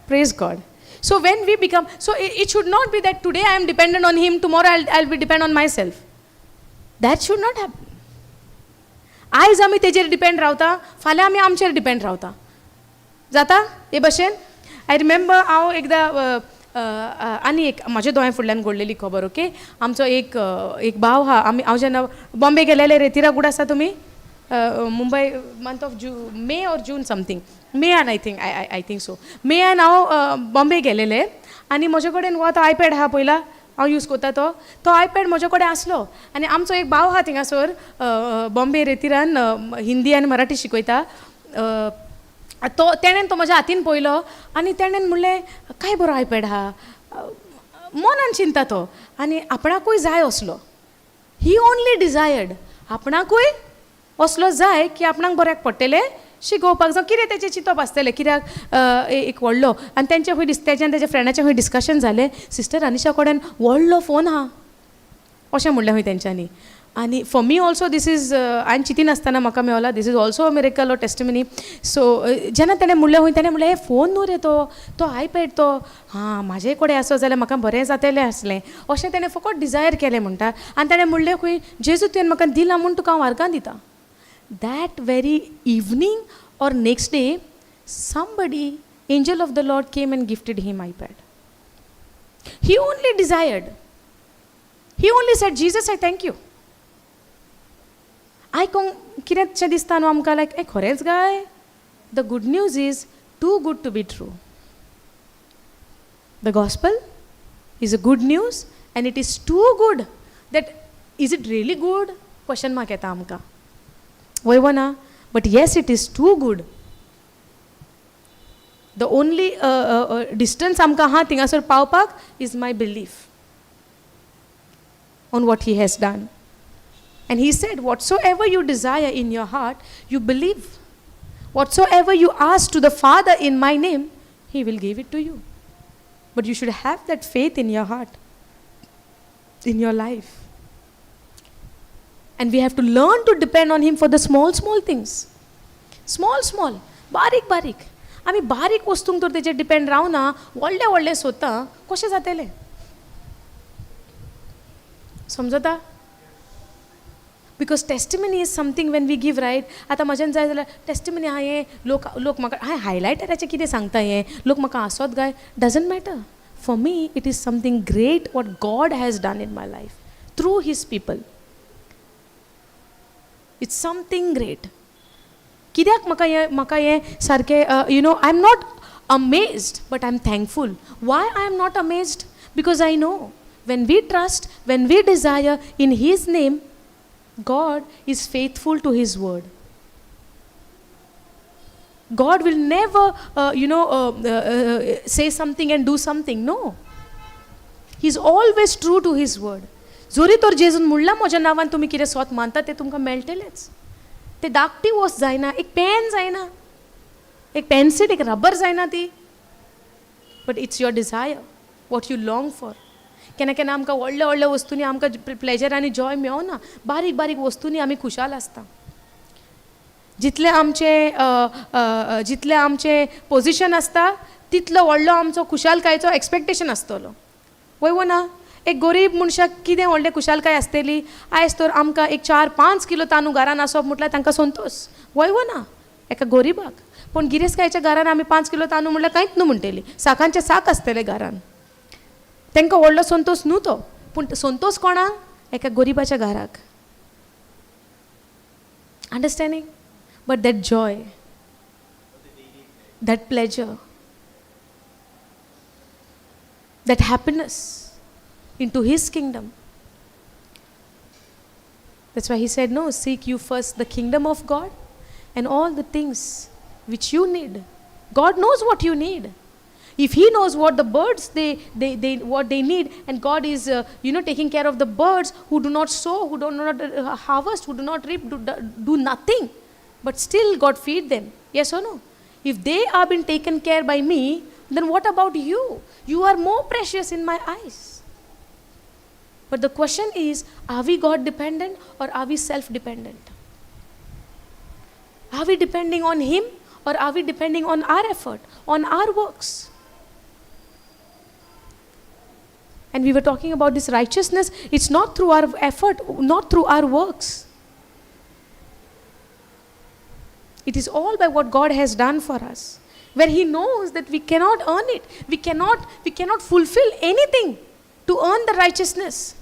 Praise God. So when we become, so it should not be that today I am dependent on Him, tomorrow I'll be dependent on myself. That should not happen. आयज आमी तेजेर depend रावता, फाल्यां आमी आमचेर depend रावता. जाता हे भशेन. I remember हांव एकदां आनी एक म्हाज्या दोळ्यां फुडल्यान घडलेली खबर. ओके, आमचो एक भाव आहा. आमी हांव जेन्ना बॉम्बे गेलेले रेतिरा, उगडास आसा तुमी? Mumbai, month of May or June something, May an I think, I think so, May आन हांव बॉम्बे गेलेले, आनी म्हजे कडेन हो आतां आयपॅड आहा पयला, हांव यूज करता तो, तो आयपॅड म्हजे कडेन आसलो. आनी आमचो एक भाव आहा थिंगासर बॉम्बे रेतिरान, हिंदी आनी मराठी शिकयता तो. तेणेन तो म्हज्या हातीन पळयलो आनी तेणेन म्हणलें, काय बरो आयपॅड आहा. मनान चिंता तो आनी आपणाकूय जाय असलो. He only desired, आपणाकूय असलो जाय की आपणाक बऱ्याक पडटलें. शिकोवपाक जावं कितें तेचें चिंतप आसतलें कित्याक एक व्हडलो आनी तेंचे खंय तेजें आनी तेज्या फ्रेंडाचें खंय डिस्कशन जालें, सिस्टर अनिशा कडेन व्हडलो फोन आहा अशें म्हणलें खंय तेंच्यांनी. आनी for me also this is हांवें चिंतिनासतना म्हाका Mewla, this is also a miracle or testimony. So जेन्ना तेणें म्हणलें खंय तेणें म्हणलें हे फोन न्हू रे तो तो आयपॅड तो हां म्हाजे कडेन आसो जाल्यार म्हाका बरें जातलें आसलें अशें तेणें फकत डिजायर केलें म्हणटा. आनी तेणें म्हणलें खंय जेजू तुवें म्हाका दिलां म्हूण तुका हांव आर्गां दितां. That very evening or next day somebody angel of the Lord came and gifted him iPad. He only desired, he only said Jesus I thank you. आयकोंक कितेंशें दिसता न्हू आमकां लायक ए खरेंच काय. The good news is too good to be true. The gospel is a good news and it is too good that is it really good question mark येता आमकां वय वो ना. But yes it is too good. The only distance आमकां आहा थिंगासर पावपाक is my belief on what he has done. And he said, whatsoever you desire in your heart, you believe. Whatsoever you ask to the Father in my name, he will give it to you. But you should have that faith in your heart, in your life. And we have to learn to depend on him for the small, small things. Small, small, बारीक बारीक. आमी बारीक वस्तूंक तर तेजेर depend रावना, व्हडलें व्हडलें सोदता कशें जातलें समजता. Because testimony is something when we give right. आतां म्हज्यान जाय जाल्यार टेस्टिमनी आहा हें लोक लोक म्हाका हांवें हायलायटराचें कितें सांगता हें लोक म्हाका आसत काय doesn't matter. For me it is something great what God has done in my life through his people. It's something great. कित्याक म्हाका हें सारकें you know I am not amazed but I am thankful. Why I am not amazed? Because I know when we trust, when we desire in his name, God is faithful to his word. God will never, say something and do something. No. He is always true to his word. जोरी तर जेजून म्हणलां म्हज्या नांवान तुमी कितें सोत मानता तें तुमकां मेळटलेंच. ते धाकटी वस्त जायना, एक पेन जायना, एक पेन्सील, एक रबर जायना ती. But it's your desire, what you long for. केन्ना केन्ना आमकां व्हडल्या व्हडल्या वस्तूंनी आमकां प्लेजर आनी जॉय मेळना, बारीक बारीक वस्तूंनी आमी खुशाल आसता. जितलें आमचें जितलें आमचें पोजिशन आसता तितलो व्हडलो आमचो खुशालकायेचो एक्सपेक्टेशन आसतलो. वय वो ना. एक गरीब मनशाक कितें व्हडलें खुशालकाय आसतली. आयज तर आमकां एक 4-5 किलो तांदूळ घरान आसप म्हटल्यार तांकां संतोश. वय वो ना एका गरिबाक. पूण गिरेस्तकायेच्या घरान आमी 5 किलो तांदूळ म्हटल्यार कांयच न्हू म्हणटली, साकांचे साक आसतले घरान. तांकां व्हडलो संतोश न्हू तो. पूण संतोश कोणाक? एका गरिबाच्या घराक. Understanding? But that joy, that pleasure, that happiness into his kingdom. That's why he said, no, seek you first the kingdom of God and all the things which you need. God knows what you need. If he knows what the birds, they what they need, and God is taking care of the birds who do not sow, who do not harvest, who do not reap, do nothing, but still God feed them. Yes or no? If they are being taken care by me, then what about you? You are more precious in my eyes. But the question is, are we God dependent or are we self-dependent? Are we depending on him or are we depending on our effort, on our works? And we were talking about this righteousness. It's not through our effort, not through our works. It is all by what God has done for us, where he knows that we cannot earn it. We cannot fulfill anything to earn the righteousness.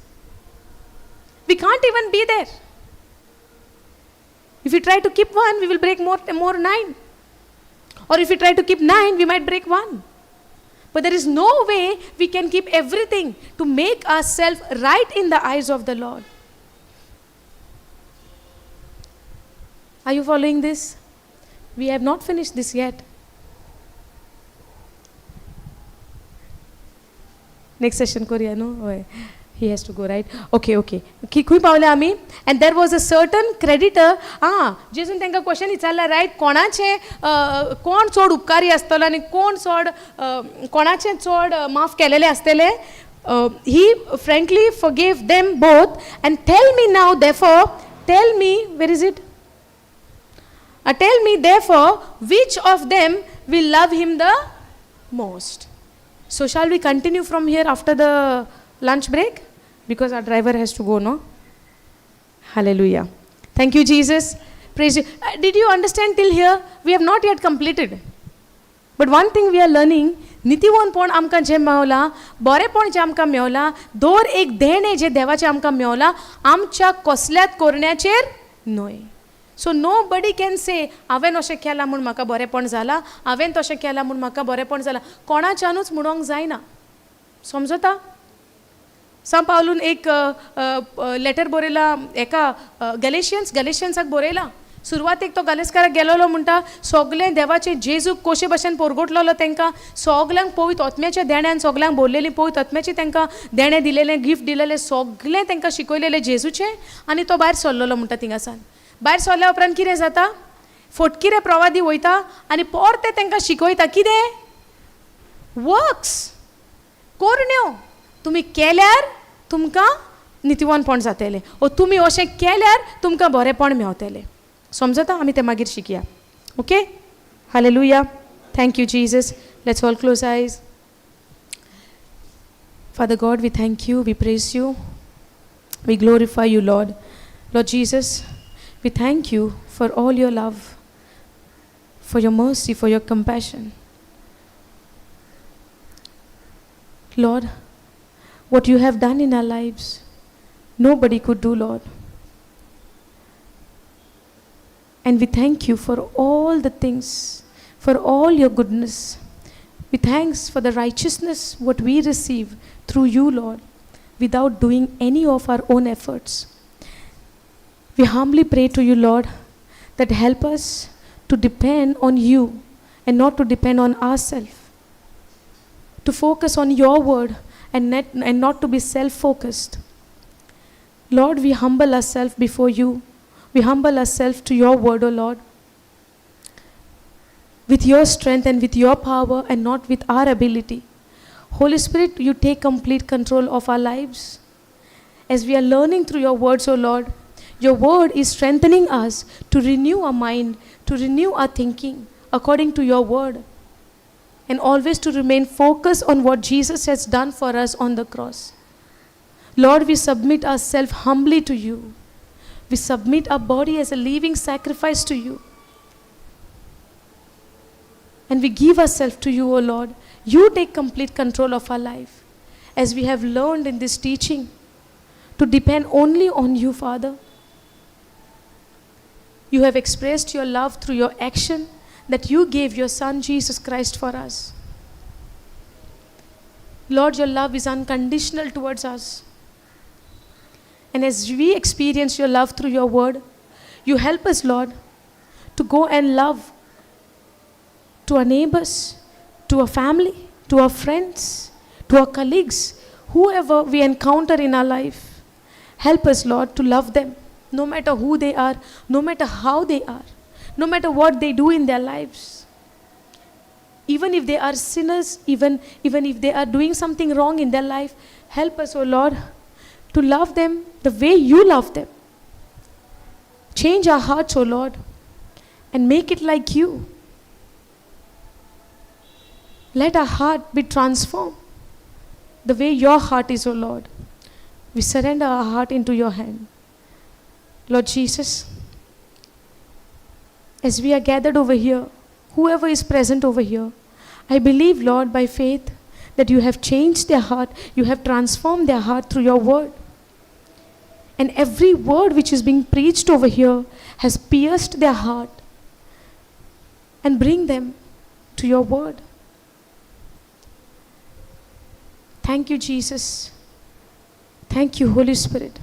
We can't even be there. If we try to keep 1, we will break more 9. Or if we try to keep 9, we might break 1. But there is no way we can keep everything to make ourselves right in the eyes of the Lord. Are you following this? We have not finished this yet. Next session, Korea, no? He has to go, right? Okay, okay. खंय पावले आमी? And there was a certain creditor. आं, जेजून तांकां question विचारला, right? कोणाचें कोण चड उपकारी आसतलो आनी कोण चड कोणाचें चड माफ केलेलें आसतलें? He frankly forgave them both. And tell me now therefore, tell me, where is it? Tell me therefore, which of them will love him the most? So shall we continue from here after the lunch break? Because our driver has to go, no? Hallelujah. Thank you, Jesus. Praise you. Did you understand till here? We have not yet completed. But one thing we are learning, नितीवनपण आमकां जें मेवलां, बरेंपण जें आमकां मेवलां, दर एक देणें जें देवाचें आमकां मेवलां, आमच्या कसल्याच कोरण्याचेर न्हय. So nobody can say हांवें अशें केलां म्हूण म्हाका बरेंपण जालां, हांवें तशें केलां म्हूण म्हाका बरेंपण जालां. कोणाच्यानूच म्हणोंक जायना. समजता? सांत पावलून एक लेटर बरयला एका गलेशियन्स, गलेशियन्साक बरयला. सुरवातेक तो गलेस्काराक गेलोलो म्हणटा, सगलें देवाचें जेजूक कशे भशेन पोरगोटलेलो तांकां सगल्यांक पवित्र आत्म्याच्या देण्यान सगल्यांक भरलेलीं, पवित्र आत्म्याचें तांकां देणें दिलेलें, गिफ्ट दिलेलें, सगलें तांकां शिकयलेलें जेजूचें. आनी तो भायर सरलेलो म्हणटा. थिंगासान भायर सरल्या उपरांत कितें जाता? फटकिरे प्रवादी वयता आनी परते तांकां शिकयता. कितें? वर्क्स, कोरण्यो तुमी केल्यार तुमकां नितीवनपण जातलें, ओ तुमी अशें केल्यार तुमकां बरेंपण मेवतलें. समजता? आमी तें मागीर शिकया. Okay, hallelujah. Thank you, Jesus. Let's all close eyes. Father God, we thank you, we praise you, we glorify you, Lord. Lord Jesus, we thank you for all your love, for your mercy, for your compassion. Lord, what you have done in our lives, nobody could do, Lord. And we thank you for all the things, for all your goodness. We thanks for the righteousness what we receive through you, Lord, without doing any of our own efforts. We humbly pray to you, Lord, that help us to depend on you and not to depend on ourselves, to focus on your word and not to be self-focused. Lord, we humble ourselves before you. We humble ourselves to your word, O Lord, with your strength and with your power and not with our ability. Holy Spirit, you take complete control of our lives. As we are learning through your words, O Lord, your word is strengthening us to renew our mind, to renew our thinking according to your word, and always to remain focused on what Jesus has done for us on the cross. Lord, we submit ourselves humbly to you. We submit our body as a living sacrifice to you. And we give ourselves to you, O Lord. You take complete control of our life. As we have learned in this teaching, to depend only on you, Father. You have expressed your love through your action that you gave your Son Jesus Christ for us. Lord, your love is unconditional towards us. And as we experience your love through your word, you help us, Lord, to go and love to our neighbors, to our family, to our friends, to our colleagues, whoever we encounter in our life. Help us, Lord, to love them, no matter who they are, no matter how they are, no matter what they do in their lives. Even if they are sinners, even if they are doing something wrong in their life, help us, O Lord, to love them the way you love them. Change our hearts, O Lord, and make it like you. Let our heart be transformed the way your heart is, O Lord. We surrender our heart into your hand. Lord Jesus, as we are gathered over here, whoever is present over here, I believe, Lord, by faith, that you have changed their heart, you have transformed their heart through your word. And every word which is being preached over here has pierced their heart and bring them to your word. Thank you, Jesus. Thank you, Holy Spirit.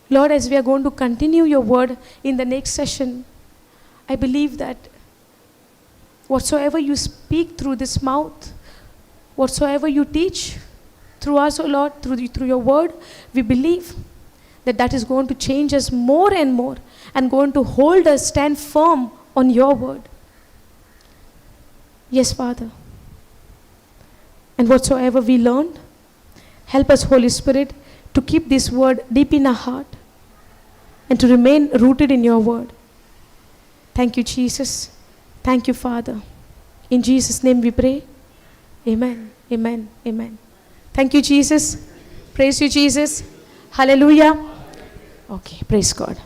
Lord, as we are going to continue your word in the next session, I believe that whatsoever you speak through this mouth, whatsoever you teach, Through us, O Lord, through your word, we believe that that is going to change us more and more and going to hold us, stand firm on your word. Yes, Father. And whatsoever we learned, help us, Holy Spirit, to keep this word deep in our heart and to remain rooted in your word. Thank you, Jesus. Thank you, Father. In Jesus' name we pray. Amen. Amen. Amen. Thank you, Jesus. Praise you, Jesus. Hallelujah. Okay, praise God.